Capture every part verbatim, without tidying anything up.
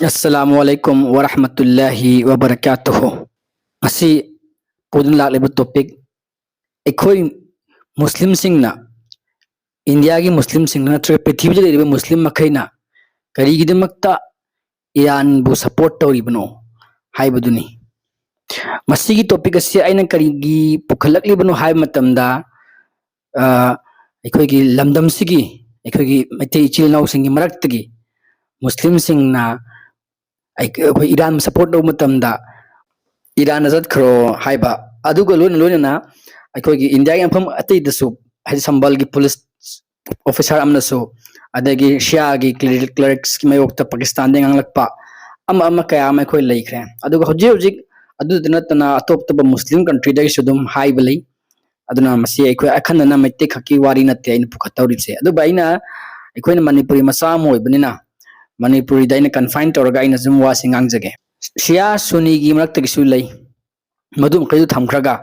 ꯑꯁꯂꯥꯃꯨ ꯑꯂꯥꯏꯀꯨꯝ ꯋꯔꯍꯃꯇꯨꯜꯂꯥꯍꯤ ꯋꯕꯔꯀꯥꯇꯨꯍꯨ꯫ ꯉꯁꯤ ꯄꯨꯗꯨꯅ ꯂꯥꯛꯂꯤꯕ topic, ꯑꯩꯈꯣꯏ ꯃꯨꯁꯂꯤꯝꯁꯤꯡꯅ, ꯏꯟꯗꯤꯌꯥꯒꯤ ꯃꯨꯁꯂꯤꯝꯁꯤꯡꯅ ꯅꯠꯇ꯭ꯔꯒ ꯄ꯭ꯔꯤꯊꯤꯕꯤꯗ ꯂꯩꯔꯤꯕ ꯃꯨꯁꯂꯤꯝ ꯃꯈꯩꯅ ꯀꯔꯤꯒꯤꯗꯃꯛꯇ ꯏꯔꯥꯟꯕꯨ support ꯇꯧꯔꯤꯕꯅꯣ ꯍꯥꯏꯕꯗꯨꯅꯤ꯫ ꯃꯁꯤꯒꯤ topic ꯑꯁꯤ ꯑꯩꯅ ꯀꯔꯤꯒꯤ ꯄꯨꯈꯠꯂꯛꯂꯤꯕꯅꯣ ꯍꯥꯏꯕ ꯃꯇꯝꯗ, ꯑ, ꯑꯩꯈꯣꯏꯒꯤ ꯂꯝꯗꯝꯁꯤꯒꯤ, ꯑꯩꯈꯣꯏꯒꯤ ꯃꯩꯇꯩ ꯏꯆꯤꯜ ꯏꯅꯥꯎꯁꯤꯡꯒꯤ ꯃꯔꯛꯇꯒꯤ ꯃꯨꯁꯂꯤꯝꯁꯤꯡꯅ ꯑꯩ-, ꯑꯩꯈꯣꯏ ꯏꯔꯥꯟ support ꯇꯧꯕ ꯃꯇꯝꯗ ꯏꯔꯥꯟꯗ ꯆꯠꯈ꯭ꯔꯣ ꯍꯥꯏꯕ, ꯑꯗꯨꯒ ꯂꯣꯏꯅ ꯂꯣꯏꯅꯅ ꯑꯩꯈꯣꯏꯒꯤ ꯏꯟꯗꯤꯌꯥꯒꯤ ꯃꯐꯝ ꯑꯇꯩꯗꯁꯨ, ꯍꯥꯏꯗꯤ ꯁꯝꯕꯜꯒꯤ police officer ꯑꯃꯅꯁꯨ, ꯑꯗꯒꯤ ꯁꯤꯌꯥꯒꯤ clerics ꯀꯤ ꯃꯥꯌꯣꯛꯇ ꯄꯥꯀꯤꯁꯇꯥꯟꯗ ꯉꯥꯡꯂꯛꯄ, ꯑꯃ ꯑꯃ ꯀꯌꯥ ꯑꯃ ꯑꯩꯈꯣꯏ ꯂꯩꯈ꯭ꯔꯦ꯫ ꯑꯗꯨꯒ ꯍꯧꯖꯤꯛ ꯍꯧꯖꯤꯛ ꯑꯗꯨꯗ ꯅꯠꯇꯅ ꯑꯇꯣꯞ ꯑꯇꯣꯞꯄ ꯃꯨꯁꯂꯤꯝ country ꯗꯒꯤꯁꯨ ꯑꯗꯨꯝ ꯍꯥꯏꯕ ꯂꯩ꯫ ꯑꯗꯨꯅ ꯃꯁꯤ ꯑꯩꯈꯣꯏ ꯑꯈꯟꯅꯅ ꯃꯩꯇꯩ ꯈꯛꯀꯤ ꯋꯥꯔꯤ ꯅꯠꯇꯦ ꯑꯩꯅ ꯄꯨꯈꯠꯇꯧꯔꯤꯕꯁꯦ꯫ ꯑꯗꯨꯕꯨ ꯑꯩꯅ, ꯑꯩꯈꯣꯏꯅ ꯃꯅꯤꯄꯨꯔꯤ ꯃꯆꯥ ꯑꯃ ꯑꯣꯏꯕꯅꯤꯅ, ꯃꯅꯤꯄꯨꯔꯤꯗ ꯑꯩꯅ confine ꯇꯧꯔꯒ ꯑꯩꯅ ꯁꯨꯝ ꯋꯥꯁꯤ ꯉꯥꯡꯖꯒꯦ꯫ ꯁꯤꯌꯥ ꯁꯨꯅꯤꯒꯤ ꯃꯔꯛꯇꯒꯤꯁꯨ ꯂꯩ꯫ ꯃꯗꯨ ꯃꯈꯩꯗꯨ ꯊꯝꯈ꯭ꯔꯒ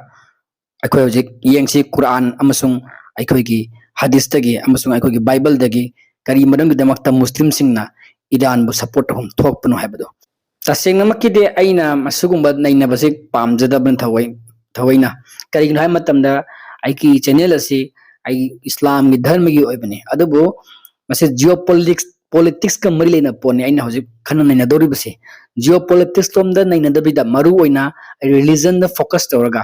ꯑꯩꯈꯣꯏ ꯍꯧꯖꯤꯛ ꯌꯦꯡꯁꯤ, ꯀꯨꯔꯥꯟ ꯑꯃꯁꯨꯡ ꯑꯩꯈꯣꯏꯒꯤ ꯍꯗꯤꯁꯇꯒꯤ ꯑꯃꯁꯨꯡ ꯑꯩꯈꯣꯏꯒꯤ ꯕꯥꯏꯕꯜꯗꯒꯤ ꯀꯔꯤ ꯃꯔꯝꯒꯤꯗꯃꯛꯇ ꯃꯨꯁꯂꯤꯝꯁꯤꯡꯅ ꯏꯔꯥꯟꯕꯨ support ꯇꯧꯐꯝ ꯊꯣꯛꯄꯅꯣ ꯍꯥꯏꯕꯗꯣ꯫ ꯇꯁꯦꯡꯅꯃꯛꯀꯤꯗꯤ ꯑꯩꯅ ꯃꯁꯤꯒꯨꯝꯕ ꯅꯩꯅꯕꯁꯤ ꯄꯥꯝꯖꯗꯕꯅ ꯊꯑꯣꯏ-, ꯊꯑꯣꯏꯅ꯫ ꯀꯔꯤꯒꯤꯅꯣ ꯍꯥꯏꯕ ꯃꯇꯝꯗ, ꯑꯩꯒꯤ channel ꯑꯁꯤ ꯑꯩꯒꯤ ꯏꯁꯂꯥꯝꯒꯤ ꯙꯔꯃꯒꯤ ꯑꯣꯏꯕꯅꯤ, ꯑꯗꯨꯕꯨ ꯃꯁꯤ geopolitics, politics ꯀ ꯃꯔꯤ ꯂꯩꯅꯕ ꯄꯣꯠꯅꯤ ꯑꯩꯅ ꯍꯧꯖꯤꯛ ꯈꯟꯅ ꯅꯩꯅꯗꯧꯔꯤꯕꯁꯤ꯫ Geopolitics ꯂꯣꯝꯗ ꯅꯩꯅꯗꯕꯤꯗ, ꯃꯔꯨ ꯑꯣꯏꯅ religion ꯗ focus ꯇꯧꯔꯒ,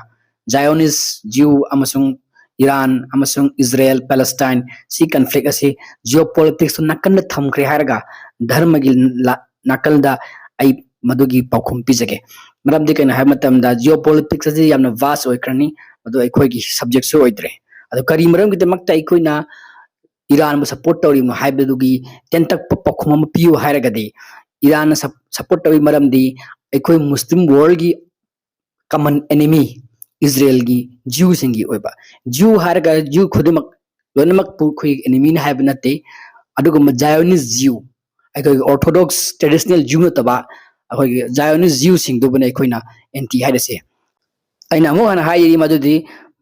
Zionist, Jew ꯑꯃꯁꯨꯡ ꯏꯔꯥꯟ ꯑꯃꯁꯨꯡ ꯏꯖꯔꯦꯜ, ꯄꯦꯂꯦꯁꯇꯥꯏꯟ ꯁꯤ conflict ꯑꯁꯤ geopolitics ꯇ ꯅꯥꯀꯟꯗ ꯊꯝꯈ꯭ꯔꯦ ꯍꯥꯏꯔꯒ, ꯙꯔꯃꯒꯤ ꯂꯥ-, ꯅꯥꯀꯜꯗ ꯑꯩ ꯃꯗꯨꯒꯤ ꯄꯥꯎꯈꯨꯝ ꯄꯤꯖꯒꯦ꯫ ꯃꯔꯝꯗꯤ ꯀꯩꯅꯣ ꯍꯥꯏꯕ ꯃꯇꯝꯗ, geopolitics ꯑꯁꯤ ꯌꯥꯝꯅ vast ꯑꯣꯏꯈ꯭ꯔꯅꯤ, ꯃꯗꯨ ꯑꯩꯈꯣꯏꯒꯤ subject ꯁꯨ ꯑꯣꯏꯗ꯭ꯔꯦ꯫ ꯑꯗꯣ ꯀꯔꯤ ꯃꯔꯝꯒꯤꯗꯃꯛꯇ ꯑꯩꯈꯣꯏꯅ ꯏꯔꯥꯟꯕꯨ support ꯇꯧꯔꯤꯕꯅꯣ ꯍꯥꯏꯕꯗꯨꯒꯤ ꯇꯦꯟꯇꯛꯄ ꯄꯥꯎꯈꯨꯝ ꯑꯃ ꯄꯤꯌꯨ ꯍꯥꯏꯔꯒꯗꯤ, ꯏꯔꯥꯟꯅ sup-, support ꯇꯧꯔꯤ ꯃꯔꯝꯗꯤ ꯑꯩꯈꯣꯏ ꯃꯨꯁꯂꯤꯝ world ꯒꯤ common enemy ꯏꯖꯔꯦꯜꯒꯤ Jew ꯁꯤꯡꯒꯤ ꯑꯣꯏꯕ, Jew ꯍꯥꯏꯔꯒ Jew ꯈꯨꯗꯤꯡꯃꯛ ꯂꯣꯏꯅꯃꯛꯄꯨ ꯑꯩꯈꯣꯏꯒꯤ enemy ꯅꯤ ꯍꯥꯏꯕ ꯅꯠꯇꯦ꯫ ꯑꯗꯨꯒꯨꯝꯕ Zionist Jew, ꯑꯩꯈꯣꯏꯒꯤ Orthodox traditional Jew ꯅꯠꯇꯕ ꯑꯩꯈꯣꯏꯒꯤ Zionist Jew ꯁꯤꯡꯗꯨꯕꯨꯅ ꯑꯩꯈꯣꯏꯅ anti ꯍꯥꯏꯔꯤꯁꯦ꯫ ꯑꯩꯅ ꯑꯃꯨꯛ ꯍꯟꯅ ꯍꯥꯏꯔꯤ ꯃꯗꯨꯗꯤ,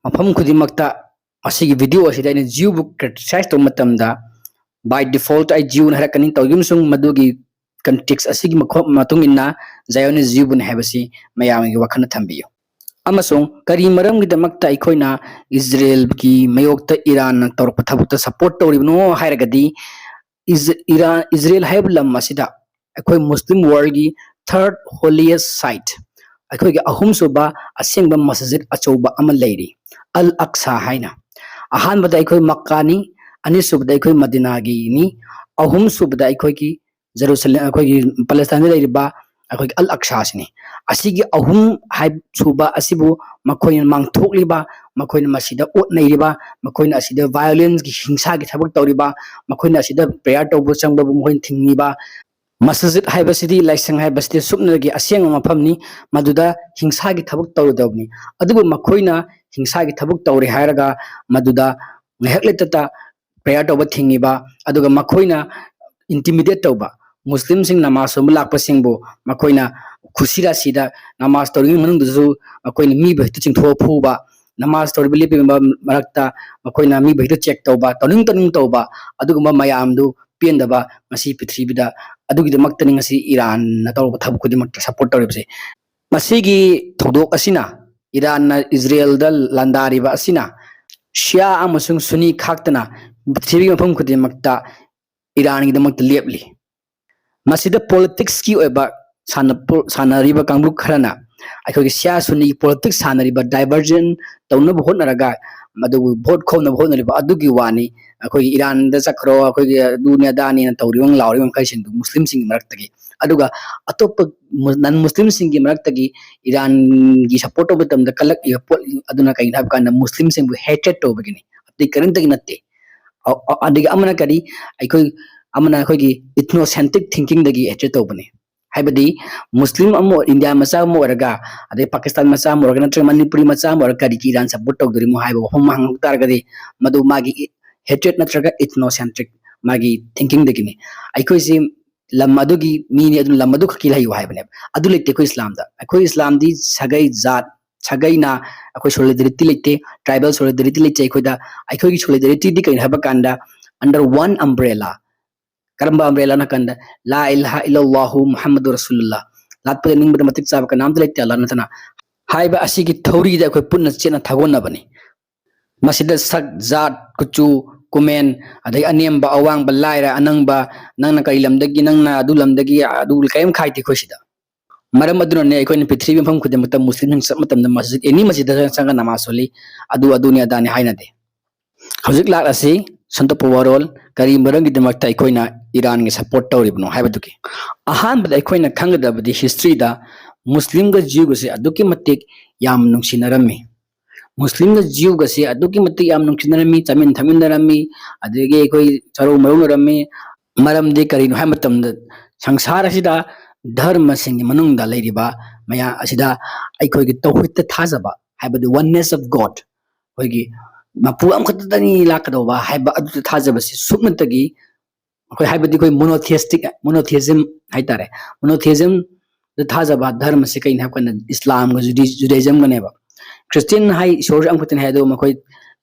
ꯃꯐꯝ ꯈꯨꯗꯤꯡꯃꯛꯇ ꯃꯁꯤꯒꯤ video ꯑꯁꯤꯗ ꯑꯩꯅ Jew ꯕꯨ criticize ꯇꯧꯕ ꯃꯇꯝꯗ, by default ꯑꯩ Jew ꯅ ꯍꯥꯏꯔꯛꯀꯅꯤ꯫ ꯇꯧꯏꯒꯨꯝꯁꯨꯡ ꯃꯗꯨꯒꯤ context ꯑꯁꯤꯒꯤ ꯃꯈꯣ-, ꯃꯇꯨꯡ ꯏꯟꯅ Zionist ꯖꯤꯌꯨꯕꯨꯅꯤ ꯍꯥꯏꯕꯁꯤ ꯃꯌꯥꯝꯒꯤ ꯋꯥꯈꯜꯗ ꯊꯝꯕꯤꯌꯨ꯫ ꯑꯃꯁꯨꯡ ꯀꯔꯤ ꯃꯔꯝꯒꯤꯗꯃꯛꯇ ꯑꯩꯈꯣꯏꯅ ꯏꯖꯔꯦꯜꯒꯤ ꯃꯥꯌꯣꯛꯇ ꯏꯔꯥꯟꯅ ꯇꯧꯔꯛꯄ ꯊꯕꯛꯇ support ꯇꯧꯔꯤꯕꯅꯣ ꯍꯥꯏꯔꯒꯗꯤ, ꯏꯖ-, ꯏꯔꯥꯟ, ꯏꯖꯔꯦꯜ ꯍꯥꯏꯕ ꯂꯝ ꯑꯁꯤꯗ ꯑꯩꯈꯣꯏ Muslim worldꯒꯤ third holiest site, ꯑꯩꯈꯣꯏꯒꯤ ꯑꯍꯨꯝꯁꯨꯕ ꯑꯁꯦꯡꯕ ꯃꯁꯖꯤꯗ ꯑꯆꯧꯕ ꯑꯃ ꯂꯩꯔꯤ, ꯑꯜ ꯑꯛꯁꯥ ꯍꯥꯏꯅ꯫ ꯑꯍꯥꯟꯕꯗ ꯑꯩꯈꯣꯏ ꯃꯛꯀꯥꯅꯤ, ꯑꯅꯤꯁꯨꯕꯗ ꯑꯩꯈꯣꯏ ꯃꯗꯤꯅꯥꯒꯤꯅꯤ, ꯑꯍꯨꯝꯁꯨꯕꯗ ꯑꯩꯈꯣꯏꯒꯤ ꯖꯦꯔꯨꯁꯂꯦꯝ, ꯑꯩꯈꯣꯏꯒꯤ ꯄꯦꯂꯦꯁꯇꯥꯏꯟꯗ ꯂꯩꯔꯤꯕ ꯑꯩꯈꯣꯏꯒꯤ ꯑꯜ ꯑꯛꯁꯥꯁꯤꯅꯤ꯫ ꯑꯁꯤꯒꯤ ꯑꯍꯨꯝ ꯍꯥꯏ-, ꯁꯨꯕ ꯑꯁꯤꯕꯨ ꯃꯈꯣꯏꯅ ꯃꯥꯡꯊꯣꯛꯂꯤꯕ, ꯃꯈꯣꯏꯅ ꯃꯁꯤꯗ ꯑꯣꯠ ꯅꯩꯔꯤꯕ, ꯃꯈꯣꯏꯅ ꯑꯁꯤꯗ violenceꯀꯤ, ꯍꯤꯡꯁꯥꯒꯤ ꯊꯕꯛ ꯇꯧꯔꯤꯕ, ꯃꯈꯣꯏꯅ ꯑꯁꯤꯗ prayer ꯇꯧꯕ ꯆꯪꯕꯕꯨ ꯃꯈꯣꯏꯅ ꯊꯤꯡꯉꯤꯕ, ꯃꯁꯖꯤꯗ ꯍꯥꯏꯕꯁꯤꯗꯤ, ꯂꯥꯏꯁꯪ ꯍꯥꯏꯕꯁꯤꯗꯤ ꯁꯨꯞꯅꯒꯤ ꯑꯁꯦꯡꯕ ꯃꯐꯝꯅꯤ, ꯃꯗꯨꯗ ꯍꯤꯡꯁꯥꯒꯤ ꯊꯕꯛ ꯇꯧꯔꯣꯏꯗꯕꯅꯤ꯫ ꯑꯗꯨꯕꯨ ꯃꯈꯣꯏꯅ ꯍꯤꯡꯁꯥꯒꯤ ꯊꯕꯛ ꯇꯧꯔꯦ ꯍꯥꯏꯔꯒ ꯃꯗꯨꯗ ꯉꯥꯏꯍꯥꯛ ꯂꯩꯇꯗ prayer ꯇꯧꯕ ꯊꯤꯡꯉꯤꯕ, ꯑꯗꯨꯒ ꯃꯈꯣꯏꯅ intimidate ꯇꯧꯕ, ꯃꯨꯁꯂꯤꯝꯁꯤꯡ ꯅꯃꯥꯖ ꯁꯣꯟꯕ ꯂꯥꯛꯄꯁꯤꯡꯕꯨ ꯃꯈꯣꯏꯅ ꯈꯨꯁꯤ ꯔꯥꯁꯤꯗ ꯅꯃꯥꯖ ꯇꯧꯔꯤꯉꯩ ꯃꯅꯨꯡꯗꯁꯨ ꯃꯈꯣꯏꯅ ꯃꯤꯕꯨ ꯍꯦꯛꯇ ꯆꯤꯡꯊꯣꯛꯑ ꯐꯨꯕ, ꯅꯃꯥꯖ ꯇꯧꯔꯤꯕ ꯂꯦꯞꯄꯤꯕ ꯃꯔꯛꯇ ꯃꯈꯣꯏꯅ ꯃꯤꯕꯨ ꯍꯦꯛꯇ check ꯇꯧꯕ, ꯇꯧꯅꯤꯡ ꯇꯧꯅꯤꯡ ꯇꯧꯕ, ꯑꯗꯨꯒꯨꯝꯕ ꯃꯌꯥꯝꯗꯨ ꯄꯦꯟꯗꯕ ꯉꯁꯤ ꯄ꯭ꯔꯤꯊꯤꯕꯤꯗ꯫ ꯑꯗꯨꯒꯤꯗꯃꯛꯇꯅꯤ ꯉꯁꯤ ꯏꯔꯥꯟꯅ ꯇꯧꯔꯛꯄ ꯊꯕꯛ ꯈꯨꯗꯤꯡꯃꯛꯇ support ꯇꯧꯔꯤꯕꯁꯦ꯫ ꯃꯁꯤꯒꯤ ꯊꯧꯗꯣꯛ ꯑꯁꯤꯅ, ꯏꯔꯥꯟꯅ ꯏꯖꯔꯦꯜꯗ ꯂꯥꯟꯗꯥꯔꯤꯕ ꯑꯁꯤꯅ, ꯁꯤꯌꯥ ꯑꯃꯁꯨꯡ ꯁꯨꯅꯤ ꯈꯥꯛꯇꯅ ꯄ꯭ꯔꯤꯊꯤꯕꯤꯒꯤ ꯃꯐꯝ ꯈꯨꯗꯤꯡꯃꯛꯇ ꯏꯔꯥꯟꯒꯤꯗꯃꯛꯇ ꯂꯦꯞꯂꯤ꯫ ꯃꯁꯤꯗ politicsꯀꯤ ꯑꯣꯏꯕ ꯁꯥꯟꯅ-, ꯁꯥꯟꯅꯔꯤꯕ ꯀꯥꯡꯂꯨꯞ ꯈꯔꯅ ꯑꯩꯈꯣꯏꯒꯤ ꯁꯤꯌꯥ ꯁꯨꯅꯤ politics ꯁꯥꯟꯅꯔꯤꯕ diversion ꯇꯧꯅꯕ ꯍꯣꯠꯅꯔꯒ, ꯃꯗꯨꯕꯨ vote ꯈꯣꯝꯅꯕ ꯍꯣꯠꯅꯔꯤꯕ ꯑꯗꯨꯒꯤ ꯋꯥꯅꯤ꯫ ꯑꯩꯈꯣꯏꯒꯤ ꯏꯔꯥꯟꯗ ꯆꯠꯈ꯭ꯔꯣ, ꯑꯩꯈꯣꯏꯒꯤ ꯑꯗꯨꯅꯤ ꯑꯗꯥꯅꯤꯅ ꯇꯧꯔꯤꯕ ꯂꯥꯎꯔꯤꯕ ꯃꯈꯩꯁꯤꯡꯗꯨ ꯃꯨꯁꯂꯤꯝꯁꯤꯡꯒꯤ ꯃꯔꯛꯇꯒꯤ꯫ ꯑꯗꯨꯒ ꯑꯇꯣꯞꯄ ꯃꯨ-, non Muslimꯁꯤꯡꯒꯤ ꯃꯔꯛꯇꯒꯤ ꯏꯔꯥꯟꯒꯤ support ꯇꯧꯕ ꯃꯇꯝꯗ ꯀꯜꯂꯛꯂꯤꯕ ꯄꯣꯠ ꯑꯗꯨꯅ ꯀꯩꯅꯣ ꯍꯥꯏꯕ ꯀꯥꯟꯗ ꯃꯨꯁꯂꯤꯝꯁꯤꯡꯕꯨ hatred ꯇꯧꯕꯒꯤꯅꯤ, ꯑꯇꯩ ꯀꯔꯤꯝꯇꯒꯤ ꯅꯠꯇꯦ꯫ ꯑ-, ꯑ-, ꯑꯗꯒꯤ ꯑꯃꯅ ꯀꯔꯤ, ꯑꯩꯈꯣꯏ, ꯑꯃꯅ ꯑꯩꯈꯣꯏꯒꯤ ethnocentric thinkingꯗꯒꯤ hatred ꯇꯧꯕꯅꯤ꯫ ꯍꯥꯏꯕꯗꯤ ꯃꯨꯁꯂꯤꯝ ꯑꯃ ꯑꯣꯏ-, ꯏꯟꯗꯤꯌꯥ ꯃꯆꯥ ꯑꯃ ꯑꯣꯏꯔꯒ, ꯑꯗꯩ ꯄꯥꯀꯤꯁꯇꯥꯟ ꯃꯆꯥ ꯑꯃ ꯑꯣꯏꯔꯒ, ꯅꯠꯇ꯭ꯔꯒ ꯃꯅꯤꯄꯨꯔꯤ ꯃꯆꯥ ꯑꯃ ꯑꯣꯏꯔꯒ ꯀꯔꯤꯒꯤ ꯏꯔꯥꯟ support ꯇꯧꯗꯣꯔꯤꯃꯣ ꯍꯥꯏꯕ ꯋꯥꯐꯝ ꯑꯃ ꯍꯪꯉꯛ ꯇꯥꯔꯒꯗꯤ, ꯃꯗꯨ ꯃꯥꯒꯤ hatred ꯅꯠꯇ꯭ꯔꯒ ethnocentric ꯃꯥꯒꯤ thinkingꯗꯒꯤꯅꯤ꯫ ꯑꯩꯈꯣꯏꯁꯤ ꯂꯝ ꯑꯗꯨꯒꯤ ꯃꯤꯅꯤ, ꯑꯗꯨꯅ ꯂꯝ ꯑꯗꯨ ꯈꯛꯀꯤ ꯂꯩꯌꯨ ꯍꯥꯏꯕꯅꯦꯕ꯫ ꯑꯗꯨ ꯂꯩꯇꯦ ꯑꯩꯈꯣꯏ ꯏꯁꯂꯥꯝꯗ꯫ ꯑꯩꯈꯣꯏ ꯏꯁꯂꯥꯝꯗꯤ ꯁꯥꯒꯩ, ꯖꯥꯠ, ꯁꯥꯒꯩꯅ ꯑꯩꯈꯣꯏ solidarity ꯂꯩꯇꯦ, tribal solidarity ꯂꯩꯇꯦ ꯑꯩꯈꯣꯏꯗ꯫ ꯑꯩꯈꯣꯏꯒꯤ solidarityꯗꯤ ꯀꯩꯅꯣ ꯍꯥꯏꯕ ꯀꯥꯟꯗ, under one umbrella, ꯀꯔꯝꯕ ꯑꯝꯕ꯭ꯔꯦꯂꯥꯅ ꯀꯥꯟꯗ ꯂꯥ ꯏꯂꯥꯍ ꯏꯜꯂꯜꯂꯥꯍꯨ ꯃꯨꯍꯝꯃꯗꯨ ꯔꯁꯨꯂꯨꯜꯂꯥ, ꯂꯥꯠꯄꯗ ꯅꯤꯡꯕꯗ ꯃꯇꯤꯛ ꯆꯥꯕ ꯀꯅꯥꯝꯇ ꯂꯩꯇꯦ ꯑꯜꯂꯥꯍ ꯅꯠꯇꯅ ꯍꯥꯏꯕ ꯑꯁꯤꯒꯤ ꯊꯧꯔꯤꯗ ꯑꯩꯈꯣꯏ ꯄꯨꯟꯅ ꯆꯦꯠꯅ ꯊꯥꯒꯣꯟꯅꯕꯅꯤ꯫ ꯃꯁꯤꯗ ꯁꯛ, ꯖꯥꯠ, ꯀꯨꯆꯨ, ꯀꯨꯃꯦꯟ, ꯑꯗꯩ ꯑꯅꯦꯝꯕ, ꯑꯋꯥꯡꯕ, ꯂꯥꯏꯔ, ꯑꯅꯪꯕ, ꯅꯪꯅ ꯀꯔꯤ ꯂꯝꯗꯒꯤ, ꯅꯪꯅ ꯑꯗꯨ ꯂꯝꯗꯒꯤ, ꯑꯗꯨ ꯀꯔꯤꯝ ꯈꯥꯏꯗꯦ ꯑꯩꯈꯣꯏ ꯁꯤꯗ꯫ ꯃꯔꯝ ꯑꯗꯨꯅꯅꯦ ꯑꯩꯈꯣꯏꯅ ꯄ꯭ꯔꯤꯊꯤꯕꯤ ꯃꯐꯝ ꯈꯨꯗꯤꯡꯃꯛꯇ ꯃꯨꯁꯂꯤꯝꯁꯤꯡ ꯆꯠꯄ ꯃꯇꯝꯗ ꯃꯁꯖꯤꯗ ꯑꯦꯅꯤ ꯃꯁꯖꯤꯗ ꯆꯪꯉꯒ ꯅꯃꯥꯖ ꯁꯣꯜꯂꯤ, ꯑꯗꯨ ꯑꯗꯨꯅꯤ ꯑꯗꯥꯅꯤ ꯍꯥꯏꯅꯗꯦ꯫ ꯍꯧꯖꯤꯛ ꯂꯥꯛꯂꯁꯤ ꯁꯟꯗꯣꯛꯄ ꯋꯥꯔꯣꯜ, ꯀꯔꯤ ꯃꯔꯝꯒꯤꯗꯃꯛꯇ ꯑꯩꯈꯣꯏꯅ ꯏꯔꯥꯟꯒꯤ ꯁꯄꯣꯔꯠ ꯇꯧꯔꯤꯕꯅꯣ ꯍꯥꯏꯕꯗꯨꯒꯤ꯫ ꯑꯍꯥꯟꯕꯗ ꯑꯩꯈꯣꯏꯅ ꯈꯪꯒꯗꯕꯗꯤ ꯍꯤꯁꯇ꯭ꯔꯤꯗ ꯃꯨꯁꯂꯤꯝꯒ ꯖ꯭ꯌꯨꯒꯁꯦ ꯑꯗꯨꯛꯀꯤ ꯃꯇꯤꯛ ꯌꯥꯝ ꯅꯨꯡꯁꯤꯅꯔꯝꯃꯤ꯫ ꯃꯨꯁꯂꯤꯝꯒ ꯖ꯭ꯌꯨꯒꯁꯦ ꯑꯗꯨꯛꯀꯤ ꯃꯇꯤꯛ ꯌꯥꯝ ꯅꯨꯡꯁꯤꯅꯔꯝꯃꯤ, ꯆꯥꯃꯤꯟ ꯊꯛꯃꯤꯟꯅꯔꯝꯃꯤ, ꯑꯗꯒꯤ ꯑꯩꯈꯣꯏ ꯆꯔꯧ ꯃꯔꯧꯅꯔꯝꯃꯤ꯫ ꯃꯔꯝꯗꯤ ꯀꯔꯤꯅꯣ ꯍꯥꯏꯕ ꯃꯇꯝꯗ ꯁꯪꯁꯥꯔ ꯑꯁꯤꯗ ꯙꯔꯃꯁꯤꯡꯒꯤ ꯃꯅꯨꯡꯗ ꯂꯩꯔꯤꯕ ꯃꯌꯥꯝ ꯑꯁꯤꯗ ꯑꯩꯈꯣꯏꯒꯤ ꯇꯧꯍꯤꯗ ꯊꯥꯖꯕ ꯍꯥꯏꯕꯗꯤ oneness of God, ꯑꯩꯈꯣꯏꯒꯤ ꯃꯄꯨ ꯑꯃꯈꯛꯇꯗꯅꯤ ꯂꯥꯛꯀꯗꯧꯕ ꯍꯥꯏꯕ ꯑꯗꯨꯗ ꯊꯥꯖꯕꯁꯤ ꯁꯨꯞꯅꯇꯒꯤ ꯑꯩꯈꯣꯏ ꯍꯥꯏꯕꯗꯤ ꯑꯩꯈꯣꯏ ꯃꯣꯅꯣꯊꯤꯌꯁꯇꯤꯛ, ꯃꯣꯅꯣꯊꯤꯌꯖꯝ ꯍꯥꯏꯇꯥꯔꯦ꯫ ꯃꯣꯅꯣꯊꯤꯌꯖꯝꯗ ꯊꯥꯖꯕ ꯙꯔꯃꯁꯦ ꯀꯩꯅꯣ ꯍꯥꯏꯕ ꯀꯥꯟꯗ ꯏꯁꯂꯥꯝꯒ ꯖꯨꯗꯤ-, ꯖꯨꯗꯥꯏꯖꯝꯒꯅꯦꯕ꯫ ꯈ꯭ꯔꯤꯁꯇꯤꯌꯟ ꯍꯥꯏ ꯏꯁꯣꯔꯁꯦ ꯑꯃꯈꯛꯇꯅꯤ ꯍꯥꯏ, ꯑꯗꯨꯒ ꯃꯈꯣꯏ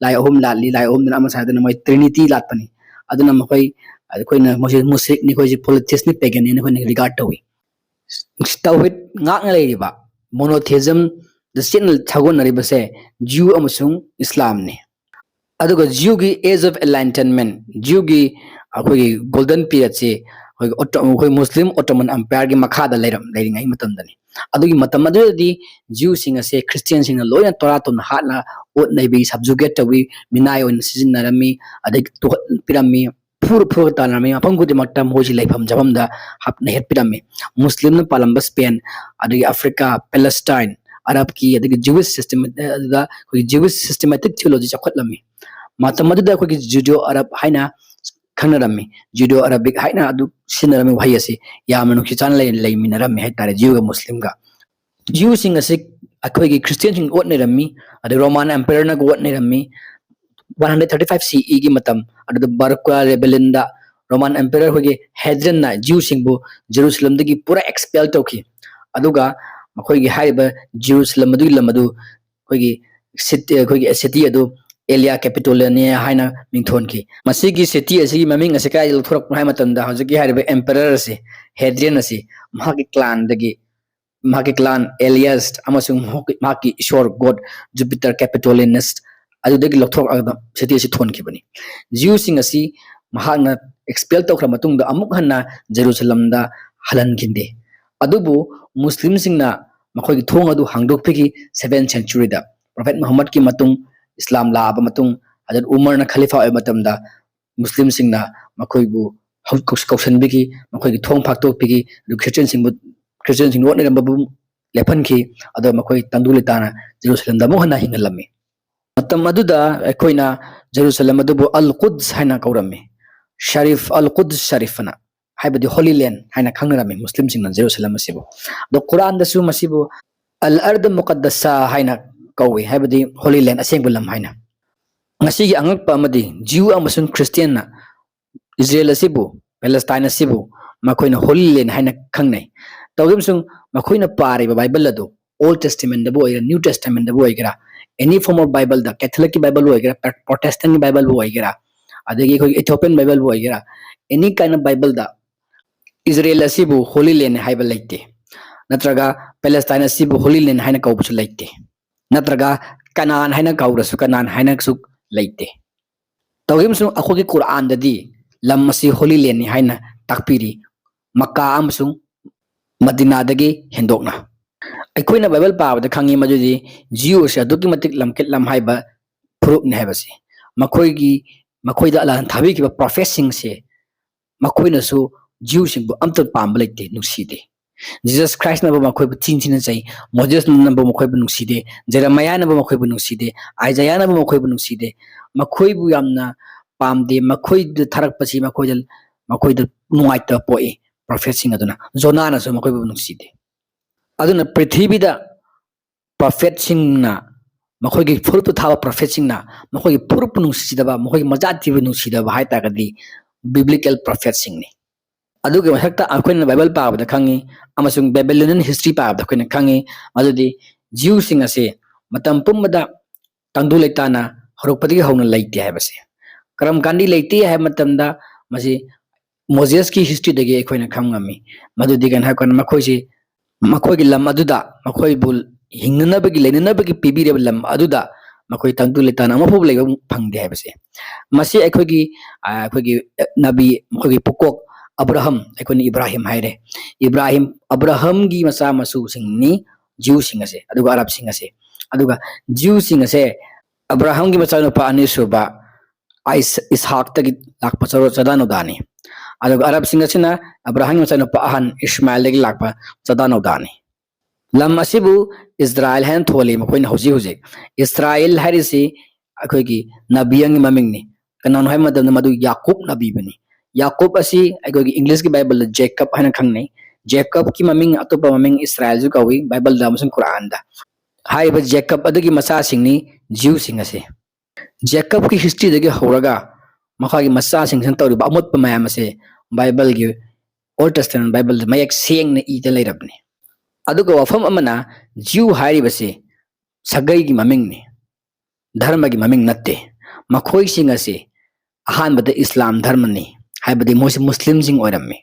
ꯂꯥꯏ ꯑꯍꯨꯝ ꯂꯥꯠꯂꯤ, ꯂꯥꯏ ꯑꯍꯨꯝꯗꯨꯅ ꯑꯃ ꯁꯥꯏꯗꯅ ꯃꯣꯏ ꯇ꯭ꯔꯤꯅꯤꯇꯤ ꯂꯥꯠꯄꯅꯤ꯫ ꯑꯗꯨꯅ ꯃꯈꯣꯏ, ꯑꯩꯈꯣꯏꯅ ꯃꯣꯏꯁꯦ ꯃꯨꯁꯔꯤꯛꯅꯤ, ꯑꯩꯈꯣꯏꯁꯦ ꯄꯣꯂꯤꯊꯤꯁꯅꯤ, ꯄꯦꯒꯟꯅꯤ ꯑꯩꯈꯣꯏꯅ ꯔꯤꯒꯥꯔꯗ ꯇꯧꯏ꯫ ꯇꯧꯍꯤꯗ ꯉꯥꯛꯅ ꯂꯩꯔꯤꯕ, ꯃꯣꯅꯣꯊꯤꯌꯖꯝꯗ ꯆꯦꯠꯅ ꯁꯥꯒꯣꯟꯅꯔꯤꯕꯁꯦ ꯖ꯭ꯌꯨ ꯑꯃꯁꯨꯡ ꯏꯁꯂꯥꯝꯅꯤ꯫ ꯑꯗꯨꯒ ꯖ꯭ꯌꯨꯒꯤ Age of Enlightenment, ꯖ꯭ꯌꯨꯒꯤ ꯑꯩꯈꯣꯏꯒꯤ ꯒꯣꯜꯗꯟ ꯄꯤꯔꯤꯌꯠꯁꯤ ꯑꯩꯈꯣꯏꯒꯤ ꯑꯣꯇꯣ-, ꯑꯩꯈꯣꯏ ꯃꯨꯁꯂꯤꯝ ꯑꯣꯇꯣꯃꯟ ꯑꯝꯄꯥꯌꯔꯒꯤ ꯃꯈꯥꯗ ꯂꯩꯔꯝ-, ꯂꯩꯔꯤꯉꯩ ꯃꯇꯝꯗꯅꯤ꯫ ꯑꯗꯨꯒꯤ ꯃꯇꯝ ꯑꯗꯨꯗꯗꯤ ꯖ꯭ꯌꯨꯁꯤꯡ ꯑꯁꯦ ꯈ꯭ꯔꯤꯁꯇꯤꯌꯟꯁꯤꯡꯅ ꯂꯣꯏꯅ ꯇꯣꯔꯥ ꯇꯣꯝꯅ ꯍꯥꯠꯅ ꯑꯣꯠ ꯅꯩꯕꯤ, ꯁꯕꯖꯨꯒꯦꯠ ꯇꯧꯕꯤ, ꯃꯤꯅꯥꯏ ꯑꯣꯏꯅ ꯁꯤꯖꯤꯟꯅꯔꯝꯃꯤ, ꯑꯗꯩ ꯇꯨꯍꯠꯄꯤꯔꯝꯃꯤ, ꯐꯨꯔ ꯐꯨꯔ ꯇꯥꯟꯅꯔꯝꯃꯤ, ꯃꯐꯝ ꯈꯨꯗꯤꯡꯃꯛꯇ ꯃꯈꯣꯏꯁꯤ ꯂꯩꯐꯝ ꯆꯥꯐꯝꯗ ꯍꯥꯞꯅ ꯍꯦꯠꯄꯤꯔꯝꯃꯤ꯫ ꯃꯨꯁꯂꯤꯝꯅ ꯄꯥꯜꯂꯝꯕ ꯁ꯭ꯄꯦꯟ, ꯑꯗꯒꯤ ꯑꯐ꯭ꯔꯤꯀꯥ, ꯄꯦꯂꯦꯁꯇꯥꯏꯟ, ꯑꯔꯕꯀꯤ, ꯑꯗꯒꯤ ꯖ꯭ꯌꯨꯏꯁ ꯁꯤꯁꯇꯦꯝ ꯑꯗꯨꯗ ꯑꯩꯈꯣꯏꯒꯤ ꯖ꯭ꯌꯨꯏꯁ ꯁꯤꯁꯇꯦꯃꯦꯇꯤꯛ ꯊꯤꯑꯣꯂꯣꯖꯤ ꯆꯥꯎꯈꯠꯂꯝꯃꯤ꯫ ꯃꯇꯝ ꯑꯗꯨꯗ ꯑꯩꯈꯣꯏꯒꯤ ꯖꯨꯗꯤꯑꯣ ꯑꯔꯕ ꯍꯥꯏꯅ ꯈꯪꯅꯔꯝꯃꯤ꯫ ꯖꯨꯗꯤꯑꯣ ꯑꯔꯕꯤꯛ ꯍꯥꯏꯅ ꯑꯗꯨ ꯁꯤꯖꯤꯟꯅꯔꯝꯃꯤ ꯋꯥꯍꯩ ꯑꯁꯤ꯫ ꯌꯥꯝꯅ ꯅꯨꯡꯁꯤ ꯆꯥꯟꯅ ꯂꯩ-, ꯂꯩꯃꯤꯟꯅꯔꯝꯃꯤ ꯍꯥꯏꯇꯥꯔꯦ ꯖ꯭ꯌꯨꯒ ꯃꯨꯁꯂꯤꯝꯒ꯫ ꯖ꯭ꯌꯨꯁꯤꯡ ꯑꯁꯤ ꯑꯩꯈꯣꯏꯒꯤ ꯈ꯭ꯔꯤꯁꯇꯤꯌꯟꯁꯤꯡ ꯑꯣꯠꯅꯔꯝꯃꯤ, ꯑꯗꯩ ꯔꯣꯃꯥꯟ ꯑꯦꯝꯄꯦꯔꯔꯅꯒ ꯑꯣꯠꯅꯔꯝꯃꯤ꯫ One hundred thirty five C Eꯒꯤ ꯃꯇꯝ ꯑꯗꯨꯗ ꯕꯔꯀ꯭ꯋꯥ ꯔꯦꯕꯦꯂꯤꯟꯗ ꯔꯣꯃꯥꯟ ꯑꯦꯝꯄꯦꯔꯔ ꯑꯩꯈꯣꯏꯒꯤ ꯍꯦꯗ꯭ꯔꯤꯌꯟꯅ ꯖ꯭ꯌꯨꯁꯤꯡꯕꯨ ꯖꯦꯔꯨꯁꯂꯝꯗꯒꯤ ꯄꯨꯔꯥ ꯑꯦꯛꯁꯄꯦꯜ ꯇꯧꯈꯤ꯫ ꯑꯗꯨꯒ ꯃꯈꯣꯏꯒꯤ ꯍꯥꯏꯔꯤꯕ ꯖꯦꯔꯨꯁꯂꯝ ꯑꯗꯨꯒꯤ ꯂꯝ ꯑꯗꯨ ꯑꯩꯈꯣꯏꯒꯤ ꯁꯤꯇꯤ, ꯑꯩꯈꯣꯏꯒꯤ ꯁꯤꯇꯤ ꯑꯗꯨ ꯑꯦꯂꯤꯌꯥ ꯀꯦꯄꯤꯇꯣꯂꯤꯌꯥꯅꯤ ꯍꯥꯏꯅ ꯃꯤꯡꯊꯣꯟꯈꯤ꯫ ꯃꯁꯤꯒꯤ city ꯑꯁꯤꯒꯤ ꯃꯃꯤꯡ ꯑꯁꯤ ꯀꯗꯥꯏꯗ ꯂꯧꯊꯣꯔꯛꯄꯅꯣ ꯍꯥꯏꯕ ꯃꯇꯝꯗ, ꯍꯧꯖꯤꯛꯀꯤ ꯍꯥꯏꯔꯤꯕ emperor ꯑꯁꯤ, ꯍꯦꯗ꯭ꯔꯤꯌꯟ ꯑꯁꯤ, ꯃꯍꯥꯛꯀꯤ clanꯗꯒꯤ, ꯃꯍꯥꯛꯀꯤ clan ꯑꯦꯂꯤꯌꯁ ꯑꯃꯁꯨꯡ ꯃꯍꯥꯛꯀꯤ, ꯃꯍꯥꯛꯀꯤ ꯏꯁꯣꯔ god Jupiter Capitolinus ꯑꯗꯨꯗꯒꯤ ꯂꯧꯊꯣꯔꯛꯂꯒ city ꯑꯁꯤ ꯊꯣꯟꯈꯤꯕꯅꯤ꯫ Jewꯁꯤꯡ ꯑꯁꯤ ꯃꯍꯥꯛꯅ expel ꯇꯧꯈ꯭ꯔ ꯃꯇꯨꯡꯗ ꯑꯃꯨꯛ ꯍꯟꯅ ꯖꯦꯔꯨꯁꯂꯝꯗ ꯍꯜꯍꯟꯈꯤꯗꯦ꯫ ꯑꯗꯨꯕꯨ ꯃꯨꯁꯂꯤꯝꯁꯤꯡꯅ ꯃꯈꯣꯏꯒꯤ ꯊꯣꯡ ꯑꯗꯨ ꯍꯥꯡꯗꯣꯛꯄꯤꯈꯤ seventh centuryꯗ꯫ Prophet ꯃꯨꯍꯝꯃꯗꯀꯤ ꯃꯇꯨꯡ, ꯏꯁꯂꯥꯝ ꯂꯥꯛꯑꯕ ꯃꯇꯨꯡ, ꯍꯖꯔꯠ ꯎꯃꯔꯅ ꯈꯂꯤꯐꯥ ꯑꯣꯏꯕ ꯃꯇꯝꯗ ꯃꯨꯁꯂꯤꯝꯁꯤꯡꯅ ꯃꯈꯣꯏꯕꯨ ꯍꯧ-, ꯀꯧ-, ꯀꯧꯁꯟꯕꯤꯈꯤ, ꯃꯈꯣꯏꯒꯤ ꯊꯣꯡ ꯐꯥꯛꯇꯣꯛꯄꯤꯈꯤ, ꯑꯗꯨ ꯈ꯭ꯔꯤꯁꯇꯤꯌꯟꯁꯤꯡꯕꯨ, ꯈ꯭ꯔꯤꯁꯇꯤꯌꯟꯁꯤꯡ ꯂꯣꯠꯅꯔꯝꯕꯕꯨ ꯂꯦꯞꯍꯟꯈꯤ, ꯑꯗꯨꯒ ꯃꯈꯣꯏ ꯇꯪꯗꯨ ꯂꯩꯇꯥꯅ ꯖꯦꯔꯨꯁꯂꯝꯗ ꯑꯃꯨꯛ ꯍꯟꯅ ꯍꯤꯡꯍꯜꯂꯝꯃꯤ꯫ ꯃꯇꯝ ꯑꯗꯨꯗ ꯑꯩꯈꯣꯏꯅ ꯖꯦꯔꯨꯁꯂꯝ ꯑꯗꯨꯕꯨ ꯑꯜ ꯀꯨꯗꯁ ꯍꯥꯏꯅ ꯀꯧꯔꯝꯃꯤ, ꯁꯔꯤꯐ ꯑꯜ ꯀꯨꯗꯁ ꯁꯔꯤꯐ ꯑꯅ, ꯍꯥꯏꯕꯗꯤ Holy Land ꯍꯥꯏꯅ ꯈꯪꯅꯔꯝꯃꯤ ꯃꯨꯁꯂꯤꯝꯁꯤꯡꯅ ꯖꯦꯔꯨꯁꯂꯝ ꯑꯁꯤꯕꯨ꯫ ꯑꯗꯣ ꯀꯨꯔꯥꯟꯗꯁꯨ ꯃꯁꯤꯕꯨ ꯑꯜ ꯑꯔꯗ ꯃꯨꯀꯗꯁꯥ ꯍꯥꯏꯅ ꯀꯧꯏ, ꯍꯥꯏꯕꯗꯤ Holy Land, ꯑꯁꯦꯡꯕ ꯂꯝ ꯍꯥꯏꯅ꯫ ꯉꯁꯤꯒꯤ ꯑꯉꯛꯄ ꯑꯃꯗꯤ ꯖ꯭ꯌꯨ ꯑꯃꯁꯨꯡ ꯈ꯭ꯔꯤꯁꯇꯤꯌꯟꯅ ꯏꯖꯔꯦꯜ ꯑꯁꯤꯕꯨ, ꯄꯦꯂꯦꯁꯇꯥꯏꯟ ꯑꯁꯤꯕꯨ ꯃꯈꯣꯏꯅ Holy Land ꯍꯥꯏꯅ ꯈꯪꯅꯩ꯫ ꯇꯧꯏꯒꯨꯝꯁꯨꯡ ꯃꯈꯣꯏꯅ ꯄꯥꯔꯤꯕ ꯕꯥꯏꯕꯜ ꯑꯗꯨ Old Testamentꯗꯕꯨ ꯑꯣꯏꯒꯦꯔꯥ, New Testamentꯗꯕꯨ ꯑꯣꯏꯒꯦꯔꯥ, any form of Bible, Catholic Bible ꯑꯣꯏꯒꯦꯔꯥ, Protestantꯒꯤ Bible ꯑꯣꯏꯒꯦꯔꯥ, ꯑꯗꯒꯤ ꯑꯩꯈꯣꯏꯒꯤ Ethiopian Bible ꯑꯣꯏꯒꯦꯔꯥ, any kind of Bibleꯗ ꯏꯖꯔꯦꯜ ꯑꯁꯤꯕꯨ Holy Land ꯍꯥꯏꯕ ꯂꯩꯇꯦ, ꯅꯠꯇ꯭ꯔꯒ ꯄꯦꯂꯦꯁꯇꯥꯏꯟ ꯑꯁꯤꯕꯨ Holy Land ꯍꯥꯏꯅ ꯀꯧꯕꯁꯨ ꯂꯩꯇꯦ, ꯅꯠꯇ꯭ꯔꯒ ꯀꯅꯥꯟ ꯍꯥꯏꯅ ꯀꯧꯔꯁꯨ ꯀꯅꯥꯟ ꯍꯥꯏꯅꯁꯨ ꯂꯩꯇꯦ꯫ ꯇꯧꯏꯒꯨꯝꯁꯨꯡ ꯑꯩꯈꯣꯏꯒꯤ ꯀꯨꯔꯥꯟꯗꯗꯤ ꯂꯝ ꯑꯁꯤ Holy Landꯅꯤ ꯍꯥꯏꯅ ꯇꯥꯛꯄꯤꯔꯤ, ꯃꯛꯀꯥ ꯑꯃꯁꯨꯡ ꯃꯗꯤꯅꯥꯗꯒꯤ ꯍꯦꯟꯗꯣꯛꯅ꯫ ꯑꯩꯈꯣꯏꯅ ꯕꯥꯏꯕꯜ ꯄꯥꯕꯗ ꯈꯪꯉꯤ ꯃꯗꯨꯗꯤ ꯖ꯭ꯌꯨ ꯑꯁꯤ ꯑꯗꯨꯛꯀꯤ ꯃꯇꯤꯛ ꯂꯝꯀꯦꯠ ꯂꯝꯍꯥꯏꯕ ꯐꯨꯔꯨꯞꯅꯤ ꯍꯥꯏꯕꯁꯤ꯫ ꯃꯈꯣꯏꯒꯤ, ꯃꯈꯣꯏꯗ ꯑꯜꯂꯥꯍꯅ ꯊꯥꯕꯤꯈꯤꯕ prophetꯁꯤꯡꯁꯦ ꯃꯈꯣꯏꯅꯁꯨ ꯖ꯭ꯌꯨꯁꯤꯡꯕꯨ ꯑꯝꯇ ꯄꯥꯝꯕ ꯂꯩꯇꯦ, ꯅꯨꯡꯁꯤꯗꯦ꯫ Jesus Christꯅꯕꯨ ꯃꯈꯣꯏꯕꯨ ꯊꯤꯅ ꯊꯤꯅ ꯆꯩ, ꯃꯣꯖꯦꯁꯅꯕꯨ ꯃꯈꯣꯏꯕꯨ ꯅꯨꯡꯁꯤꯗꯦ, ꯖꯦꯔꯦꯃꯥꯌꯥꯅꯕꯨ ꯃꯈꯣꯏꯕꯨ ꯅꯨꯡꯁꯤꯗꯦ, ꯑꯥꯏꯖꯥꯌꯥꯅꯕꯨ ꯃꯈꯣꯏꯕꯨ ꯅꯨꯡꯁꯤꯗꯦ꯫ ꯃꯈꯣꯏꯕꯨ ꯌꯥꯝꯅ ꯄꯥꯝꯗꯦ, ꯃꯈꯣꯏꯗ ꯊꯥꯔꯛꯄꯁꯤ ꯃꯈꯣꯏꯗ, ꯃꯈꯣꯏꯗ ꯅꯨꯡꯉꯥꯏꯇꯕ ꯄꯣꯛꯏ꯫ Prophetꯁꯤꯡ ꯑꯗꯨꯅ, ꯖꯣꯅꯥꯅꯁꯨ ꯃꯈꯣꯏꯕꯨ ꯅꯨꯡꯁꯤꯗꯦ꯫ ꯑꯗꯨꯅ ꯄ꯭ꯔꯤꯊꯤꯕꯤꯗ prophetꯁꯤꯡꯅ, ꯃꯈꯣꯏꯒꯤ ꯐꯨꯔꯨꯞꯇ ꯊꯥꯕ prophetꯁꯤꯡꯅ ꯃꯈꯣꯏꯒꯤ ꯐꯨꯔꯨꯞꯄꯨ ꯅꯨꯡꯁꯤꯗꯕ, ꯃꯈꯣꯏꯒꯤ ꯃꯖꯥꯇꯤꯕꯨ ꯅꯨꯡꯁꯤꯗꯕ ꯍꯥꯏ ꯇꯥꯔꯒꯗꯤ biblical prophetꯁꯤꯡꯅꯤ꯫ ꯑꯗꯨꯒꯤ ꯃꯊꯛꯇ ꯑꯩꯈꯣꯏꯅ ꯕꯥꯏꯕꯜ ꯄꯥꯕꯗ ꯈꯪꯉꯤ, ꯑꯃꯁꯨꯡ Babylonian history ꯄꯥꯕꯗ ꯑꯩꯈꯣꯏꯅ ꯈꯪꯉꯤ, ꯃꯗꯨꯗꯤ ꯖ꯭ꯌꯨꯁꯤꯡ ꯑꯁꯤ ꯃꯇꯝ ꯄꯨꯝꯕꯗ ꯇꯪꯗꯨ ꯂꯩꯇꯥꯅ ꯍꯧꯔꯛꯄꯗꯒꯤ ꯍꯧꯅ ꯂꯩꯇꯦ ꯍꯥꯏꯕꯁꯦ꯫ ꯀꯔꯝ ꯀꯥꯟꯗꯤ ꯂꯩꯇꯦ ꯍꯥꯏꯕ ꯃꯇꯝꯗ ꯃꯁꯤ ꯃꯣꯖꯦꯁꯀꯤ ꯍꯤꯁꯇ꯭ꯔꯤꯗꯒꯤ ꯑꯩꯈꯣꯏꯅ ꯈꯪꯉꯝꯃꯤ꯫ ꯃꯗꯨꯗꯤ ꯀꯩꯅꯣ ꯍꯥꯏꯔꯀꯥꯟꯗ ꯃꯈꯣꯏꯁꯤ ꯃꯈꯣꯏꯒꯤ ꯂꯝ ꯑꯗꯨꯗ ꯃꯈꯣꯏꯕꯨ ꯍꯤꯡꯅꯅꯕꯒꯤ, ꯂꯩꯅꯅꯕꯒꯤ ꯄꯤꯕꯤꯔꯤꯕ ꯂꯝ ꯑꯗꯨꯗ ꯃꯈꯣꯏ ꯇꯪꯗꯨ ꯂꯩꯇꯥꯅ ꯑꯃꯐꯥꯎ ꯂꯩꯕ ꯐꯪꯗꯦ ꯍꯥꯏꯕꯁꯦ꯫ ꯃꯁꯤ ꯑꯩꯈꯣꯏꯒꯤ, ꯑ, ꯑꯩꯈꯣꯏꯒꯤ ꯅꯕꯤ, ꯃꯈꯣꯏꯒꯤ ꯄꯨꯀꯣꯛ ꯑꯕ꯭ꯔꯥꯍꯝ, ꯑꯩꯈꯣꯏꯅ ꯏꯕ꯭ꯔꯥꯍꯤꯝ ꯍꯥꯏꯔꯦ꯫ ꯏꯕ꯭ꯔꯥꯍꯤꯝ, ꯑꯕ꯭ꯔꯥꯍꯝꯒꯤ ꯃꯆꯥ ꯃꯁꯨꯁꯤꯡꯅꯤ ꯖ꯭ꯌꯨꯁꯤꯡ ꯑꯁꯦ, ꯑꯗꯨꯒ ꯑꯔꯕꯁꯤꯡ ꯑꯁꯦ꯫ ꯑꯗꯨꯒ ꯖ꯭ꯌꯨꯁꯤꯡ ꯑꯁꯦ ꯑꯕ꯭ꯔꯥꯍꯝꯒꯤ ꯃꯆꯥꯅꯨꯄꯥ ꯑꯅꯤꯁꯨꯕ ꯑꯥꯏꯁ-, ꯏꯁꯍꯥꯛꯇꯒꯤ ꯂꯥꯛꯄ ꯆꯔꯣ-, ꯆꯥꯗꯥ ꯅꯧꯗꯥꯅꯤ꯫ ꯑꯗꯨꯒ ꯑꯔꯕꯁꯤꯡ ꯑꯁꯤꯅ ꯑꯕ꯭ꯔꯥꯍꯝꯒꯤ ꯃꯆꯥꯅꯨꯄꯥ ꯑꯍꯟ ꯏꯁꯃꯥꯏꯜꯗꯒꯤ ꯂꯥꯛꯄ ꯆꯥꯗꯥ ꯅꯧꯗꯥꯅꯤ꯫ ꯂꯝ ꯑꯁꯤꯕꯨ ꯏꯁꯔꯥꯏꯜ ꯍꯥꯏꯅ ꯊꯣꯜꯂꯤ ꯃꯈꯣꯏꯅ ꯍꯧꯖꯤꯛ ꯍꯧꯖꯤꯛ꯫ ꯏꯁꯔꯥꯏꯜ ꯍꯥꯏꯔꯤꯁꯤ ꯑꯩꯈꯣꯏꯒꯤ ꯅꯕꯤ ꯑꯃꯒꯤ ꯃꯃꯤꯡꯅꯤ꯫ ꯀꯅꯥꯅꯣ ꯍꯥꯏꯕ ꯃꯇꯝꯗ ꯃꯗꯨ ꯌꯥꯀꯨꯕꯅ ꯄꯤꯕꯅꯤ꯫ ꯌꯥꯀꯨꯕ ꯑꯁꯤ ꯑꯩꯈꯣꯏꯒꯤ ꯏꯪꯂꯤꯁꯀꯤ ꯕꯥꯏꯕꯜꯗ ꯖꯦꯀꯕ ꯍꯥꯏꯅ ꯈꯪꯅꯩ꯫ ꯖꯦꯀꯕꯀꯤ ꯃꯃꯤꯡ, ꯑꯇꯣꯞꯄ ꯃꯃꯤꯡ ꯏꯁꯔꯥꯏꯜꯁꯨ ꯀꯧꯏ ꯕꯥꯏꯕꯜꯗ ꯑꯃꯁꯨꯡ ꯀꯨꯔꯥꯟꯗ꯫ ꯍꯥꯏꯔꯤꯕ ꯖꯦꯀꯕ ꯑꯗꯨꯒꯤ ꯃꯆꯥꯁꯤꯡꯅꯤ ꯖ꯭ꯌꯨꯁꯤꯡ ꯑꯁꯤ꯫ ꯖꯦꯀꯕꯀꯤ ꯍꯤꯁꯇ꯭ꯔꯤꯗꯒꯤ ꯍꯧꯔꯒ ꯃꯈꯣꯏꯒꯤ ꯃꯆꯥꯁꯤꯡꯁꯤꯅ ꯇꯧꯔꯤꯕ ꯑꯃꯣꯠꯄ ꯃꯌꯥꯝ ꯑꯁꯦ ꯕꯥꯏꯕꯜꯒꯤ, ꯑꯣꯜ ꯇꯦꯁꯇꯃꯦꯟ ꯕꯥꯏꯕꯜꯗ ꯃꯌꯦꯛ ꯁꯦꯡꯅ ꯏꯗ ꯂꯩꯔꯕꯅꯤ꯫ ꯑꯗꯨꯒ ꯋꯥꯐꯝ ꯑꯃꯅ, ꯖ꯭ꯌꯨ ꯍꯥꯏꯔꯤꯕꯁꯤ ꯁꯥꯒꯩꯒꯤ ꯃꯃꯤꯡꯅꯤ, ꯙꯔꯃꯒꯤ ꯃꯃꯤꯡ ꯅꯠꯇꯦ꯫ ꯃꯈꯣꯏꯁꯤꯡ ꯑꯁꯤ ꯑꯍꯥꯟꯕꯗ ꯏꯁꯂꯥꯝ ꯙꯔꯃꯅꯤ, ꯍꯥꯏꯕꯗꯤ ꯃꯣꯏꯁꯤ ꯃꯨꯁꯂꯤꯝꯁꯤꯡ ꯑꯣꯏꯔꯝꯃꯤ꯫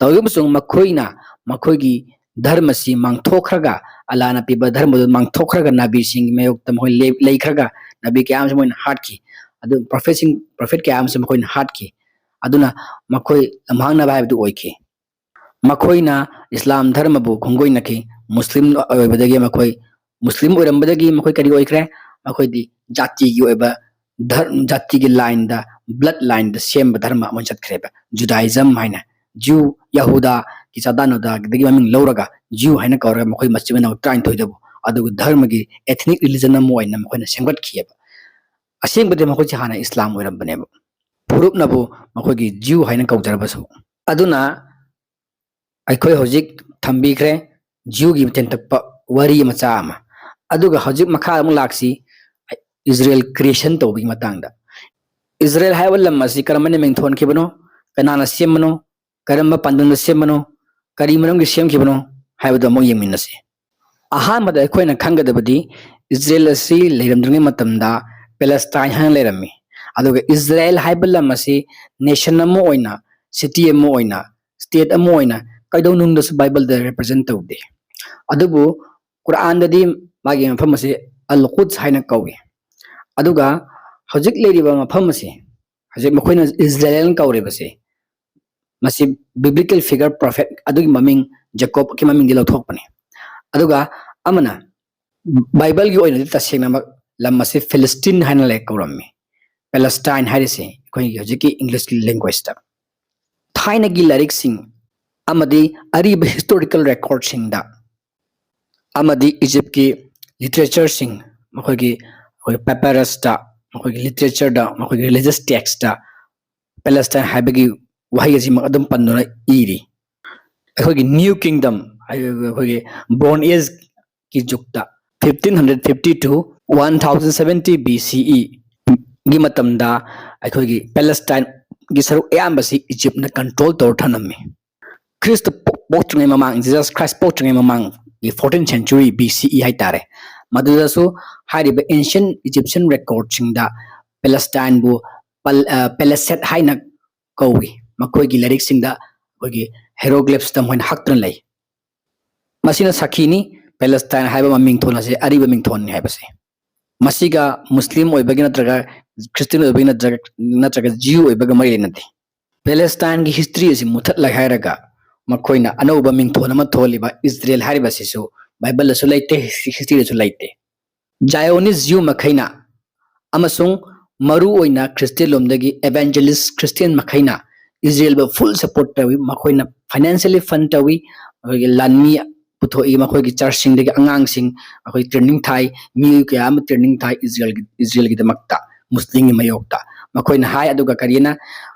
ꯇꯧꯏꯒꯨꯝꯕꯁꯨꯡ ꯃꯈꯣꯏꯅ ꯃꯈꯣꯏꯒꯤ ꯙꯔꯃꯁꯤ ꯃꯥꯡꯊꯣꯛꯈ꯭ꯔꯒ, ꯑꯜꯂꯥꯍꯅ ꯄꯤꯕ ꯙꯔꯃꯗꯨ ꯃꯥꯡꯊꯣꯛꯈ꯭ꯔꯒ, ꯅꯕꯤꯁꯤꯡꯒꯤ ꯃꯥꯌꯣꯛꯇ ꯃꯈꯣꯏ ꯂꯦꯞ-, ꯂꯩꯈ꯭ꯔꯒ, ꯅꯕꯤ ꯀꯌꯥ ꯑꯃꯁꯨ ꯃꯈꯣꯏꯅ ꯍꯥꯠꯈꯤ꯫ ꯑꯗꯨ ꯄ꯭ꯔꯣꯐꯦꯠꯁꯤꯡ, ꯄ꯭ꯔꯣꯐꯦꯠ ꯀꯌꯥ ꯑꯃꯁꯨ ꯃꯈꯣꯏꯅ ꯍꯥꯠꯈꯤ꯫ ꯑꯗꯨꯅ ꯃꯈꯣꯏ ꯂꯝꯍꯥꯡꯅꯕ ꯍꯥꯏꯕꯗꯨ ꯑꯣꯏꯈꯤ꯫ ꯃꯈꯣꯏꯅ ꯏꯁꯂꯥꯝ ꯙꯔꯃꯕꯨ ꯈꯣꯡꯒꯣꯏꯅꯈꯤ, ꯃꯨꯁꯂꯤꯝ ꯑꯣꯏꯕꯗꯒꯤ ꯃꯈꯣꯏ, ꯃꯨꯁꯂꯤꯝ ꯑꯣꯏꯔꯝꯕꯗꯒꯤ ꯃꯈꯣꯏ ꯀꯔꯤ ꯑꯣꯏꯈ꯭ꯔꯦ? ꯃꯈꯣꯏꯗꯤ ꯖꯥꯇꯤꯒꯤ ꯑꯣꯏꯕ ꯙꯔ-, ꯖꯥꯇꯤꯒꯤ ꯂꯥꯏꯟꯗ, ꯕ꯭ꯂꯠ ꯂꯥꯏꯟꯗ ꯁꯦꯝꯕ ꯙꯔꯃ ꯑꯃ ꯆꯠꯈ꯭ꯔꯦꯕ, ꯖꯨꯗꯥꯏꯖꯝ ꯍꯥꯏꯅ꯫ ꯖ꯭ꯌꯨ, ꯌꯍꯨꯗꯥꯒꯤ ꯆꯥꯗꯥ ꯅꯧꯗꯥꯒꯤꯗꯒꯤ ꯃꯃꯤꯡ ꯂꯧꯔꯒ ꯖ꯭ꯌꯨ ꯍꯥꯏꯅ ꯀꯧꯔꯒ ꯃꯈꯣꯏ ꯃꯆꯤꯟ ꯃꯅꯥꯎ ꯇꯔꯥꯅꯤꯊꯣꯏꯗꯕꯨ ꯑꯗꯨꯒ ꯙꯔꯃꯒꯤ ꯑꯦꯊꯅꯤꯛ ꯔꯤꯂꯤꯖꯟ ꯑꯃ ꯑꯣꯏꯅ ꯃꯈꯣꯏꯅ ꯁꯦꯝꯒꯠꯈꯤꯑꯕ꯫ ꯑꯁꯦꯡꯕꯗꯤ ꯃꯈꯣꯏꯁꯦ ꯍꯥꯟꯅ ꯏꯁꯂꯥꯝ ꯑꯣꯏꯔꯝꯕꯅꯦꯕ, ꯐꯨꯔꯨꯞꯅꯕꯨ ꯃꯈꯣꯏꯒꯤ ꯖ꯭ꯌꯨ ꯍꯥꯏꯅ ꯀꯧꯖꯔꯕꯁꯨ꯫ ꯑꯗꯨꯅ ꯑꯩꯈꯣꯏ ꯍꯧꯖꯤꯛ ꯊꯝꯕꯤꯈ꯭ꯔꯦ ꯖ꯭ꯌꯨꯒꯤ ꯇꯦꯟꯇꯛꯄ ꯋꯥꯔꯤ ꯃꯆꯥ ꯑꯃ꯫ ꯑꯗꯨꯒ ꯍꯧꯖꯤꯛ ꯃꯈꯥ ꯑꯃꯨꯛ ꯂꯥꯛꯁꯤ ꯏꯖꯔꯦꯜ ꯀ꯭ꯔꯤꯌꯦꯁꯟ ꯇꯧꯕꯒꯤ ꯃꯇꯥꯡꯗ꯫ ꯏꯖꯔꯦꯜ ꯍꯥꯏꯕ ꯂꯝ ꯑꯁꯤ ꯀꯔꯝꯕꯅ ꯃꯤꯡꯊꯣꯟꯈꯤꯕꯅꯣ, ꯀꯅꯥꯅ ꯁꯦꯝꯕꯅꯣ, ꯀꯔꯝꯕ ꯄꯥꯟꯗꯝꯗ ꯁꯦꯝꯕꯅꯣ, ꯀꯔꯤ ꯃꯔꯝꯒꯤ ꯁꯦꯝꯈꯤꯕꯅꯣ ꯍꯥꯏꯕꯗꯨ ꯑꯃꯨꯛ ꯌꯦꯡꯃꯤꯟꯅꯁꯤ꯫ ꯑꯍꯥꯟꯕꯗ ꯑꯩꯈꯣꯏꯅ ꯈꯪꯒꯗꯕꯗꯤ ꯏꯖꯔꯦꯜ ꯑꯁꯤ ꯂꯩꯔꯝꯗ꯭ꯔꯤꯉꯩ ꯃꯇꯝꯗ ꯄꯦꯂꯦꯁꯇꯥꯏꯟ ꯍꯥꯏꯅ ꯂꯩꯔꯝꯃꯤ꯫ ꯑꯗꯨꯒ ꯏꯖꯔꯦꯜ ꯍꯥꯏꯕ ꯂꯝ ꯑꯁꯤ ꯅꯦꯁꯟ ꯑꯃ ꯑꯣꯏꯅ, ꯁꯤꯇꯤ ꯑꯃ ꯑꯣꯏꯅ, ꯁ꯭ꯇꯦꯠ ꯑꯃ ꯑꯣꯏꯅ ꯀꯩꯗꯧꯅꯨꯡꯗꯁꯨ ꯕꯥꯏꯕꯜꯗ ꯔꯤꯄ꯭ꯔꯖꯦꯟ ꯇꯧꯗꯦ꯫ ꯑꯗꯨꯕꯨ ꯀꯨꯔꯥꯟꯗꯗꯤ ꯃꯥꯒꯤ ꯃꯐꯝ ꯑꯁꯤ ꯑꯜ ꯀꯨꯗꯁ ꯍꯥꯏꯅ ꯀꯧꯏ꯫ ꯑꯗꯨꯒ ꯍꯧꯖꯤꯛ ꯂꯩꯔꯤꯕ ꯃꯐꯝ ꯑꯁꯤ, ꯍꯧꯖꯤꯛ ꯃꯈꯣꯏꯅ ꯏꯖꯔꯦꯜ ꯀꯧꯔꯤꯕꯁꯤ, ꯃꯁꯤ ꯕꯤꯕ꯭ꯂꯤꯀꯦꯜ ꯐꯤꯒꯔ, ꯄ꯭ꯔꯣꯐꯦꯠ ꯑꯗꯨꯒꯤ ꯃꯃꯤꯡ, ꯖꯦꯀꯣꯕꯀꯤ ꯃꯃꯤꯡꯗꯤ ꯂꯧꯊꯣꯛꯄꯅꯤ꯫ ꯑꯗꯨꯒ ꯑꯃꯅ, ꯕꯥꯏꯕꯜꯒꯤ ꯑꯣꯏꯅꯗꯤ ꯇꯁꯦꯡꯅꯃꯛ ꯂꯝ ꯑꯁꯤ ꯐꯤꯂꯤꯁꯇꯤꯟ ꯍꯥꯏꯅ ꯂꯩ ꯀꯧꯔꯝꯃꯤ꯫ ꯄꯦꯂꯦꯁꯇꯥꯏꯟ ꯍꯥꯏꯔꯤꯁꯤ ꯑꯩꯈꯣꯏꯒꯤ ꯍꯧꯖꯤꯛꯀꯤ ꯏꯪꯂꯤꯁꯀꯤ ꯂꯦꯡꯒ꯭ꯋꯦꯖꯇ꯫ ꯊꯥꯏꯅꯒꯤ ꯂꯥꯏꯔꯤꯛꯁꯤꯡ ꯑꯃꯗꯤ ꯑꯔꯤꯕ ꯍꯤꯁꯇꯣꯔꯤꯀꯦꯜ ꯔꯦꯀꯣꯔꯗꯁꯤꯡꯗ ꯑꯃꯗꯤ ꯏꯖꯤꯞꯀꯤ ꯂꯤꯇꯔꯦꯆꯔꯁꯤꯡ, ꯃꯈꯣꯏꯒꯤ, ꯑꯩꯈꯣꯏ ꯄꯦꯄꯥꯔꯁꯇ, ꯃꯈꯣꯏꯒꯤ ꯂꯤꯇꯔꯦꯆꯔꯗ, ꯃꯈꯣꯏꯒꯤ ꯔꯤꯂꯤꯖꯁ ꯇꯦꯛꯁꯇ ꯄꯦꯂꯦꯁꯇꯥꯏꯟ ꯍꯥꯏꯕꯒꯤ ꯋꯥꯍꯩ ꯑꯁꯤꯃꯛ ꯑꯗꯨꯝ ꯄꯟꯗꯨꯅ ꯏꯔꯤ꯫ ꯑꯩꯈꯣꯏꯒꯤ ꯅ꯭ꯌꯨ ꯀꯤꯡꯗꯝ, ꯑꯩꯈꯣꯏꯒꯤ ꯕ꯭ꯔꯣꯟ ꯑꯦꯖꯀꯤ ꯖꯨꯛꯇ, fifteen hundred fifty to one thousand seventy B C E ꯒꯤ ꯃꯇꯝꯗ ꯑꯩꯈꯣꯏꯒꯤ ꯄꯦꯂꯦꯁꯇꯥꯏꯟꯒꯤ ꯁꯔꯨꯛ ꯑꯌꯥꯝꯕꯁꯤ ꯏꯖꯤꯞꯅ ꯀꯟꯇ꯭ꯔꯣꯜ ꯇꯧꯔ ꯊꯝꯂꯝꯃꯤ꯫ ꯈ꯭ꯔꯤꯁꯇ ꯄꯣꯛ-, ꯄꯣꯛꯇ꯭ꯔꯤꯉꯩ ꯃꯃꯥꯡ, ꯖꯤꯖꯁ ꯈ꯭ꯔꯥꯏꯁ ꯄꯣꯛꯇ꯭ꯔꯤꯉꯩ ꯃꯃꯥꯡꯒꯤ fourteenth century B C E ꯍꯥꯏꯇꯥꯔꯦ, ꯃꯗꯨꯗꯁꯨ ꯍꯥꯏꯔꯤꯕ ancient Egyptian recordꯁꯤꯡꯗ ꯄꯦꯂꯦꯁꯇꯥꯏꯟꯕꯨ ꯄꯜ-, ꯑ, ꯄꯦꯂꯦꯁꯦꯠ ꯍꯥꯏꯅ ꯀꯧꯏ꯫ ꯃꯈꯣꯏꯒꯤ ꯂꯥꯏꯔꯤꯛꯁꯤꯡꯗ ꯑꯩꯈꯣꯏꯒꯤ ꯍꯦꯔꯣꯒ꯭ꯂꯤꯐꯁꯇ ꯃꯈꯣꯏꯅ ꯍꯛꯇꯨꯅ ꯂꯩ꯫ ꯃꯁꯤꯅ ꯁꯥꯈꯤꯅꯤ ꯄꯦꯂꯦꯁꯇꯥꯏꯟ ꯍꯥꯏꯕ ꯃꯃꯤꯡꯊꯣꯟ ꯑꯁꯤ ꯑꯔꯤꯕ ꯃꯤꯡꯊꯣꯟꯅꯤ ꯍꯥꯏꯕꯁꯦ꯫ ꯃꯁꯤꯒ ꯃꯨꯁꯂꯤꯝ ꯑꯣꯏꯕꯒꯤ ꯅꯠꯇ꯭ꯔꯒ ꯈ꯭ꯔꯤꯁꯇꯤꯌꯟ ꯑꯣꯏꯕꯒꯤ ꯅꯠꯇ꯭ꯔꯒ, ꯅꯠꯇ꯭ꯔꯒ ꯖ꯭ꯌꯨ ꯑꯣꯏꯕꯒ ꯃꯔꯤ ꯂꯩꯅꯗꯦ꯫ ꯄꯦꯂꯦꯁꯇꯥꯏꯟꯒꯤ ꯍꯤꯁꯇ꯭ꯔꯤ ꯑꯁꯤ ꯃꯨꯊꯠꯂꯒꯦ ꯍꯥꯏꯔꯒ ꯃꯈꯣꯏꯅ ꯑꯅꯧꯕ ꯃꯤꯡꯊꯣꯟ ꯑꯃ ꯊꯣꯜꯂꯤꯕ ꯏꯖꯔꯦꯜ ꯍꯥꯏꯔꯤꯕꯁꯤꯁꯨ ꯕꯥꯏꯕꯜꯗꯁꯨ ꯂꯩꯇꯦ, ꯍꯤꯁꯇ꯭ꯔꯤꯗꯁꯨ ꯂꯩꯇꯦ꯫ ꯖꯥꯏꯑꯣꯅꯤꯁ ꯖ꯭ꯌꯨ ꯃꯈꯩꯅ ꯑꯃꯁꯨꯡ ꯃꯔꯨ ꯑꯣꯏꯅ ꯈ꯭ꯔꯤꯁꯇꯤꯌꯟ ꯂꯣꯝꯗꯒꯤ evangelist ꯈ꯭ꯔꯤꯁꯇꯤꯌꯟ ꯃꯈꯩꯅ ꯏꯖꯔꯦꯜꯕꯨ full support ꯇꯧꯏ꯫ ꯃꯈꯣꯏꯅ financially fund ꯇꯧꯏ, ꯑꯩꯈꯣꯏꯒꯤ ꯂꯥꯟꯃꯤ ꯄꯨꯊꯣꯛꯏ, ꯃꯈꯣꯏꯒꯤ ꯆꯔꯆꯁꯤꯡꯗꯒꯤ ꯑꯉꯥꯡꯁꯤꯡ ꯑꯩꯈꯣꯏ training ꯊꯥꯏ, ꯃꯤꯑꯣꯏ ꯀꯌꯥ ꯑꯃ training ꯊꯥꯏ ꯏꯖꯔꯦꯜꯒꯤ, ꯏꯖꯔꯦꯜꯒꯤꯗꯃꯛꯇ, ꯃꯨꯁꯂꯤꯝꯒꯤ ꯃꯥꯌꯣꯛꯇ꯫ ꯃꯈꯣꯏꯅ ꯍꯥꯏ, ꯑꯗꯨꯒ ꯀꯔꯤꯅ,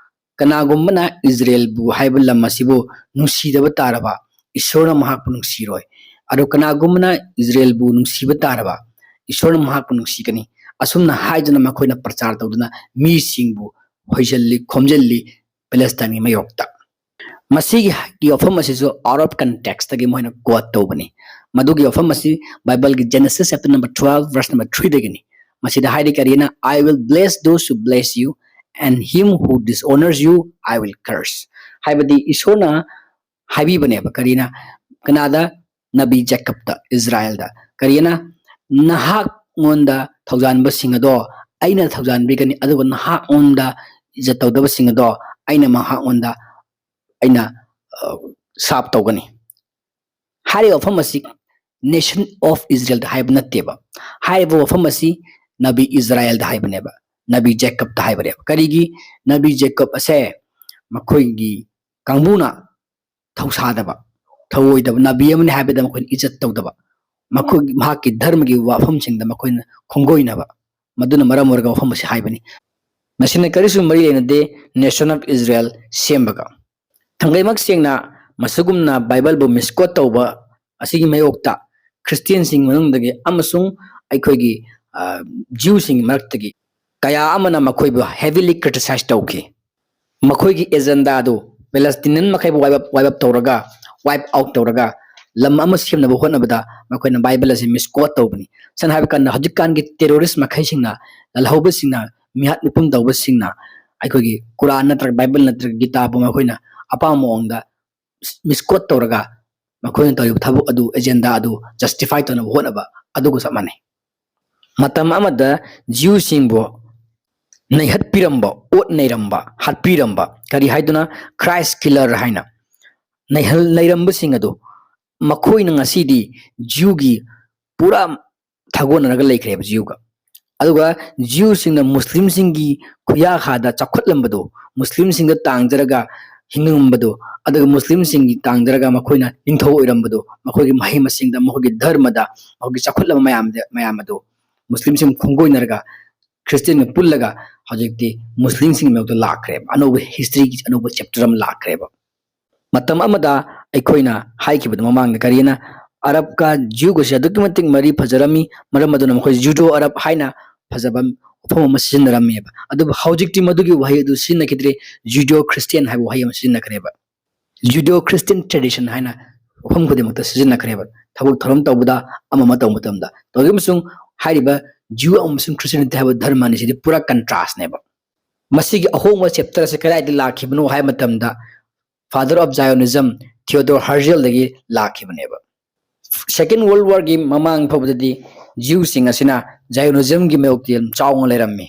ꯀꯅꯥꯒꯨꯝꯕꯅ ꯏꯖꯔꯦꯜꯕꯨ ꯍꯥꯏꯕ ꯂꯝ ꯑꯁꯤꯕꯨ ꯅꯨꯡꯁꯤꯗꯕ ꯇꯥꯔꯕ, ꯏꯁꯣꯔꯅ ꯃꯍꯥꯛꯄꯨ ꯅꯨꯡꯁꯤꯔꯣꯏ꯫ ꯑꯗꯣ ꯀꯅꯥꯒꯨꯝꯕꯅ ꯏꯖꯔꯦꯜꯕꯨ ꯅꯨꯡꯁꯤꯕ ꯇꯥꯔꯕ, ꯏꯁꯣꯔꯅ ꯃꯍꯥꯛꯄꯨ ꯅꯨꯡꯁꯤꯒꯅꯤ꯫ ꯑꯁꯨꯝꯅ ꯍꯥꯏꯗꯨꯅ ꯃꯈꯣꯏꯅ ꯄ꯭ꯔꯆꯥꯔ ꯇꯧꯗꯨꯅ ꯃꯤꯁꯤꯡꯕꯨ ꯍꯣꯏꯖꯜꯂꯤ, ꯈꯣꯝꯖꯤꯜꯂꯤ ꯄꯦꯂꯦꯁꯇꯥꯏꯟꯒꯤ ꯃꯥꯌꯣꯛꯇ꯫ ꯃꯁꯤꯒꯤ ꯋꯥꯐꯝ ꯑꯁꯤꯁꯨ out of context ꯇꯒꯤ ꯃꯣꯏꯅ quote ꯇꯧꯕꯅꯤ꯫ ꯃꯗꯨꯒꯤ ꯋꯥꯐꯝ ꯑꯁꯤ ꯕꯥꯏꯕꯜꯒꯤ Genesis chapter number twelve, verse number three ꯗꯒꯤꯅꯤ꯫ ꯃꯁꯤꯗ ꯍꯥꯏꯔꯤ ꯀꯔꯤꯅ? "I will bless those who bless you, and him who dishonors you I will curse." ꯍꯥꯏꯕꯗꯤ ꯏꯁꯣꯔꯅ ꯍꯥꯏꯕꯤꯕꯅꯦꯕ꯫ ꯀꯔꯤꯅ? ꯀꯅꯥꯗ? ꯅꯕꯤ ꯖꯦꯀꯞꯇ, ꯏꯁꯔꯥꯌꯦꯜꯗ꯫ ꯀꯔꯤꯅ? "ꯅꯍꯥꯛꯉꯣꯟꯗ ꯊꯧꯖꯥꯟꯕꯁꯤꯡ ꯑꯗꯣ ꯑꯩꯅ ꯊꯧꯖꯥꯟꯕꯤꯒꯅꯤ, ꯑꯗꯨꯒ ꯅꯍꯥꯛꯉꯣꯟꯗ ꯏꯖꯠ ꯇꯧꯗꯕꯁꯤꯡ ꯑꯗꯣ ꯑꯩꯅ ꯃꯍꯥꯛꯉꯣꯟꯗ ꯑꯩꯅ ꯁꯥꯞ ꯇꯧꯒꯅꯤ"꯫ ꯍꯥꯏꯔꯤꯕ ꯋꯥꯐꯝ ꯑꯁꯤ nation of Israelꯗ ꯍꯥꯏꯕ ꯅꯠꯇꯦꯕ꯫ ꯍꯥꯏꯔꯤꯕ ꯋꯥꯐꯝ ꯑꯁꯤ ꯅꯕꯤ ꯏꯁꯔꯥꯌꯦꯜꯗ ꯍꯥꯏꯕꯅꯦꯕ, ꯅꯕꯤ ꯖꯦꯀꯞꯇ ꯍꯥꯏꯕꯅꯦꯕ꯫ ꯀꯔꯤꯒꯤ? ꯅꯕꯤ ꯖꯦꯀꯞ ꯑꯁꯦ ꯃꯈꯣꯏꯒꯤ ꯀꯥꯡꯕꯨꯅ ꯊꯧꯁꯥꯗꯕ, ꯊꯧꯑꯣꯏꯗꯕ ꯅꯕꯤ ꯑꯃꯅꯤ ꯍꯥꯏꯕꯗ ꯃꯈꯣꯏꯅ ꯏꯖꯠ ꯇꯧꯗꯕ, ꯃꯈꯣꯏ, ꯃꯍꯥꯛꯀꯤ ꯙꯔꯃꯒꯤ ꯋꯥꯐꯝꯁꯤꯡꯗ ꯃꯈꯣꯏꯅ ꯈꯣꯡꯒꯣꯏꯅꯕ, ꯃꯗꯨꯅ ꯃꯔꯝ ꯑꯣꯏꯔꯒ ꯋꯥꯐꯝ ꯑꯁꯤ ꯍꯥꯏꯕꯅꯤ꯫ ꯃꯁꯤꯅ ꯀꯔꯤꯁꯨ ꯃꯔꯤ ꯂꯩꯅꯗꯦ nation of Israel ꯁꯦꯝꯕꯒ꯫ ꯊꯥꯡꯒꯩꯃꯛ ꯁꯦꯡꯅ ꯃꯁꯤꯒꯨꯝꯅ ꯕꯥꯏꯕꯜꯕꯨ misquote ꯇꯧꯕ ꯑꯁꯤꯒꯤ ꯃꯥꯌꯣꯛꯇ ꯈ꯭ꯔꯤꯁꯇꯤꯌꯥꯟꯁꯤꯡ ꯃꯅꯨꯡꯗꯒꯤ ꯑꯃꯁꯨꯡ ꯑꯩꯈꯣꯏꯒꯤ, ꯑ, ꯖ꯭ꯌꯨꯁꯤꯡꯒꯤ ꯃꯔꯛꯇꯒꯤ ꯀꯌꯥ ꯑꯃꯅ ꯃꯈꯣꯏꯕꯨ heavily criticize ꯇꯧꯈꯤ꯫ ꯃꯈꯣꯏꯒꯤ agenda ꯑꯗꯨ Palestinian ꯃꯈꯩꯕꯨ wipe up, wipe up ꯇꯧꯔꯒ, wipe out ꯇꯧꯔꯒ, ꯂꯝ ꯑꯃ ꯁꯦꯝꯅꯕ ꯍꯣꯠꯅꯕꯗ ꯃꯈꯣꯏꯅ ꯕꯥꯏꯕꯜ ꯑꯁꯤ misquote ꯇꯧꯕꯅꯤ꯫ ꯁꯝꯅ ꯍꯥꯏꯕ ꯀꯥꯟꯗ, ꯍꯧꯖꯤꯛꯀꯥꯟꯒꯤ terrorist ꯃꯈꯩꯁꯤꯡꯅ, ꯂꯥꯜꯍꯧꯕꯁꯤꯡꯅ, ꯃꯤꯍꯥꯠ ꯃꯤꯄꯨꯟ ꯇꯧꯕꯁꯤꯡꯅ ꯑꯩꯈꯣꯏꯒꯤ ꯀꯨꯔꯥꯟ ꯅꯠꯇ꯭ꯔꯒ ꯕꯥꯏꯕꯜ ꯅꯠꯇ꯭ꯔꯒ ꯒꯤꯇꯥꯕꯨ ꯃꯈꯣꯏꯅ ꯑꯄꯥꯝꯕ ꯃꯑꯣꯡꯗ misquote ꯇꯧꯔꯒ ꯃꯈꯣꯏꯅ ꯇꯧꯔꯤꯕ ꯊꯕꯛ ꯑꯗꯨ, agenda ꯑꯗꯨ justify ꯇꯧꯅꯕ ꯍꯣꯠꯅꯕ ꯑꯗꯨꯒ ꯆꯞ ꯃꯥꯟꯅꯩ꯫ ꯃꯇꯝ ꯑꯃꯗ ꯖ꯭ꯌꯨꯁꯤꯡꯕꯨ ꯅꯩꯍꯠꯄꯤꯔꯝꯕ, ꯑꯣꯠ ꯅꯩꯔꯝꯕ, ꯍꯥꯠꯄꯤꯔꯝꯕ, ꯀꯔꯤ ꯍꯥꯏꯗꯨꯅ, Christ killer ꯍꯥꯏꯅ ꯅꯩꯍꯜ-, ꯅꯩꯔꯝꯕꯁꯤꯡ ꯑꯗꯨ ꯃꯈꯣꯏꯅ ꯉꯁꯤꯗꯤ ꯖ꯭ꯌꯨꯒꯤ ꯄꯨꯔꯥ ꯊꯥꯒꯣꯟꯅꯔꯒ ꯂꯩꯈ꯭ꯔꯦꯕ ꯖ꯭ꯌꯨꯒ꯫ ꯑꯗꯨꯒ ꯖ꯭ꯌꯨꯁꯤꯡꯅ ꯃꯨꯁꯂꯤꯝꯁꯤꯡꯒꯤ ꯈꯨꯌꯥꯈꯥꯗ ꯆꯥꯎꯈꯠꯂꯝꯕꯗꯣ, ꯃꯨꯁꯂꯤꯝꯁꯤꯡꯗ ꯇꯥꯡꯖꯔꯒ ꯍꯤꯡꯉꯝꯕꯗꯣ, ꯑꯗꯨꯒ ꯃꯨꯁꯂꯤꯝꯁꯤꯡꯒꯤ ꯇꯥꯡꯖꯔꯒ ꯃꯈꯣꯏꯅ ꯅꯤꯡꯊꯧ ꯑꯣꯏꯔꯝꯕꯗꯣ, ꯃꯈꯣꯏꯒꯤ ꯃꯍꯩ ꯃꯁꯤꯡꯗ, ꯃꯈꯣꯏꯒꯤ ꯙꯔꯃꯗ, ꯃꯈꯣꯏꯒꯤ ꯆꯥꯎꯈꯠꯂꯕ ꯃꯌꯥꯝꯗ, ꯃꯌꯥꯝ ꯑꯗꯣ ꯃꯨꯁꯂꯤꯝꯁꯤꯡ ꯈꯣꯡꯒꯣꯏꯅꯔꯒ ꯈ꯭ꯔꯤꯁꯇꯤꯌꯟꯒ ꯄꯨꯜꯂꯒ ꯍꯧꯖꯤꯛꯇꯤ ꯃꯨꯁꯂꯤꯝꯁꯤꯡꯒꯤ ꯃꯥꯌꯣꯛꯇ ꯂꯥꯛꯈ꯭ꯔꯦꯕ꯫ ꯑꯅꯧꯕ historyꯒꯤ ꯑꯅꯧꯕ chapter ꯑꯃ ꯂꯥꯛꯈ꯭ꯔꯦꯕ꯫ ꯃꯇꯝ ꯑꯃꯗ ꯑꯩꯈꯣꯏꯅ ꯍꯥꯏꯈꯤꯕꯗꯨ ꯃꯃꯥꯡꯗ, ꯀꯔꯤꯅ? ꯑꯔꯕꯀ ꯖ꯭ꯌꯨꯒꯁꯦ ꯑꯗꯨꯛꯀꯤ ꯃꯇꯤꯛ ꯃꯔꯤ ꯐꯖꯔꯝꯃꯤ, ꯃꯔꯝ ꯑꯗꯨꯅ ꯃꯈꯣꯏ ꯖꯨꯗꯣ ꯑꯔꯕ ꯍꯥꯏꯅ ꯐꯖꯕ ꯋꯥꯐꯝ ꯑꯃ ꯁꯤꯖꯤꯟꯅꯔꯝꯃꯦꯕ꯫ ꯑꯗꯨꯕꯨ ꯍꯧꯖꯤꯛꯇꯤ ꯃꯗꯨꯒꯤ ꯋꯥꯍꯩ ꯑꯗꯨ ꯁꯤꯖꯤꯟꯅꯈꯤꯗ꯭ꯔꯦ, ꯖꯨꯗꯣ ꯈ꯭ꯔꯤꯁꯇꯤꯌꯟ ꯍꯥꯏꯕ ꯋꯥꯍꯩ ꯑꯃ ꯁꯤꯖꯤꯟꯅꯈ꯭ꯔꯦꯕ꯫ ꯖꯨꯗꯣ ꯈ꯭ꯔꯤꯁꯇꯤꯌꯟ tradition ꯍꯥꯏꯅ ꯋꯥꯐꯝ ꯈꯨꯗꯤꯡꯃꯛꯇ ꯁꯤꯖꯤꯟꯅꯈ꯭ꯔꯦꯕ, ꯊꯕꯛ ꯊꯧꯔꯝ ꯇꯧꯕꯗ, ꯑꯃ ꯑꯃ ꯇꯧꯕ ꯃꯇꯝꯗ꯫ ꯇꯧꯔꯤꯕ ꯑꯃꯁꯨꯡ ꯍꯥꯏꯔꯤꯕ Jew ꯑꯃꯁꯨꯡ Christianity ꯍꯥꯏꯕ ꯙꯔꯃ ꯑꯅꯤꯁꯤꯗꯤ ꯄꯨꯔꯥ contrastꯅꯦꯕ꯫ ꯃꯁꯤꯒꯤ ꯑꯍꯣꯡꯕ chapter ꯑꯁꯤ ꯀꯗꯥꯏꯗ ꯂꯥꯛꯈꯤꯕꯅꯣ ꯍꯥꯏꯕ ꯃꯇꯝꯗ, Father of Zionism Theodore Herzielꯗꯒꯤ ꯂꯥꯛꯈꯤꯕꯅꯦꯕ꯫ Second World Warꯒꯤ ꯃꯃꯥꯡ ꯐꯥꯎꯕꯗꯗꯤ Jewꯁꯤꯡ ꯑꯁꯤꯅ Zionismꯒꯤ ꯃꯥꯌꯣꯛꯇ ꯌꯥꯝ ꯆꯥꯎꯅ ꯂꯩꯔꯝꯃꯤ꯫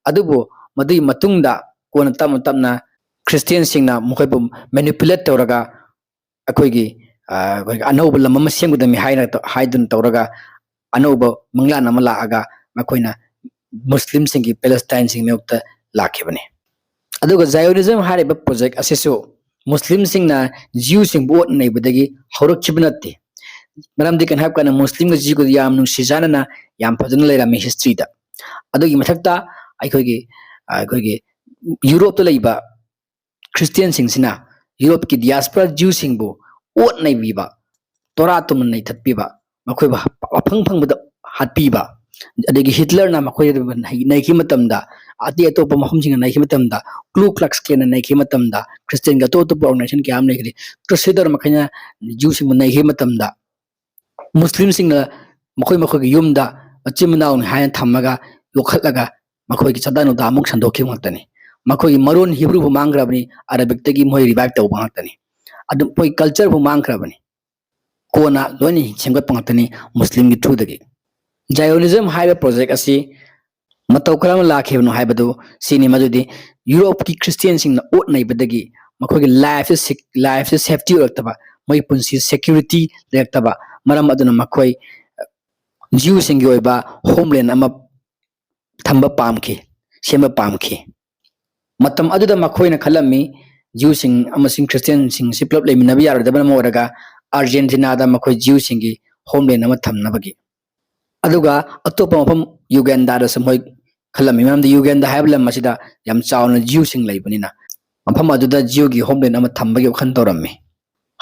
ꯑꯗꯨꯕꯨ ꯃꯗꯨꯒꯤ ꯃꯇꯨꯡꯗ ꯀꯣꯟꯅ ꯇꯞꯅ ꯇꯞꯅ Christianꯁꯤꯡꯅ ꯃꯈꯣꯏꯕꯨ manipulate ꯇꯧꯔꯒ ꯑꯩꯈꯣꯏꯒꯤ, ꯑ, ꯑꯩꯈꯣꯏꯒꯤ ꯑꯅꯧꯕ ꯂꯝ ꯑꯃ ꯁꯦꯝꯒꯗꯕꯅꯤ ꯍꯥꯏꯅ ꯇ-, ꯍꯥꯏꯗꯨꯅ ꯇꯧꯔꯒ ꯑꯅꯧꯕ ꯃꯪꯂꯥꯟ ꯑꯃ ꯂꯥꯛꯑꯒ ꯃꯈꯣꯏꯅ ꯃꯨꯁꯂꯤꯝꯁꯤꯡꯒꯤ, ꯄꯦꯂꯦꯁꯇꯥꯏꯟꯁꯤꯡꯒꯤ ꯃꯥꯌꯣꯛꯇ ꯂꯥꯛꯈꯤꯕꯅꯤ꯫ ꯑꯗꯨꯒ Zionism ꯍꯥꯏꯔꯤꯕ project ꯑꯁꯤꯁꯨ ꯃꯨꯁꯂꯤꯝꯁꯤꯡꯅ Jewꯁꯤꯡꯕꯨ ꯑꯣꯠ ꯅꯩꯕꯗꯒꯤ ꯍꯧꯔꯛꯈꯤꯕ ꯅꯠꯇꯦ꯫ ꯃꯔꯝꯗꯤ ꯀꯩꯅꯣ ꯍꯥꯏꯕ ꯀꯥꯟꯗ ꯃꯨꯁꯂꯤꯝꯒ Jewꯒꯗꯤ ꯌꯥꯝ ꯅꯨꯡꯁꯤ ꯆꯥꯟꯅꯅ ꯌꯥꯝ ꯐꯖꯅ ꯂꯩꯔꯝꯃꯤ historyꯗ꯫ ꯑꯗꯨꯒꯤ ꯃꯊꯛꯇ ꯑꯩꯈꯣꯏꯒꯤ, ꯑꯩꯈꯣꯏꯒꯤ ꯌꯨꯔꯣꯞꯇ ꯂꯩꯕ Christianꯁꯤꯡꯁꯤꯅ ꯌꯨꯔꯣꯞꯀꯤ diaspora Jewꯁꯤꯡꯕꯨ ꯑꯣꯠ ꯅꯩꯕꯤꯕ, ꯇꯣꯔꯥ ꯇꯨꯝꯅ ꯅꯩꯊꯠꯄꯤꯕ, ꯃꯈꯣꯏꯕꯨ ꯑꯐꯪ ꯐꯪꯕꯗ ꯍꯥꯠꯄꯤꯕ, ꯑꯗꯒꯤ ꯍꯤꯠꯂꯔꯅ ꯃꯈꯣꯏꯗ ꯅꯩ-, ꯅꯩꯈꯤꯕ ꯃꯇꯝꯗ, ꯑꯇꯩ ꯑꯇꯣꯞꯄ ꯃꯐꯝꯁꯤꯡꯗ ꯅꯩꯈꯤꯕ ꯃꯇꯝꯗ, Ku Klux Klanꯅ ꯅꯩꯈꯤꯕ ꯃꯇꯝꯗ, Christianꯒꯤ ꯑꯇꯣꯞ ꯑꯇꯣꯞꯄ organization ꯀꯌꯥ ꯑꯃ ꯂꯩꯈ꯭ꯔꯦ, Crusader ꯃꯈꯩꯅ Jewꯁꯤꯡꯕꯨ ꯅꯩꯈꯤꯕ ꯃꯇꯝꯗ, ꯃꯨꯁꯂꯤꯝꯁꯤꯡꯅ ꯃꯈꯣꯏ ꯃꯈꯣꯏꯒꯤ ꯌꯨꯝꯗ ꯃꯆꯤꯟ ꯃꯅꯥꯎꯅꯤ ꯍꯥꯏꯅ ꯊꯝꯃꯒ ꯌꯣꯛꯈꯠꯂꯒ ꯃꯈꯣꯏꯒꯤ ꯆꯥꯗꯥ ꯅꯨꯡꯗꯥ ꯑꯃꯨꯛ ꯁꯟꯗꯣꯛꯈꯤꯕ ꯉꯥꯛꯇꯅꯤ꯫ ꯃꯈꯣꯏꯒꯤ ꯃꯔꯣꯟ ꯍꯤꯕ꯭ꯔꯨꯕꯨ ꯃꯥꯡꯈ꯭ꯔꯕꯅꯤ, ꯑꯔꯥꯕꯤꯛꯇꯒꯤ ꯃꯣꯏ revive ꯇꯧꯕ ꯉꯥꯛꯇꯅꯤ꯫ ꯑꯗꯨ ꯃꯣꯏ cultureꯕꯨ ꯃꯥꯡꯈ꯭ꯔꯕꯅꯤ꯫ ꯀꯣꯟꯅ ꯂꯣꯏꯅ ꯁꯦꯝꯒꯠꯄ ꯉꯥꯛꯇꯅꯤ ꯃꯨꯁꯂꯤꯝꯒꯤ throughꯗꯒꯤ꯫ Zionism ꯍꯥꯏꯕ project ꯑꯁꯤ ꯃꯇꯧ ꯀꯔꯝꯅ ꯂꯥꯛꯈꯤꯕꯅꯣ ꯍꯥꯏꯕꯗꯨ ꯁꯤꯅꯤ, ꯃꯗꯨꯗꯤ ꯌꯨꯔꯣꯞꯀꯤ Christianꯁꯤꯡꯅ ꯑꯣꯠ ꯅꯩꯕꯗꯒꯤ ꯃꯈꯣꯏꯒꯤ lifeꯁꯦ sec-, lifeꯁꯦ safety ꯑꯣꯏꯔꯛꯇꯕ, ꯃꯣꯏꯒꯤ ꯄꯨꯟꯁꯤ security ꯂꯩꯔꯛꯇꯕ ꯃꯔꯝ ꯑꯗꯨꯅ ꯃꯈꯣꯏ Jewꯁꯤꯡꯒꯤ ꯑꯣꯏꯕ homeland ꯑꯃ ꯊꯝꯕ ꯄꯥꯝꯈꯤ, ꯁꯦꯝꯕ ꯄꯥꯝꯈꯤ꯫ ꯃꯇꯝ ꯑꯗꯨꯗ ꯃꯈꯣꯏꯅ ꯈꯜꯂꯝꯃꯤ, Jewꯁꯤꯡ ꯑꯃꯁꯨꯡ Christianꯁꯤꯡ ꯑꯁꯤ ꯄꯨꯂꯞ ꯂꯩꯃꯤꯟꯅꯕ ꯌꯥꯔꯣꯏꯗꯕꯅ ꯃꯔꯝ ꯑꯣꯏꯔꯒ Argentinaꯗ ꯃꯈꯣꯏ Jewꯁꯤꯡꯒꯤ homeland ꯑꯃ ꯊꯝꯅꯕꯒꯤ꯫ ꯑꯗꯨꯒ ꯑꯇꯣꯞꯄ ꯃꯐꯝ Ugandꯗꯁꯨ ꯃꯣꯏ ꯈꯜꯂꯝꯃꯤ, ꯃꯔꯝꯗꯤ Uganda ꯍꯥꯏꯕ ꯂꯝ ꯑꯁꯤꯗ ꯌꯥꯝ ꯆꯥꯎꯅ Jewꯁꯤꯡ ꯂꯩꯕꯅꯤꯅ ꯃꯐꯝ ꯑꯗꯨꯗ Jewꯒꯤ homeland ꯑꯃ ꯊꯝꯕꯒꯤ ꯋꯥꯈꯜ ꯇꯧꯔꯝꯃꯤ꯫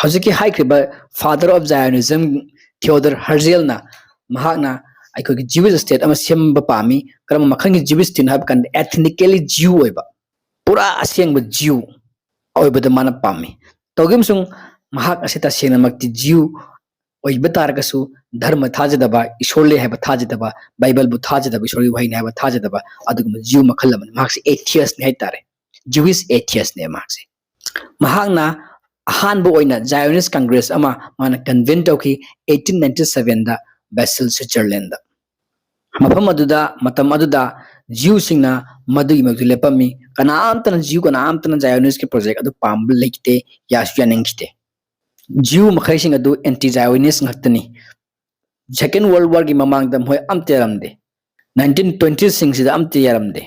ꯍꯧꯖꯤꯛꯀꯤ ꯍꯥꯏꯈ꯭ꯔꯤꯕ Father of Zionism Theodore Herzielꯅ ꯃꯍꯥꯛꯅ ꯑꯩꯈꯣꯏꯒꯤ Jewish state ꯑꯃ ꯁꯦꯝꯕ ꯄꯥꯝꯃꯤ꯫ ꯀꯔꯝꯕ ꯃꯈꯜꯒꯤ Jewish stateꯅꯣ ꯍꯥꯏꯕ ꯀꯥꯟꯗ ethnically Jew ꯑꯣꯏꯕ, ꯄꯨꯔꯥ ꯑꯁꯦꯡꯕ Jew ꯑꯣꯏꯕꯗ ꯃꯥꯅ ꯄꯥꯝꯃꯤ꯫ ꯇꯧꯈꯤꯕ ꯑꯃꯁꯨꯡ ꯃꯍꯥꯛ ꯑꯁꯤ ꯇꯁꯦꯡꯅꯃꯛꯇꯤ Jew ꯑꯣꯏꯕ ꯇꯥꯔꯒꯁꯨ ꯙꯔꯃ ꯊꯥꯖꯗꯕ, ꯏꯁꯣꯔ ꯂꯩ ꯍꯥꯏꯕ ꯊꯥꯖꯗꯕ, ꯕꯥꯏꯕꯜꯕꯨ ꯊꯥꯖꯗꯕ, ꯏꯁꯣꯔꯒꯤ ꯋꯥꯍꯩꯅꯤ ꯍꯥꯏꯕ ꯊꯥꯖꯗꯕ, ꯑꯗꯨꯒꯨꯝꯕ ꯖꯤꯎ ꯃꯈꯜ ꯑꯃꯅꯤ꯫ ꯃꯍꯥꯛꯁꯦ atheist ꯅꯤ ꯍꯥꯏꯇꯥꯔꯦ, Jewish atheist ꯅꯦ ꯃꯍꯥꯛꯁꯦ꯫ ꯃꯍꯥꯛꯅ ꯑꯍꯥꯟꯕ ꯑꯣꯏꯅ Zionist Congress ꯑꯃ ꯃꯥꯅ convene ꯇꯧꯈꯤ eighteen ninety seven ꯗ Basel, Switzerland ꯗ꯫ ꯃꯐꯝ ꯑꯗꯨꯗ, ꯃꯇꯝ ꯑꯗꯨꯗ ꯖꯤꯎꯁꯤꯡꯅ ꯃꯗꯨꯒꯤ ꯃꯥꯌꯣꯛꯇ ꯂꯦꯞꯄꯝꯃꯤ꯫ ꯀꯅꯥꯝꯇꯅ, ꯖꯤꯎ ꯀꯅꯥꯝꯇꯅ Zionist ꯀꯤ project ꯑꯗꯨ ꯄꯥꯝꯕ ꯂꯩꯈꯤꯗꯦ, ꯌꯥꯁꯨ ꯌꯥꯅꯤꯡꯈꯤꯗꯦ꯫ ꯖꯤꯎ ꯃꯈꯩꯁꯤꯡ ꯑꯗꯨ anti Zionist ꯉꯥꯛꯇꯅꯤ꯫ Second World War ꯒꯤ ꯃꯃꯥꯡꯗ ꯃꯈꯣꯏ ꯑꯝꯇ ꯌꯥꯔꯝꯗꯦ꯫ Nineteen twenty ꯁꯤꯡꯁꯤꯗ ꯑꯝꯇ ꯌꯥꯔꯝꯗꯦ꯫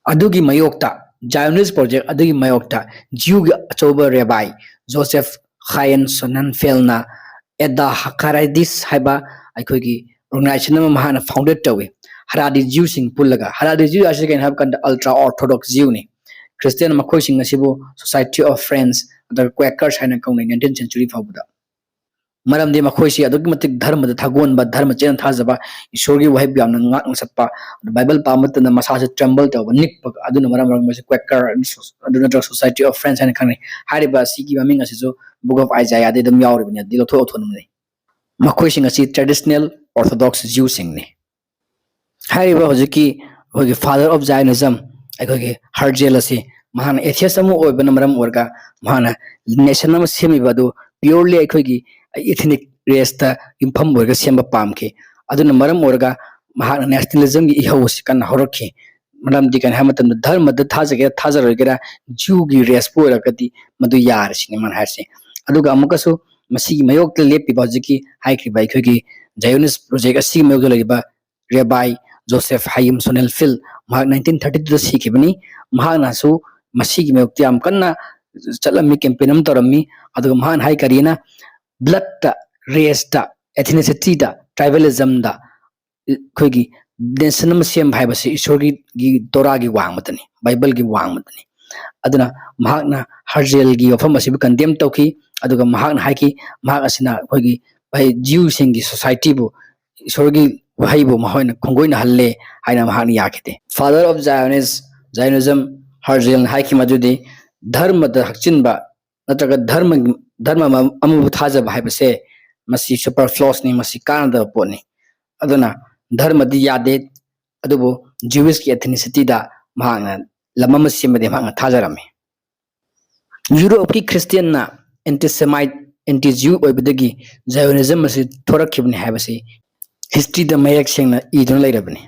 ꯑꯗꯨꯒꯤ ꯃꯥꯌꯣꯛꯇ, Zionist project ꯑꯗꯨꯒꯤ ꯃꯥꯌꯣꯛꯇ ꯖꯤꯎꯒꯤ ꯑꯆꯧꯕ ꯔꯦꯕꯥꯏ ꯖꯣꯁꯦꯐ ꯈꯥꯌꯟ ꯁꯣꯅꯟꯐꯦꯜꯅ Eda Hacharidis ꯍꯥꯏꯕ ꯑꯩꯈꯣꯏꯒꯤ organization ꯑꯃ ꯃꯍꯥꯛꯅ founded ꯇꯧꯏ꯫ ꯍꯔꯥꯗꯤ ꯖꯤꯎꯁꯤꯡ ꯄꯨꯜꯂꯒ, ꯍꯔꯥꯗꯤ ꯖꯤꯎ ꯍꯥꯏꯁꯤ ꯀꯩꯅꯣ ꯍꯥꯏꯕ ꯀꯥꯟꯗ ultra orthodox ꯖꯤꯎꯅꯤ꯫ ꯈ꯭ꯔꯤꯁꯇꯤꯌꯥꯟ ꯃꯈꯣꯏꯁꯤꯡ ꯑꯁꯤꯕꯨ Society of Friends ꯑꯗꯨꯒ Quakers ꯍꯥꯏꯅ ꯀꯧꯅꯩ nineteen century ꯐꯥꯎꯕꯗ꯫ ꯃꯔꯝꯗꯤ ꯃꯈꯣꯏꯁꯤ ꯑꯗꯨꯛꯀꯤ ꯃꯇꯤꯛ ꯙꯔꯃꯗ ꯊꯥꯒꯣꯟꯕ, ꯙꯔꯃ ꯆꯦꯠꯅ ꯊꯥꯖꯕ, ꯏꯁꯣꯔꯒꯤ ꯋꯥꯍꯩꯕꯨ ꯌꯥꯝꯅ ꯉꯥꯛꯅ ꯆꯠꯄ, ꯕꯥꯏꯕꯜ ꯄꯥꯕ ꯃꯇꯝꯗ ꯃꯁꯥꯁꯦ tremble ꯇꯧꯕ, ꯅꯤꯛꯄ, ꯑꯗꯨꯅ ꯃꯔꯝ ꯑꯣꯏꯔꯒ ꯃꯣꯏꯁꯦ Quaker ꯑꯗꯨ ꯅꯠꯇ꯭ꯔꯒ Society of Friends ꯍꯥꯏꯅ ꯈꯪꯅꯩ꯫ ꯍꯥꯏꯔꯤꯕ ꯑꯁꯤꯒꯤ ꯃꯃꯤꯡ ꯑꯁꯤꯁꯨ Book of Isaiah ꯗ ꯑꯗꯨꯝ ꯌꯥꯎꯔꯤꯕꯅꯤ, ꯑꯗꯨꯗꯤ ꯂꯧꯊꯣꯛ ꯂꯧꯊꯣꯛꯅꯕꯅꯤ꯫ ꯃꯈꯣꯏꯁꯤꯡ ꯑꯁꯤ traditional orthodox ꯖꯤꯎꯁꯤꯡꯅꯤ꯫ ꯍꯥꯏꯔꯤꯕ ꯍꯧꯖꯤꯛꯀꯤ ꯑꯩꯈꯣꯏꯒꯤ Father of Zionism, ꯑꯩꯈꯣꯏꯒꯤ ꯍꯔꯖꯦꯜ ꯑꯁꯤ ꯃꯍꯥꯛꯅ atheist ꯑꯃ ꯑꯣꯏꯕꯅ ꯃꯔꯝ ꯑꯣꯏꯔꯒ ꯃꯍꯥꯛꯅ nation ꯑꯃ ꯁꯦꯝꯃꯤꯕ ꯑꯗꯨ purely ꯑꯩꯈꯣꯏꯒꯤ ethnic race ꯇ ꯌꯨꯝꯐꯝ ꯑꯣꯏꯔꯒ ꯁꯦꯝꯕ ꯄꯥꯝꯈꯤ꯫ ꯑꯗꯨꯅ ꯃꯔꯝ ꯑꯣꯏꯔꯒ ꯃꯍꯥꯛꯅ nationalism ꯒꯤ ꯏꯍꯧ ꯑꯁꯤ ꯀꯟꯅ ꯍꯧꯔꯛꯈꯤ꯫ ꯃꯔꯝꯗꯤ ꯀꯩꯅꯣ ꯍꯥꯏꯕ ꯃꯇꯝꯗ ꯙꯔꯃꯗ ꯊꯥꯖꯒꯦꯔꯥ ꯊꯥꯖꯔꯣꯏꯒꯦꯔꯥ, ꯖꯤꯎꯒꯤ race ꯄꯨ ꯑꯣꯏꯔꯒꯗꯤ ꯃꯗꯨ ꯌꯥꯔꯦ ꯁꯤꯅꯤ ꯃꯥꯅ ꯍꯥꯏꯔꯤꯁꯦ꯫ ꯑꯗꯨꯒ ꯑꯃꯨꯛꯀꯁꯨ ꯃꯁꯤꯒꯤ ꯃꯥꯌꯣꯛꯇ ꯂꯦꯞꯄꯤꯕ ꯍꯧꯖꯤꯛꯀꯤ ꯍꯥꯏꯈ꯭ꯔꯤꯕ ꯑꯩꯈꯣꯏꯒꯤ Zionist project ꯑꯁꯤꯒꯤ ꯃꯥꯌꯣꯛꯇ ꯂꯩꯔꯤꯕ ꯔꯦꯕꯥꯏ ꯖꯣꯁꯦꯐ ꯍꯥꯌꯤꯝ ꯁꯣꯅꯦꯟꯐꯦꯜ, ꯃꯍꯥꯛ nineteen thirty two ꯗ ꯁꯤꯈꯤꯕꯅꯤ꯫ ꯃꯍꯥꯛꯅꯁꯨ ꯃꯁꯤꯒꯤ ꯃꯥꯌꯣꯛꯇ ꯌꯥꯝ ꯀꯟꯅ ꯆꯠꯂꯝꯃꯤ, campaign ꯑꯃ ꯇꯧꯔꯝꯃꯤ꯫ ꯑꯗꯨꯒ ꯃꯍꯥꯛꯅ ꯍꯥꯏ ꯀꯔꯤꯅ, blood ꯇ, race ꯇ, ethnicity ꯗ, tribalism ꯗ ꯑꯩꯈꯣꯏꯒꯤ nation ꯑꯃ ꯁꯦꯝꯕ ꯍꯥꯏꯕꯁꯤ ꯏꯁꯣꯔꯒꯤ, ꯒꯤ ꯇꯣꯔꯥꯒꯤ ꯋꯥꯡꯃꯗꯅꯤ, ꯕꯥꯏꯕꯜꯒꯤ ꯋꯥꯡꯃꯗꯅꯤ꯫ ꯑꯗꯨꯅ ꯃꯍꯥꯛꯅ ꯍꯔꯖꯦꯜꯒꯤ ꯋꯥꯐꯝ ꯑꯁꯤꯕꯨ condemn ꯇꯧꯈꯤ꯫ ꯑꯗꯨꯒ ꯃꯍꯥꯛꯅ ꯍꯥꯏꯈꯤ, ꯃꯍꯥꯛ ꯑꯁꯤꯅ ꯑꯩꯈꯣꯏꯒꯤ ꯖꯤꯎꯁꯤꯡꯒꯤ society ꯕꯨ, ꯏꯁꯣꯔꯒꯤ ꯋꯥꯍꯩꯕꯨ ꯃꯈꯣꯏꯅ ꯈꯣꯡꯒꯣꯏꯅꯍꯜꯂꯦ ꯍꯥꯏꯅ ꯃꯍꯥꯛꯅ ꯌꯥꯈꯤꯗꯦ꯫ Father of Zionist, Zionism ꯍꯔꯖꯦꯜꯅ ꯍꯥꯏꯈꯤ ꯃꯗꯨꯗꯤ ꯙꯔꯃꯗ ꯍꯛꯆꯤꯟꯕ ꯅꯠꯇ꯭ꯔꯒ ꯙꯔꯃ, ꯙꯔꯃ ꯑꯃ-, ꯑꯃꯕꯨ ꯊꯥꯖꯕ ꯍꯥꯏꯕꯁꯦ ꯃꯁꯤ superfluousꯅꯤ, ꯃꯁꯤ ꯀꯥꯟꯅꯗꯕ ꯄꯣꯠꯅꯤ꯫ ꯑꯗꯨꯅ ꯙꯔꯃꯗꯤ ꯌꯥꯗꯦ, ꯑꯗꯨꯕꯨ Jewishꯀꯤ ethnicityꯗ ꯃꯍꯥꯛꯅ ꯂꯝ ꯑꯃ ꯁꯦꯝꯕꯗꯤ ꯃꯍꯥꯛꯅ ꯊꯥꯖꯔꯝꯃꯤ꯫ ꯌꯨꯔꯣꯞꯀꯤ ꯈ꯭ꯔꯤꯁꯇꯤꯌꯥꯟꯅ anti-Semite, anti-Jew ꯑꯣꯏꯕꯗꯒꯤ Zionism ꯑꯁꯤ ꯊꯣꯔꯛꯈꯤꯕꯅꯤ ꯍꯥꯏꯕꯁꯤ historyꯗ ꯃꯌꯦꯛ ꯁꯦꯡꯅ ꯏꯗꯨꯅ ꯂꯩꯔꯕꯅꯤ꯫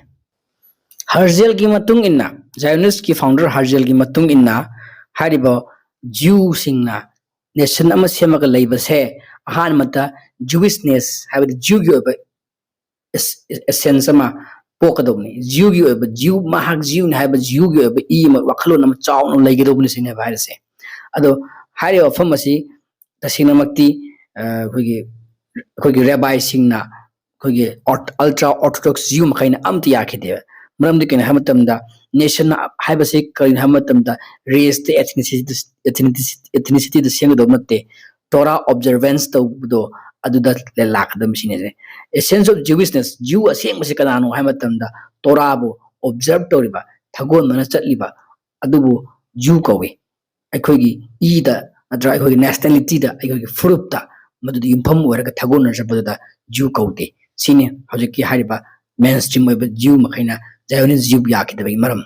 ꯍꯔꯖꯦꯜꯒꯤ ꯃꯇꯨꯡ ꯏꯟꯅ, Zionistꯀꯤ founder ꯍꯔꯖꯦꯜꯒꯤ ꯃꯇꯨꯡ ꯏꯟꯅ, ꯍꯥꯏꯔꯤꯕ Jewꯁꯤꯡꯅ nation ꯑꯃ ꯁꯦꯝꯃꯒ ꯂꯩꯕꯁꯦ ꯑꯍꯥꯟꯕꯗ Jewishness, ꯍꯥꯏꯕꯗꯤ Jewꯒꯤ ꯑꯣꯏꯕ essence ꯑꯃ ꯄꯣꯛꯀꯗꯧꯕꯅꯤ꯫ Jewꯒꯤ ꯑꯣꯏꯕ, Jew, ꯃꯍꯥꯛ Jewꯅꯤ ꯍꯥꯏꯕ Jewꯒꯤ ꯑꯣꯏꯕ ꯏ ꯑꯃ, ꯋꯥꯈꯜꯂꯣꯟ ꯑꯃ ꯆꯥꯎꯅ ꯂꯩꯒꯗꯧꯕꯅꯤ ꯁꯤꯅꯦꯕ ꯍꯥꯏꯔꯤꯁꯦ꯫ ꯑꯗꯣ ꯍꯥꯏꯔꯤꯕ ꯋꯥꯐꯝ ꯑꯁꯤ ꯇꯁꯦꯡꯅꯃꯛꯇꯤ, ꯑ, ꯑꯩꯈꯣꯏꯒꯤ, ꯑꯩꯈꯣꯏꯒꯤ ꯔꯦꯕꯥꯏꯁꯤꯡꯅ, ꯑꯩꯈꯣꯏꯒꯤ ultra orthodox Jew ꯃꯈꯩꯅ ꯑꯝꯇ ꯌꯥꯈꯤꯗꯦꯕ꯫ ꯃꯔꯝꯗꯤ ꯀꯩꯅꯣ ꯍꯥꯏꯕ ꯃꯇꯝꯗ, nation ꯍꯥꯏꯕꯁꯤ ꯀꯔꯤꯅꯣ ꯍꯥꯏꯕ ꯃꯇꯝꯗ, raceꯇ, ethnicity, ethnicity, ethnicityꯗ ꯁꯦꯝꯒꯗꯧꯕ ꯅꯠꯇꯦ꯫ Torah observance ꯇꯧꯕꯗꯣ ꯑꯗꯨꯗ ꯂꯥꯛꯀꯗꯕ ꯁꯤꯅꯦ꯫ Essence of Jewishness, Jew ꯑꯁꯦꯡꯕꯁꯤ ꯀꯅꯥꯅꯣ ꯍꯥꯏꯕ ꯃꯇꯝꯗ, Torahꯕꯨ observe ꯇꯧꯔꯤꯕ, ꯊꯥꯒꯣꯟꯕꯅ ꯆꯠꯂꯤꯕ ꯑꯗꯨꯕꯨ Jew ꯀꯧꯏ꯫ ꯑꯩꯈꯣꯏꯒꯤ ꯏꯗ ꯅꯠꯇ꯭ꯔꯒ ꯑꯩꯈꯣꯏꯒꯤ nationalityꯗ, ꯑꯩꯈꯣꯏꯒꯤ ꯐꯨꯔꯨꯞꯇ ꯃꯗꯨꯗ ꯌꯨꯝꯐꯝ ꯑꯣꯏꯔꯒ ꯊꯥꯒꯣꯟꯅꯖꯕꯗꯨꯗ Jew ꯀꯧꯗꯦ꯫ ꯁꯤꯅꯤ ꯍꯧꯖꯤꯛꯀꯤ ꯍꯥꯏꯔꯤꯕ mainstream ꯑꯣꯏꯕ Jew ꯃꯈꯩꯅ Zionist Jew ꯌꯥꯈꯤꯗꯕꯒꯤ ꯃꯔꯝ꯫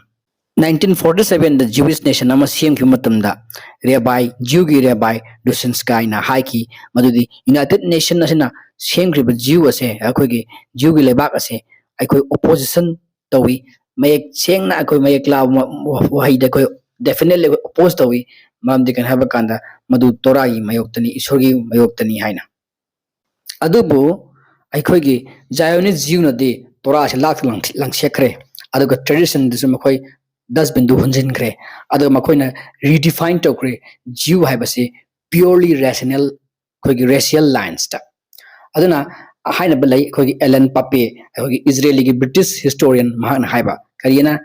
Nineteen forty sevenꯗ Jewish nation ꯑꯃ ꯁꯦꯝꯈꯤꯕ ꯃꯇꯝꯗ, ꯔꯦꯕꯥꯏ, Jewꯒꯤ ꯔꯦꯕꯥꯏ ꯗꯨꯁꯤꯟꯁꯀꯥꯏꯅ ꯍꯥꯏꯈꯤ ꯃꯗꯨꯗꯤ United Nation ꯑꯁꯤꯅ ꯁꯦꯝꯈ꯭ꯔꯤꯕ Jew ꯑꯁꯦ, ꯑꯩꯈꯣꯏꯒꯤ Jewꯒꯤ ꯂꯩꯕꯥꯛ ꯑꯁꯦ ꯑꯩꯈꯣꯏ opposition ꯇꯧꯏ꯫ ꯃꯌꯦꯛ ꯁꯦꯡꯅ ꯑꯩꯈꯣꯏ ꯃꯌꯦꯛ ꯂꯥꯕ ꯋꯥꯍꯩꯗ ꯑꯩꯈꯣꯏ definitely ꯑꯩꯈꯣꯏ oppose ꯇꯧꯏ꯫ ꯃꯔꯝꯗꯤ ꯀꯩꯅꯣ ꯍꯥꯏꯕ ꯀꯥꯟꯗ ꯃꯗꯨ ꯇꯣꯔꯥꯒꯤ ꯃꯥꯌꯣꯛꯇꯅꯤ, ꯏꯁꯣꯔꯒꯤ ꯃꯥꯌꯣꯛꯇꯅꯤ ꯍꯥꯏꯅ꯫ ꯑꯗꯨꯕꯨ ꯑꯩꯈꯣꯏꯒꯤ Zionist Jewꯅꯗꯤ ꯇꯣꯔꯥꯁꯤ ꯂꯥꯛꯇ ꯂꯪ-, ꯂꯪꯁꯦꯛꯈ꯭ꯔꯦ, ꯑꯗꯨꯒ traditionꯗꯁꯨ ꯃꯈꯣꯏ dustbinꯗꯨ ꯍꯨꯟꯖꯤꯟꯈ꯭ꯔꯦ, ꯑꯗꯨꯒ ꯃꯈꯣꯏꯅ redefine ꯇꯧꯈ꯭ꯔꯦ Jew ꯍꯥꯏꯕꯁꯤ purely rational, ꯑꯩꯈꯣꯏꯒꯤ racial linesꯇ꯫ ꯑꯗꯨꯅ ꯍꯥꯏꯅꯕ ꯂꯩ, ꯑꯩꯈꯣꯏꯒꯤ Alan Pape, ꯑꯩꯈꯣꯏꯒꯤ Israelꯒꯤ British historian, ꯃꯍꯥꯛꯅ ꯍꯥꯏꯕ ꯀꯔꯤꯅ,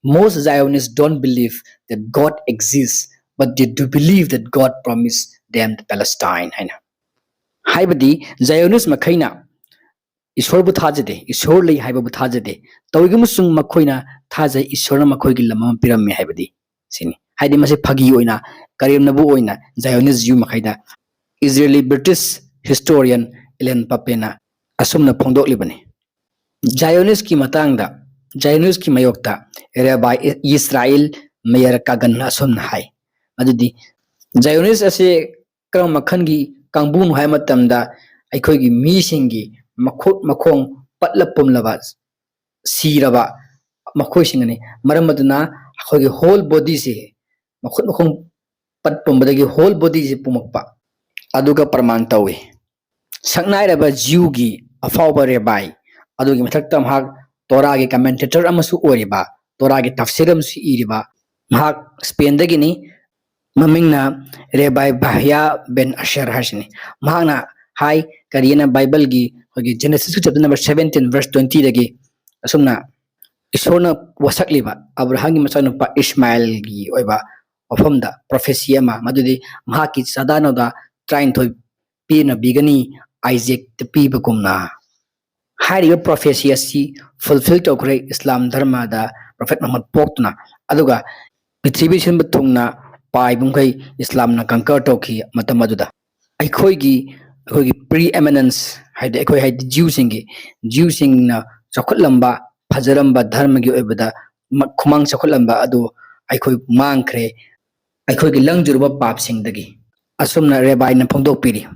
"Most Zionists don't believe that God exists, but they do believe that God promised them the Palestine" ꯍꯥꯏꯅ꯫ ꯍꯥꯏꯕꯗꯤ Zionist ꯃꯈꯩꯅ ꯏꯁꯣꯔꯕꯨ ꯊꯥꯖꯗꯦ, ꯏꯁꯣꯔ ꯂꯩ ꯍꯥꯏꯕꯕꯨ ꯊꯥꯖꯗꯦ꯫ ꯇꯧꯏꯒꯨꯝꯕꯁꯨꯡ ꯃꯈꯣꯏꯅ ꯊꯥꯖꯩ, ꯏꯁꯣꯔꯅ ꯃꯈꯣꯏꯒꯤ ꯂꯝ ꯑꯃ ꯄꯤꯔꯝꯃꯤ ꯍꯥꯏꯕꯗꯤ ꯁꯤꯅꯤ꯫ ꯍꯥꯏꯗꯤ ꯃꯁꯤ ꯐꯥꯒꯤ ꯑꯣꯏꯅ, ꯀꯔꯦꯝꯅꯕ ꯑꯣꯏꯅ Zionist Jew ꯃꯈꯩꯗ Israeli British historian ꯏꯂꯦꯟ ꯄꯥꯄꯦꯅ ꯑꯁꯨꯝꯅ ꯐꯣꯡꯗꯣꯛꯂꯤꯕꯅꯤ꯫ ꯖꯥꯏꯑꯣꯅꯤꯁꯀꯤ ꯃꯇꯥꯡꯗ, ꯖꯥꯏꯑꯣꯅꯤꯁꯀꯤ ꯃꯥꯌꯣꯛꯇ ꯔꯦꯕꯥꯏ ꯏꯁꯔꯥꯏꯜ ꯃꯦꯌꯔ ꯀꯥꯒꯟꯅ ꯑꯁꯨꯝꯅ ꯍꯥꯏ꯫ ꯑꯗꯨꯗꯤ ꯖꯥꯏꯑꯣꯅꯤꯁ ꯑꯁꯤ ꯀꯔꯝꯕ ꯃꯈꯜꯒꯤ ꯀꯥꯡꯕꯨꯅꯣ ꯍꯥꯏꯕ ꯃꯇꯝꯗ, ꯑꯩꯈꯣꯏꯒꯤ ꯃꯤꯁꯤꯡꯒꯤ ꯃꯈꯨꯠ ꯃꯈꯣꯡ ꯄꯠꯂ ꯄꯨꯝꯂꯕ, ꯁꯤꯔꯕ ꯃꯈꯣꯏꯁꯤꯡ ꯑꯅꯤ꯫ ꯃꯔꯝ ꯑꯗꯨꯅ ꯑꯩꯈꯣꯏꯒꯤ ꯍꯣꯜ ꯕꯣꯗꯤꯁꯤ, ꯃꯈꯨꯠ ꯃꯈꯣꯡ ꯄꯠ ꯄꯨꯝꯕꯗꯒꯤ ꯍꯣꯜ ꯕꯣꯗꯤꯁꯤ ꯄꯨꯝꯃꯛꯄ ꯑꯗꯨꯒ ꯄ꯭ꯔꯃꯥꯟ ꯇꯧꯏ꯫ ꯁꯛꯅꯥꯏꯔꯕ ꯖꯤꯎꯒꯤ ꯑꯐꯥꯎꯕ ꯔꯦꯕꯥꯏ ꯑꯗꯨꯒꯤ ꯃꯊꯛꯇ ꯃꯍꯥꯛ ꯇꯣꯔꯥꯒꯤ ꯀꯃꯦꯟꯇꯦꯇꯔ ꯑꯃꯁꯨ ꯑꯣꯏꯔꯤꯕ, ꯇꯣꯔꯥꯒꯤ ꯇꯐꯁꯤꯔ ꯑꯃꯁꯨ ꯏꯔꯤꯕ, ꯃꯍꯥꯛ ꯁ꯭ꯄꯦꯟꯗꯒꯤꯅꯤ꯫ ꯃꯃꯤꯡꯅ ꯔꯦꯕꯥꯏ ꯚꯥꯍ꯭ꯌꯥ ꯕꯦꯟ ꯑꯁꯔ ꯍꯥꯏꯁꯤꯅꯤ꯫ ꯃꯍꯥꯛꯅ ꯍꯥꯏ, ꯀꯔꯤꯅ ꯕꯥꯏꯕꯜꯒꯤ ꯑꯩꯈꯣꯏꯒꯤ Genesis chapter number seventeen verse twenty ꯗꯒꯤ ꯑꯁꯨꯝꯅ, ꯏꯁꯣꯔꯅ ꯋꯥꯁꯛꯂꯤꯕ ꯑꯕ꯭ꯔꯥꯍꯥꯝꯒꯤ ꯃꯆꯥꯅꯨꯄꯥ ꯏꯁꯃꯥꯏꯜꯒꯤ ꯑꯣꯏꯕ ꯋꯥꯐꯝꯗ ꯄ꯭ꯔꯣꯐꯦꯁꯤ ꯑꯃ, ꯃꯗꯨꯗꯤ ꯃꯍꯥꯛꯀꯤ ꯆꯥꯗꯥ ꯅꯧꯗꯥ ꯇꯔꯥꯅꯤꯊꯣꯏ ꯄꯤꯅꯕꯤꯒꯅꯤ, ꯑꯥꯏꯖꯦꯛꯇ ꯄꯤꯕꯒꯨꯝꯅ꯫ ꯍꯥꯏꯔꯤꯕ ꯄ꯭ꯔꯣꯐꯦꯁꯤ ꯑꯁꯤ ꯐꯨꯜꯐꯤꯜ ꯇꯧꯈ꯭ꯔꯦ ꯏꯁꯂꯥꯝ ꯙꯔꯃꯗ ꯄ꯭ꯔꯣꯐꯦꯠ ꯃꯨꯍꯝꯃꯗ ꯄꯣꯛꯇꯨꯅ꯫ ꯑꯗꯨꯒ ꯄ꯭ꯔꯤꯊꯤꯕꯤ ꯁꯤꯟꯕ ꯊꯨꯡꯅ ꯄꯥꯏꯕ ꯃꯈꯩ ꯏꯁꯂꯥꯝꯅ ꯀꯪꯀꯔ ꯇꯧꯈꯤ ꯃꯇꯝ ꯑꯗꯨꯗ꯫ ꯑꯩꯈꯣꯏꯒꯤ, ꯑꯩꯈꯣꯏꯒꯤ ꯄ꯭ꯔꯤ ꯑꯦꯃꯤꯅꯦꯟꯁ ꯍꯥꯏꯗꯤ ꯑꯩꯈꯣꯏ ꯍꯥꯏꯗꯤ ꯖ꯭ꯌꯨꯁꯤꯡꯒꯤ, ꯖ꯭ꯌꯨꯁꯤꯡꯅ ꯆꯥꯎꯈꯠꯂꯝꯕ, ꯐꯖꯔꯝꯕ, ꯙꯔꯃꯒꯤ ꯑꯣꯏꯕꯗ ꯃ-, ꯈꯨꯃꯥꯡ ꯆꯥꯎꯈꯠꯂꯝꯕ ꯑꯗꯨ ꯑꯩꯈꯣꯏ ꯃꯥꯡꯈ꯭ꯔꯦ, ꯑꯩꯈꯣꯏꯒꯤ ꯂꯪꯖꯔꯨꯕ ꯄꯥꯞꯁꯤꯡꯗꯒꯤ꯫ ꯑꯁꯨꯝꯅ ꯔꯦꯕꯥꯏꯅ ꯐꯣꯡꯗꯣꯛꯄꯤꯔꯤ꯫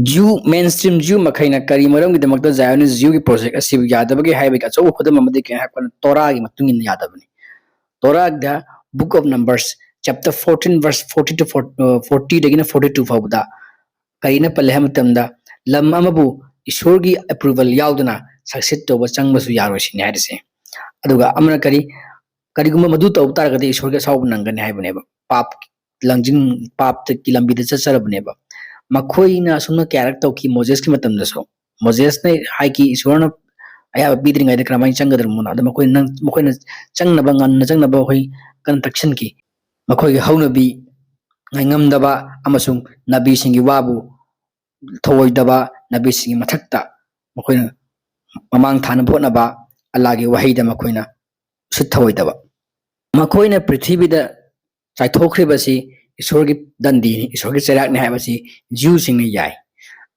ꯖ꯭ꯌꯨ, ꯃꯦꯟ ꯁ꯭ꯇ꯭ꯔꯤꯝ ꯖ꯭ꯌꯨ ꯃꯈꯩꯅ ꯀꯔꯤ ꯃꯔꯝꯒꯤꯗꯃꯛꯇ ꯖꯥꯏꯑꯣꯅꯤꯁꯠ ꯖ꯭ꯌꯨꯒꯤ ꯄ꯭ꯔꯣꯖꯦꯛ ꯑꯁꯤꯕꯨ ꯌꯥꯗꯕꯒꯦ ꯍꯥꯏꯕꯒꯤ ꯑꯆꯧꯕ ꯈꯨꯗꯝ ꯑꯃꯗꯤ ꯀꯩꯅꯣ ꯍꯥꯏꯔꯛꯄꯗ ꯇꯣꯔꯥꯒꯤ ꯃꯇꯨꯡ ꯏꯟꯅ ꯌꯥꯗꯕꯅꯤ꯫ ꯇꯣꯔꯥꯗ Book of Numbers chapter fourteen verse forty to forty, ꯑ, forty ꯗꯒꯤꯅ forty two ꯐꯥꯎꯕꯗ ꯀꯔꯤꯅ ꯄꯜꯂꯦ ꯍꯥꯏꯕ ꯃꯇꯝꯗ, ꯂꯝ ꯑꯃꯕꯨ ꯏꯁꯣꯔꯒꯤ ꯑꯦꯄ꯭ꯔꯨꯚꯦꯜ ꯌꯥꯎꯗꯅ ꯁꯛꯁꯦꯁ ꯇꯧꯕ ꯆꯪꯕꯁꯨ ꯌꯥꯔꯣꯏ ꯁꯤꯅꯤ ꯍꯥꯏꯔꯤꯁꯦ꯫ ꯑꯗꯨꯒ ꯑꯃꯅ ꯀꯔꯤ, ꯀꯔꯤꯒꯨꯝꯕ ꯃꯗꯨ ꯇꯧꯕ ꯇꯥꯔꯒꯗꯤ ꯏꯁꯣꯔꯒꯤ ꯑꯁꯥꯎꯕ ꯅꯪꯒꯅꯤ ꯍꯥꯏꯕꯅꯦꯕ꯫ ꯄꯥꯞ ꯂꯪꯖꯤꯡ-, ꯄꯥꯞꯇꯒꯤ ꯂꯝꯕꯤꯗ ꯆꯠꯆꯔꯕꯅꯦꯕ꯫ ꯃꯈꯣꯏꯅ ꯑꯁꯨꯝꯅ ꯀꯌꯥꯔꯛ ꯇꯧꯈꯤ ꯃꯣꯖꯦꯁꯀꯤ ꯃꯇꯝꯗꯁꯨ꯫ ꯃꯣꯖꯦꯁꯅ ꯍꯥꯏꯈꯤ, ꯏꯁꯣꯔꯅ ꯑꯌꯥꯕ ꯄꯤꯗ꯭ꯔꯤꯉꯩꯗ ꯀꯔꯝꯍꯥꯏꯅ ꯆꯪꯒꯗ꯭ꯔꯕꯅꯣ? ꯑꯗ ꯃꯈꯣꯏ ꯅꯪ-, ꯃꯈꯣꯏꯅ ꯆꯪꯅꯕ, ꯉꯟꯅ ꯆꯪꯅꯕ ꯑꯩꯈꯣꯏ ꯀꯟꯅ ꯇꯛꯁꯤꯟꯈꯤ꯫ ꯃꯈꯣꯏꯒꯤ ꯍꯧꯅꯕꯤ ꯉꯥꯏꯉꯝꯗꯕ ꯑꯃꯁꯨꯡ ꯅꯕꯤꯁꯤꯡꯒꯤ ꯋꯥꯕꯨ ꯊꯧꯑꯣꯏꯗꯕ, ꯅꯕꯤꯁꯤꯡꯒꯤ ꯃꯊꯛꯇ ꯃꯈꯣꯏꯅ ꯃꯃꯥꯡ ꯊꯥꯅꯕ ꯍꯣꯠꯅꯕ, ꯑꯜꯂꯥꯒꯤ ꯋꯥꯍꯩꯗ ꯃꯈꯣꯏꯅ ꯎꯁꯤꯠ ꯊꯧꯑꯣꯏꯗꯕ꯫ ꯃꯈꯣꯏꯅ ꯄ꯭ꯔꯤꯊꯤꯕꯤꯗ ꯆꯥꯏꯊꯣꯛꯈ꯭ꯔꯤꯕꯁꯤ ꯏꯁꯣꯔꯒꯤ ꯗꯟꯗꯤꯅꯤ, ꯏꯁꯣꯔꯒꯤ ꯆꯩꯔꯥꯛꯅꯤ ꯍꯥꯏꯕꯁꯤ ꯖ꯭ꯌꯨꯁꯤꯡꯅ ꯌꯥꯏ꯫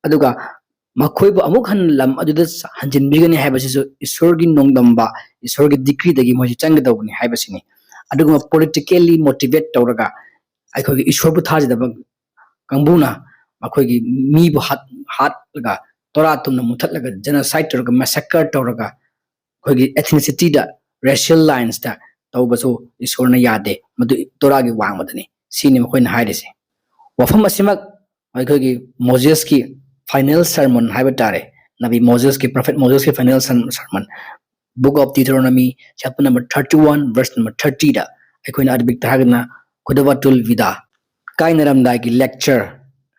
ꯑꯗꯨꯒ ꯃꯈꯣꯏꯕꯨ ꯑꯃꯨꯛ ꯍꯟꯅ ꯂꯝ ꯑꯗꯨꯗ ꯍꯟꯖꯤꯟꯕꯤꯒꯅꯤ ꯍꯥꯏꯕꯁꯤꯁꯨ ꯏꯁꯣꯔꯒꯤ ꯅꯣꯡꯗꯝꯕ, ꯏꯁꯣꯔꯒꯤ decreeꯗꯒꯤ ꯃꯣꯏꯁꯤ ꯆꯪꯒꯗꯧꯕꯅꯤ ꯍꯥꯏꯕꯁꯤꯅꯤ꯫ ꯑꯗꯨꯒꯨꯝꯕ politically motivate ꯇꯧꯔꯒ ꯑꯩꯈꯣꯏꯒꯤ ꯏꯁꯣꯔꯕꯨ ꯊꯥꯖꯗꯕ ꯀꯥꯡꯕꯨꯅ ꯃꯈꯣꯏꯒꯤ ꯃꯤꯕꯨ ꯍꯥꯠ-, ꯍꯥꯠꯂꯒ, ꯇꯣꯔꯥ ꯇꯨꯝꯅ ꯃꯨꯊꯠꯂꯒ, genocide ꯇꯧꯔꯒ, massacre ꯇꯧꯔꯒ, ꯑꯩꯈꯣꯏꯒꯤ ethnicityꯗ, racial linesꯇ ꯇꯧꯕꯁꯨ ꯏꯁꯣꯔꯅ ꯌꯥꯗꯦ꯫ ꯃꯗꯨ ꯇꯣꯔꯥꯒꯤ ꯋꯥꯡꯃꯗꯅꯤ꯫ ꯁꯤꯅꯤ ꯃꯈꯣꯏꯅ ꯍꯥꯏꯔꯤꯁꯦ꯫ ꯋꯥꯐꯝ ꯑꯁꯤꯃꯛ ꯑꯩꯈꯣꯏꯒꯤ ꯃꯣꯖꯦꯁꯀꯤ final sermon ꯍꯥꯏꯕ ꯇꯥꯔꯦ, ꯅꯕꯤ ꯃꯣꯖꯦꯁꯀꯤ, prophet ꯃꯣꯖꯦꯁꯀꯤ final sermon, Book of Deuteronomy, chapter number thirty one, verse number thirtyꯗ ꯑꯩꯈꯣꯏꯅ ꯑꯔꯕꯤꯛꯇ ꯍꯥꯏꯔꯒꯅ ꯈꯨꯗꯕꯥꯇꯨꯜ ꯚꯤꯗꯥ, ꯀꯥꯏꯅꯔꯝꯗꯥꯏꯒꯤ lecture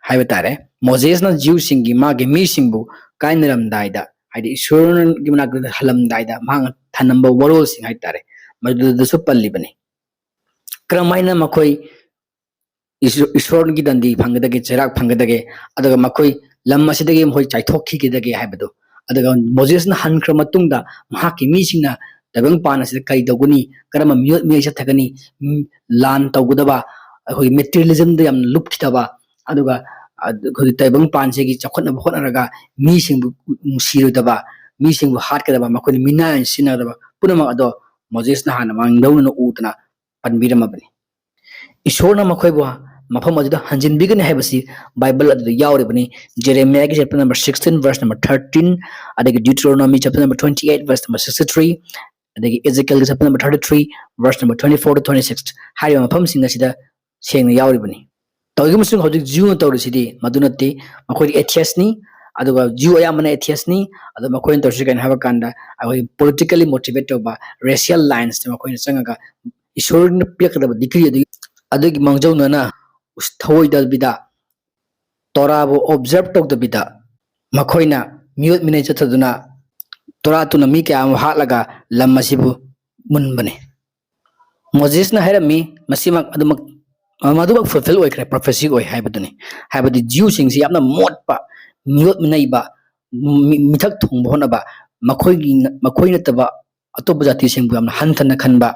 ꯍꯥꯏꯕ ꯇꯥꯔꯦ, ꯃꯣꯖꯦꯁꯅ ꯖꯤꯎꯁꯤꯡꯒꯤ, ꯃꯥꯒꯤ ꯃꯤꯁꯤꯡꯕꯨ ꯀꯥꯏꯅꯔꯝꯗꯥꯏꯗ, ꯍꯥꯏꯗꯤ ꯏꯁꯣꯔꯒꯤ ꯃꯅꯥꯛꯇ ꯍꯜꯂꯝꯗꯥꯏꯗ ꯃꯍꯥꯛꯅ ꯊꯝꯂꯝꯕ ꯋꯥꯔꯣꯜꯁꯤꯡ ꯍꯥꯏ ꯇꯥꯔꯦ, ꯃꯗꯨꯗꯁꯨ ꯄꯜꯂꯤꯕꯅꯤ꯫ ꯀꯔꯝꯍꯥꯏꯅ ꯃꯈꯣꯏ ꯏꯁꯣ-, ꯏꯁꯣꯔꯒꯤ ꯗꯟꯗꯤ ꯐꯪꯒꯗꯒꯦ, ꯆꯩꯔꯥꯛ ꯐꯪꯒꯗꯒꯦ, ꯑꯗꯨꯒ ꯃꯈꯣꯏ ꯂꯝ ꯑꯁꯤꯗꯒꯤ ꯃꯈꯣꯏ ꯆꯥꯏꯊꯣꯛꯈꯤꯒꯗꯒꯦ ꯍꯥꯏꯕꯗꯨ꯫ ꯑꯗꯨꯒ ꯃꯣꯖꯦꯁꯅ ꯍꯟꯈ꯭ꯔ ꯃꯇꯨꯡꯗ ꯃꯍꯥꯛꯀꯤ ꯃꯤꯁꯤꯡꯅ ꯇꯥꯏꯕꯪꯄꯥꯟ ꯑꯁꯤꯗ ꯀꯔꯤ ꯇꯧꯒꯅꯤ, ꯀꯔꯝꯕ ꯃꯤꯑꯣꯠ ꯃꯤꯅꯩ ꯆꯠꯊꯒꯅꯤ, ꯎꯝ, ꯂꯥꯟ ꯇꯧꯒꯗꯕ, ꯑꯩꯈꯣꯏꯒꯤ materialismꯗ ꯌꯥꯝꯅ ꯂꯨꯞꯈꯤꯗꯕ, ꯑꯗꯨꯒ ꯑꯩꯈꯣꯏꯒꯤ ꯇꯥꯏꯕꯪꯄꯥꯟꯁꯤꯒꯤ ꯆꯥꯎꯈꯠꯅꯕ ꯍꯣꯠꯅꯔꯒ ꯃꯤꯁꯤꯡꯕꯨ ꯅꯨꯡꯁꯤꯔꯣꯏꯗꯕ, ꯃꯤꯁꯤꯡꯕꯨ ꯍꯥꯠꯀꯗꯕ, ꯃꯈꯣꯏꯅ ꯃꯤꯅꯥꯏ ꯑꯣꯏꯅ ꯁꯤꯖꯤꯟꯅꯒꯗꯕ ꯄꯨꯝꯅꯃꯛ ꯑꯗꯣ ꯃꯣꯖꯦꯁꯅ ꯍꯥꯟꯅ ꯃꯥꯡꯗꯧꯅꯅ ꯎꯗꯅ ꯄꯟꯕꯤꯔꯝꯃꯕꯅꯤ꯫ ꯏꯁꯣꯔꯅ ꯃꯈꯣꯏꯕꯨ ꯃꯐꯝ ꯑꯗꯨꯗ ꯍꯟꯖꯤꯟꯕꯤꯒꯅꯤ ꯍꯥꯏꯕꯁꯤ ꯕꯥꯏꯕꯜ ꯑꯗꯨꯗ ꯌꯥꯎꯔꯤꯕꯅꯤ꯫ ꯖꯦꯔꯦꯃꯤꯌꯥꯒꯤ chapter number sixteen, verse number thirteen, ꯑꯗꯒꯤ Deuteronomy chapter number twenty eight, verse number sixty three, ꯑꯗꯒꯤ Ezekielꯒꯤ chapter number thirty three, verse number twenty four to twenty six ꯍꯥꯏꯔꯤꯕ ꯃꯐꯝꯁꯤꯡ ꯑꯁꯤꯗ ꯁꯦꯡꯅ ꯌꯥꯎꯔꯤꯕꯅꯤ꯫ ꯇꯧꯏꯒꯨꯝꯕꯁꯨꯡ ꯍꯧꯖꯤꯛ ꯖꯤꯎꯅ ꯇꯧꯔꯤꯁꯤꯗꯤ ꯃꯗꯨ ꯅꯠꯇꯦ꯫ ꯃꯈꯣꯏꯗꯤ atheistꯅꯤ, ꯑꯗꯨꯒ ꯖꯤꯎ ꯑꯌꯥꯝꯕꯅ atheistꯅꯤ꯫ ꯑꯗꯣ ꯃꯈꯣꯏꯅ ꯇꯧꯔꯤꯁꯤ ꯀꯩꯅꯣ ꯍꯥꯏꯕ ꯀꯥꯟꯗ, ꯑꯩꯈꯣꯏ politically motivate ꯇꯧꯕ, racial linesꯇ ꯃꯈꯣꯏꯅ ꯆꯪꯉꯒ ꯏꯁꯣꯔꯅ ꯄꯤꯔꯛꯀꯗꯕ decree ꯑꯗꯨꯒꯤ, ꯑꯗꯨꯒꯤ ꯃꯥꯡꯖꯧꯅꯅ ꯊꯧꯑꯣꯏꯗꯕꯤꯗ, ꯇꯣꯔꯥꯕꯨ observe ꯇꯧꯗꯕꯤꯗ, ꯃꯈꯣꯏꯅ ꯃꯤꯑꯣꯠ ꯃꯤꯅꯩ ꯆꯠꯊꯗꯨꯅ ꯇꯣꯔꯥ ꯇꯨꯅ ꯃꯤ ꯀꯌꯥ ꯑꯃ ꯍꯥꯠꯂꯒ ꯂꯝ ꯑꯁꯤꯕꯨ ꯃꯨꯟꯕꯅꯤ꯫ ꯃꯣꯖꯦꯁꯅ ꯍꯥꯏꯔꯝꯃꯤ, ꯃꯁꯤꯃꯛ ꯑꯗꯨꯃꯛ, ꯃꯗꯨꯃꯛ fulfil ꯑꯣꯏꯈ꯭ꯔꯦ, prophecy ꯑꯣꯏ ꯍꯥꯏꯕꯗꯨꯅꯤ꯫ ꯍꯥꯏꯕꯗꯤ ꯖꯤꯎꯁꯤꯡꯁꯤ ꯌꯥꯝꯅ ꯃꯣꯠꯄ, ꯃꯤꯑꯣꯠ ꯃꯤꯅꯩꯕ, ꯃꯤ-, ꯃꯤꯊꯛ ꯊꯣꯡꯕ ꯍꯣꯠꯅꯕ, ꯃꯈꯣꯏꯒꯤ, ꯃꯈꯣꯏ ꯅꯠꯇꯕ ꯑꯇꯣꯞꯄ ꯖꯥꯇꯤꯁꯤꯡꯕꯨ ꯌꯥꯝꯅ ꯍꯟꯊꯅ ꯈꯟꯕ,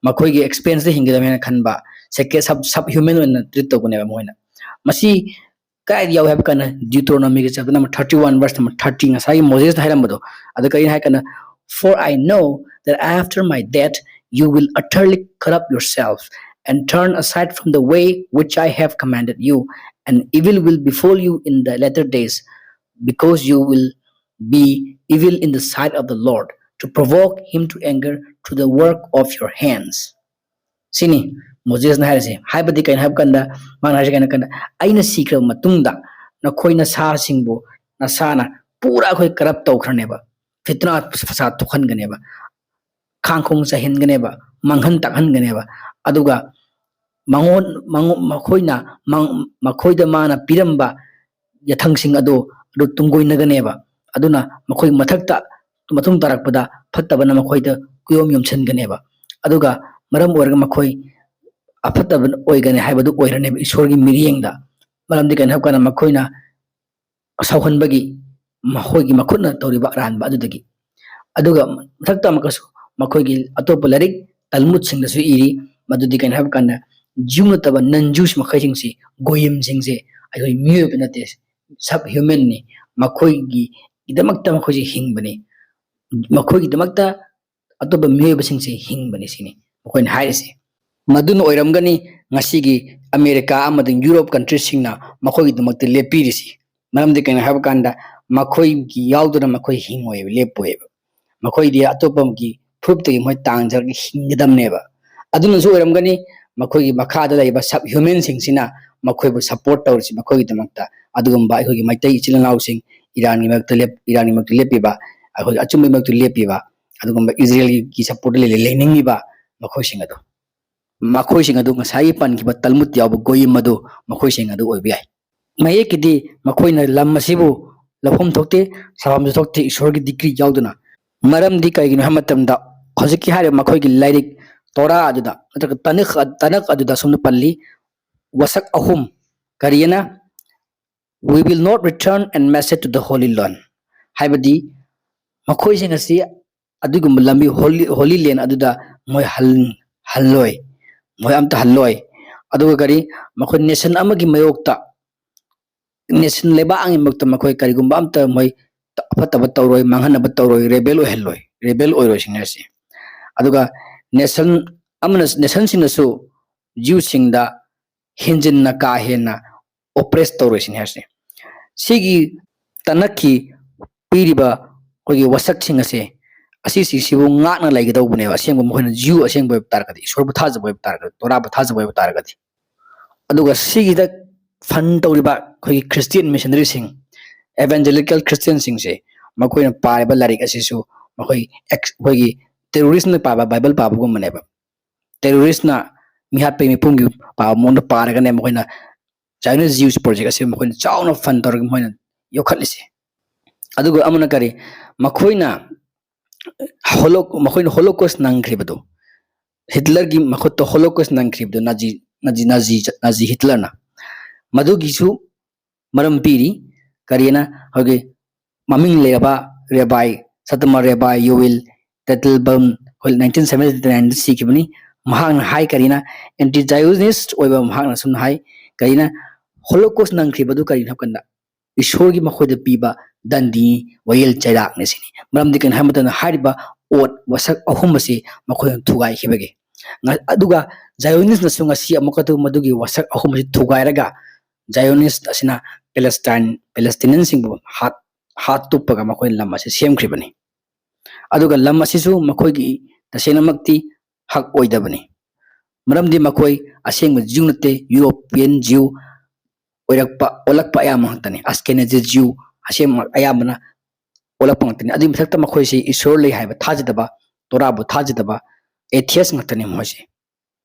ꯃꯈꯣꯏꯒꯤ expenseꯇ ꯍꯤꯡꯒꯗꯕꯅꯦꯅ ꯈꯟꯕ, second sub, subhuman ꯑꯣꯏꯅ treat ꯇꯧꯕꯅꯦꯕ ꯃꯣꯏꯅ꯫ ꯃꯁꯤ ꯀꯥꯏꯗ ꯌꯥꯎꯏ ꯍꯥꯏꯕ ꯀꯥꯟꯗ Deuteronomy ꯒꯤ chapter number thirty one, verse number thirty, ꯉꯁꯥꯏꯒꯤ ꯃꯣꯖꯦꯁꯅ ꯍꯥꯏꯔꯝꯕꯗꯣ, ꯑꯗ ꯀꯔꯤꯅ ꯍꯥꯏ ꯀꯥꯟꯗ, "For I know that after my death you will utterly corrupt yourself and turn aside from the way which I have commanded you, and evil will befall you in the latter days, because you will be evil in the sight of the Lord, to provoke him to anger through the work of your hands." ꯁꯤꯅꯤ ꯃꯣꯖꯦꯁꯅ ꯍꯥꯏꯔꯤꯁꯦ꯫ ꯍꯥꯏꯕꯗꯤ ꯀꯩꯅꯣ ꯍꯥꯏꯕ ꯀꯥꯟꯗ, ꯃꯥꯅ ꯍꯥꯏꯔꯤꯁꯦ ꯀꯩꯅꯣ ꯍꯥꯏꯕ ꯀꯥꯟꯗ, "ꯑꯩꯅ ꯁꯤꯈ꯭ꯔꯕ ꯃꯇꯨꯡꯗ ꯅꯈꯣꯏ ꯅꯁꯥꯁꯤꯡꯕꯨ ꯅꯁꯥꯅ ꯄꯨꯔꯥ ꯑꯩꯈꯣꯏ ꯀꯔꯞ ꯇꯧꯈ꯭ꯔꯅꯦꯕ, ꯐꯤꯇꯅꯥ ꯐꯁꯥꯗ ꯊꯣꯛꯍꯟꯒꯅꯦꯕ, ꯈꯥꯡꯈꯣꯡ ꯆꯥꯏꯍꯟꯒꯅꯦꯕ, ꯃꯥꯡꯍꯟ ꯇꯥꯛꯍꯟꯒꯅꯦꯕ, ꯑꯗꯨꯒ ꯃꯉꯣꯟ-, ꯃꯉꯣ-, ꯃꯈꯣꯏꯅ ꯃꯪ-, ꯃꯈꯣꯏꯗ ꯃꯥꯅ ꯄꯤꯔꯝꯕ ꯌꯥꯊꯪꯁꯤꯡ ꯑꯗꯨ, ꯑꯗꯨ ꯇꯨꯡꯒꯣꯏꯅꯒꯅꯦꯕ꯫ ꯑꯗꯨꯅ ꯃꯈꯣꯏ ꯃꯊꯛꯇ, ꯃꯇꯨꯡ ꯇꯥꯔꯛꯄꯗ ꯐꯠꯇꯕꯅ ꯃꯈꯣꯏꯗ ꯀꯨꯌꯣꯝ ꯌꯣꯝꯁꯤꯟꯒꯅꯦꯕ꯫ ꯑꯗꯨꯒ ꯃꯔꯝ ꯑꯣꯏꯔꯒ ꯃꯈꯣꯏ ꯑꯐꯠꯇꯕ ꯑꯣꯏꯒꯅꯤ ꯍꯥꯏꯕꯗꯨ ꯑꯣꯏꯔꯅꯦꯕ ꯏꯁꯣꯔꯒꯤ ꯃꯤꯠꯌꯦꯡꯗ꯫ ꯃꯔꯝꯗꯤ ꯀꯩꯅꯣ ꯍꯥꯏꯕ ꯀꯥꯟꯗ, ꯃꯈꯣꯏꯅ ꯁꯥꯎꯍꯟꯕꯒꯤ ꯃꯈꯣꯏꯒꯤ ꯃꯈꯨꯠꯅ ꯇꯧꯔꯤꯕ ꯑꯔꯥꯟꯕ ꯑꯗꯨꯗꯒꯤ꯫ ꯑꯗꯨꯒ ꯃꯊꯛꯇ ꯑꯃꯨꯛꯀꯁꯨ ꯃꯈꯣꯏꯒꯤ ꯑꯇꯣꯞꯄ ꯂꯥꯏꯔꯤꯛ ꯇꯜꯃꯨꯠꯁꯤꯡꯗꯁꯨ ꯏꯔꯤ, ꯃꯗꯨꯗꯤ ꯀꯩꯅꯣ ꯍꯥꯏꯕ ꯀꯥꯟꯗ, ꯖ꯭ꯌꯨ ꯅꯠꯇꯕ non Jews ꯃꯈꯩꯁꯤꯡꯁꯤ, ꯒꯣꯌꯤꯝꯁꯤꯡꯁꯦ, ꯑꯩꯈꯣꯏ ꯃꯤꯑꯣꯏꯕ ꯅꯠꯇꯦ, sub human ꯅꯤ꯫ ꯃꯈꯣꯏꯒꯤꯗꯃꯛꯇ ꯃꯈꯣꯏꯁꯦ ꯍꯤꯡꯕꯅꯤ꯫ ꯃꯈꯣꯏꯒꯤꯗꯃꯛꯇ ꯑꯇꯣꯞꯄ ꯃꯤꯑꯣꯏꯕꯁꯤꯡꯁꯦ ꯍꯤꯡꯕꯅꯤ ꯁꯤꯅꯤ ꯃꯈꯣꯏꯅ ꯍꯥꯏꯔꯤꯁꯦ꯫ ꯃꯗꯨꯅ ꯑꯣꯏꯔꯝꯒꯅꯤ ꯉꯁꯤꯒꯤ ꯑꯃꯦꯔꯤꯀꯥ ꯑꯃꯗꯤ ꯌꯨꯔꯣꯞ country ꯁꯤꯡꯅ ꯃꯈꯣꯏꯒꯤꯗꯃꯛꯇ ꯂꯦꯞꯄꯤꯔꯤꯁꯤ꯫ ꯃꯔꯝꯗꯤ ꯀꯩꯅꯣ ꯍꯥꯏꯕ ꯀꯥꯟꯗ, ꯃꯈꯣꯏꯒꯤ ꯌꯥꯎꯗꯅ ꯃꯈꯣꯏ ꯍꯤꯡꯉꯣꯏꯕ, ꯂꯦꯞꯄꯣꯏꯕ꯫ ꯃꯈꯣꯏꯗꯤ ꯑꯇꯣꯞꯄꯒꯤ ꯐꯨꯔꯨꯞꯇꯒꯤ ꯃꯣꯏ ꯇꯥꯡꯖꯔꯒ ꯍꯤꯡꯒꯗꯕꯅꯦꯕ꯫ ꯑꯗꯨꯅꯁꯨ ꯑꯣꯏꯔꯝꯒꯅꯤ ꯃꯈꯣꯏꯒꯤ ꯃꯈꯥꯗ ꯂꯩꯕ sub human ꯁꯤꯡꯁꯤꯅ ꯃꯈꯣꯏꯕꯨ support ꯇꯧꯔꯤꯁꯤ ꯃꯈꯣꯏꯒꯤꯗꯃꯛꯇ꯫ ꯑꯗꯨꯒꯨꯝꯕ ꯑꯩꯈꯣꯏꯒꯤ ꯃꯩꯇꯩ ꯏꯆꯤꯜ ꯏꯅꯥꯎꯁꯤꯡ, ꯏꯔꯥꯟꯒꯤ ꯃꯔꯛꯇ ꯂꯦꯞ-, ꯏꯔꯥꯟꯒꯤ ꯃꯔꯛꯇ ꯂꯦꯞꯄꯤꯕ, ꯑꯩꯈꯣꯏꯒꯤ ꯑꯆꯨꯝꯕꯒꯤ ꯃꯔꯛꯇ ꯂꯦꯞꯄꯤꯕ, ꯑꯗꯨꯒꯨꯝꯕ ꯏꯖꯔꯦꯜꯒꯤ support ꯇ ꯂꯩ-, ꯂꯩꯅꯤꯡꯉꯤꯕ ꯃꯈꯣꯏꯁꯤꯡ ꯑꯗꯨ, ꯃꯈꯣꯏꯁꯤꯡ ꯑꯗꯨ ꯉꯁꯥꯏꯒꯤ ꯄꯟꯈꯤꯕ ꯇꯜꯃꯨꯠ ꯌꯥꯎꯕ ꯒꯣꯌꯤꯝ ꯑꯗꯨ ꯃꯈꯣꯏꯁꯤꯡ ꯑꯗꯨ ꯑꯣꯏꯕ ꯌꯥꯏ꯫ ꯃꯌꯦꯛꯀꯤꯗꯤ ꯃꯈꯣꯏꯅ ꯂꯝ ꯑꯁꯤꯕꯨ ꯂꯧꯐꯝ ꯊꯣꯛꯇꯦ, ꯁꯥꯐꯝꯁꯨ ꯊꯣꯛꯇꯦ ꯏꯁꯣꯔꯒꯤ decree ꯌꯥꯎꯗꯅ꯫ ꯃꯔꯝꯗꯤ ꯀꯩꯒꯤꯅꯣ ꯍꯥꯏꯕ ꯃꯇꯝꯗ, ꯍꯧꯖꯤꯛꯀꯤ ꯍꯥꯏꯔꯤꯕ ꯃꯈꯣꯏꯒꯤ ꯂꯥꯏꯔꯤꯛ ꯇꯣꯔꯥ ꯑꯗꯨꯗ, ꯅꯠꯇ꯭ꯔꯒ ꯇꯅꯈ, ꯇꯅꯈ ꯑꯗꯨꯗ ꯑꯁꯨꯝꯅ ꯄꯜꯂꯤ, ꯋꯥꯁꯛ ꯑꯍꯨꯝ, ꯀꯔꯤꯑꯅ? "We will not return and message to the Holy Land", ꯍꯥꯏꯕꯗꯤ ꯃꯈꯣꯏꯁꯤꯡ ꯑꯁꯤ ꯑꯗꯨꯒꯨꯝꯕ ꯂꯝꯕꯤ, holy, Holy Land ꯑꯗꯨꯗ ꯃꯣꯏ ꯍꯜ-, ꯍꯜꯂꯣꯏ, ꯃꯣꯏ ꯑꯝꯇ ꯍꯜꯂꯣꯏ꯫ ꯑꯗꯨꯒ ꯀꯔꯤ, ꯃꯈꯣꯏ nation ꯑꯃꯒꯤ ꯃꯥꯌꯣꯛꯇ ꯅꯦꯁꯟ ꯂꯩꯕꯥꯛ ꯑꯅꯤꯃꯛꯇ ꯃꯈꯣꯏ ꯀꯔꯤꯒꯨꯝꯕ ꯑꯝꯇ ꯃꯣꯏ ꯑꯐꯠꯇꯕ ꯇꯧꯔꯣꯏ, ꯃꯥꯡꯍꯟꯅꯕ ꯇꯧꯔꯣꯏ, ꯔꯦꯕꯦꯜ ꯑꯣꯏꯍꯜꯂꯣꯏ, ꯔꯦꯕꯦꯜ ꯑꯣꯏꯔꯣꯏ ꯁꯤꯅꯤ ꯍꯥꯏꯔꯤꯁꯦ꯫ ꯑꯗꯨꯒ ꯅꯦꯁꯟ ꯑꯃꯅ, ꯅꯦꯁꯟꯁꯤꯡꯅꯁꯨ ꯖ꯭ꯌꯨꯁꯤꯡꯗ ꯍꯦꯟꯖꯤꯟꯅ ꯀꯥ ꯍꯦꯟꯅ ꯑꯣꯄ꯭ꯔꯦꯁ ꯇꯧꯔꯣꯏ ꯁꯤꯅꯤ ꯍꯥꯏꯔꯤꯁꯦ꯫ ꯁꯤꯒꯤ ꯇꯅꯛꯀꯤ ꯄꯤꯔꯤꯕ ꯑꯩꯈꯣꯏꯒꯤ ꯋꯥꯁꯛꯁꯤꯡ ꯑꯁꯦ, ꯑꯁꯤꯁꯤꯡꯁꯤꯕꯨ ꯉꯥꯛꯅ ꯂꯩꯒꯗꯧꯕꯅꯦꯕ꯫ ꯑꯁꯦꯡꯕ ꯃꯈꯣꯏꯅ ꯖ꯭ꯌꯨ ꯑꯁꯦꯡꯕ ꯑꯣꯏꯕ ꯇꯥꯔꯒꯗꯤ, ꯏꯁꯣꯔꯕꯨ ꯊꯥꯖꯕ ꯑꯣꯏꯕ ꯇꯥꯔꯒꯗꯤ, ꯇꯣꯔꯥꯕꯨ ꯊꯥꯖꯕ ꯑꯣꯏꯕ ꯇꯥꯔꯒꯗꯤ꯫ ꯑꯗꯨꯒ ꯁꯤꯒꯤꯗ ꯐꯟ ꯇꯧꯔꯤꯕ ꯑꯩꯈꯣꯏꯒꯤ ꯈ꯭ꯔꯤꯁꯇꯤꯌꯟ ꯃꯤꯁꯅꯔꯤꯁꯤꯡ, ꯑꯦꯚꯥꯟꯖꯦꯂꯤꯀꯦꯜ ꯈ꯭ꯔꯤꯁꯇꯤꯌꯟꯁꯤꯡꯁꯦ, ꯃꯈꯣꯏꯅ ꯄꯥꯔꯤꯕ ꯂꯥꯏꯔꯤꯛ ꯑꯁꯤꯁꯨ ꯃꯈꯣꯏ ꯑꯦꯛꯁ-, ꯑꯩꯈꯣꯏꯒꯤ ꯇꯦꯔꯣꯔꯤꯁꯅ ꯄꯥꯕ ꯕꯥꯏꯕꯜ ꯄꯥꯕꯒꯨꯝꯕꯅꯦꯕ꯫ ꯇꯦꯔꯣꯔꯤꯁꯅ ꯃꯤꯍꯥꯠꯄꯒꯤ ꯃꯤꯄꯨꯝꯒꯤ ꯄꯥꯕ ꯃꯑꯣꯡꯗ ꯄꯥꯔꯒꯅꯦ ꯃꯈꯣꯏꯅ ꯆꯥꯏꯅꯤꯁ ꯖ꯭ꯌꯨꯁ ꯄ꯭ꯔꯣꯖꯦꯛ ꯑꯁꯤ ꯃꯈꯣꯏꯅ ꯆꯥꯎꯅ ꯐꯟ ꯇꯧꯔꯒ ꯃꯈꯣꯏꯅ ꯌꯣꯛꯈꯠꯂꯤꯁꯦ꯫ ꯑꯗꯨꯒ ꯑꯃꯅ ꯀꯔꯤ, ꯃꯈꯣꯏꯅ ꯍꯣꯂꯣ-, ꯃꯈꯣꯏꯅ ꯍꯣꯂꯣꯀꯣꯁ ꯅꯪꯈ꯭ꯔꯤꯕꯗꯨ, ꯍꯤꯠꯂꯔꯒꯤ ꯃꯈꯨꯠꯇ ꯍꯣꯂꯣꯀꯣꯁ ꯅꯪꯈ꯭ꯔꯤꯕꯗꯨ, ꯅꯥꯖꯤ, ꯅꯥꯖꯤ, ꯅꯥꯖꯤ, ꯅꯥꯖꯤ ꯍꯤꯠꯂꯔꯅ, ꯃꯗꯨꯒꯤꯁꯨ ꯃꯔꯝ ꯄꯤꯔꯤ꯫ ꯀꯔꯤꯅ? ꯑꯩꯈꯣꯏꯒꯤ ꯃꯃꯤꯡ ꯂꯩꯔꯕ ꯔꯦꯕꯥꯏ, ꯁꯇꯃ ꯔꯦꯕꯥꯏ ꯌꯨꯋꯤꯜ ꯇꯦꯇꯜꯕꯝ, ꯑꯩꯈꯣꯏ ꯅꯥꯏꯟꯇꯤꯟ ꯁꯚꯦꯟꯇꯤ ꯅꯥꯏꯟꯗ ꯁꯤꯈꯤꯕꯅꯤ꯫ ꯃꯍꯥꯛꯅ ꯍꯥꯏ ꯀꯔꯤꯅ? ꯑꯦꯟꯇꯤ ꯖꯥꯏꯑꯣꯅꯤꯁ ꯑꯣꯏꯕ ꯃꯍꯥꯛꯅ ꯁꯨꯝꯅ ꯍꯥꯏ, ꯀꯔꯤꯅ? ꯍꯣꯂꯣꯀꯣꯁ ꯅꯪꯈ꯭ꯔꯤꯕꯗꯨ ꯀꯔꯤꯅꯣ ꯍꯥꯏꯕ ꯀꯥꯟꯗ, ꯏꯁꯣꯔꯒꯤ ꯃꯈꯣꯏꯗ ꯄꯤꯕ ꯗꯟꯗꯤ, ꯋꯥꯌꯦꯜ ꯆꯩꯔꯥꯛꯅꯤ ꯁꯤꯅꯤ꯫ ꯃꯔꯝꯗꯤ ꯀꯩꯅꯣ ꯍꯥꯏꯕ ꯃꯇꯝꯗ, ꯍꯥꯏꯔꯤꯕ ꯑꯣꯠ ꯋꯥꯁꯛ ꯑꯍꯨꯝ ꯑꯁꯤ ꯃꯈꯣꯏꯅ ꯊꯨꯒꯥꯏꯈꯤꯕꯒꯤ꯫ ꯉ-, ꯑꯗꯨꯒ ꯖꯥꯏꯑꯣꯅꯤꯁꯅꯁꯨ ꯉꯁꯤ ꯑꯃꯨꯛꯀ ꯑꯗꯨ ꯃꯗꯨꯒꯤ ꯋꯥꯁꯛ ꯑꯍꯨꯝ ꯑꯁꯤ ꯊꯨꯒꯥꯏꯔꯒ, ꯖꯥꯏꯑꯣꯅꯤꯁ ꯑꯁꯤꯅ ꯄꯦꯂꯦꯁꯇꯥꯏꯟ, ꯄꯦꯂꯦꯁꯇꯤꯅꯤꯌꯟꯁꯤꯡꯕꯨ ꯍꯥꯠ-, ꯍꯥꯠꯇꯣꯛꯄꯒ ꯃꯈꯣꯏꯅ ꯂꯝ ꯑꯁꯤ ꯁꯦꯝꯈ꯭ꯔꯤꯕꯅꯤ꯫ ꯑꯗꯨꯒ ꯂꯝ ꯑꯁꯤꯁꯨ ꯃꯈꯣꯏꯒꯤ ꯇꯁꯦꯡꯅꯃꯛꯇꯤ ꯍꯛ ꯑꯣꯏꯗꯕꯅꯤ꯫ ꯃꯔꯝꯗꯤ ꯃꯈꯣꯏ ꯑꯁꯦꯡꯕ ꯖ꯭ꯌꯨ ꯅꯠꯇꯦ, ꯌꯨꯔꯣꯄꯤꯌꯟ ꯖ꯭ꯌꯨ ꯑꯣꯏꯔꯛꯄ, ꯑꯣꯜꯂꯛꯄ ꯑꯌꯥꯝꯕ ꯉꯥꯛꯇꯅꯤ꯫ ꯑꯁꯀꯦꯅꯥꯖꯤ ꯖ꯭ꯌꯨ ꯑꯁꯦꯡꯕ ꯑꯌꯥꯝꯕꯅ ꯑꯣꯜꯂꯛꯄ ꯉꯥꯛꯇꯅꯤ꯫ ꯑꯗꯨꯒꯤ ꯃꯊꯛꯇ ꯃꯈꯣꯏꯁꯤ ꯏꯁꯣꯔ ꯂꯩ ꯍꯥꯏꯕ ꯊꯥꯖꯗꯕ, ꯇꯣꯔꯥꯕꯨ ꯊꯥꯖꯗꯕ, ꯑꯦꯊꯤꯌꯁ ꯉꯥꯛꯇꯅꯤ ꯃꯈꯣꯏꯁꯤ꯫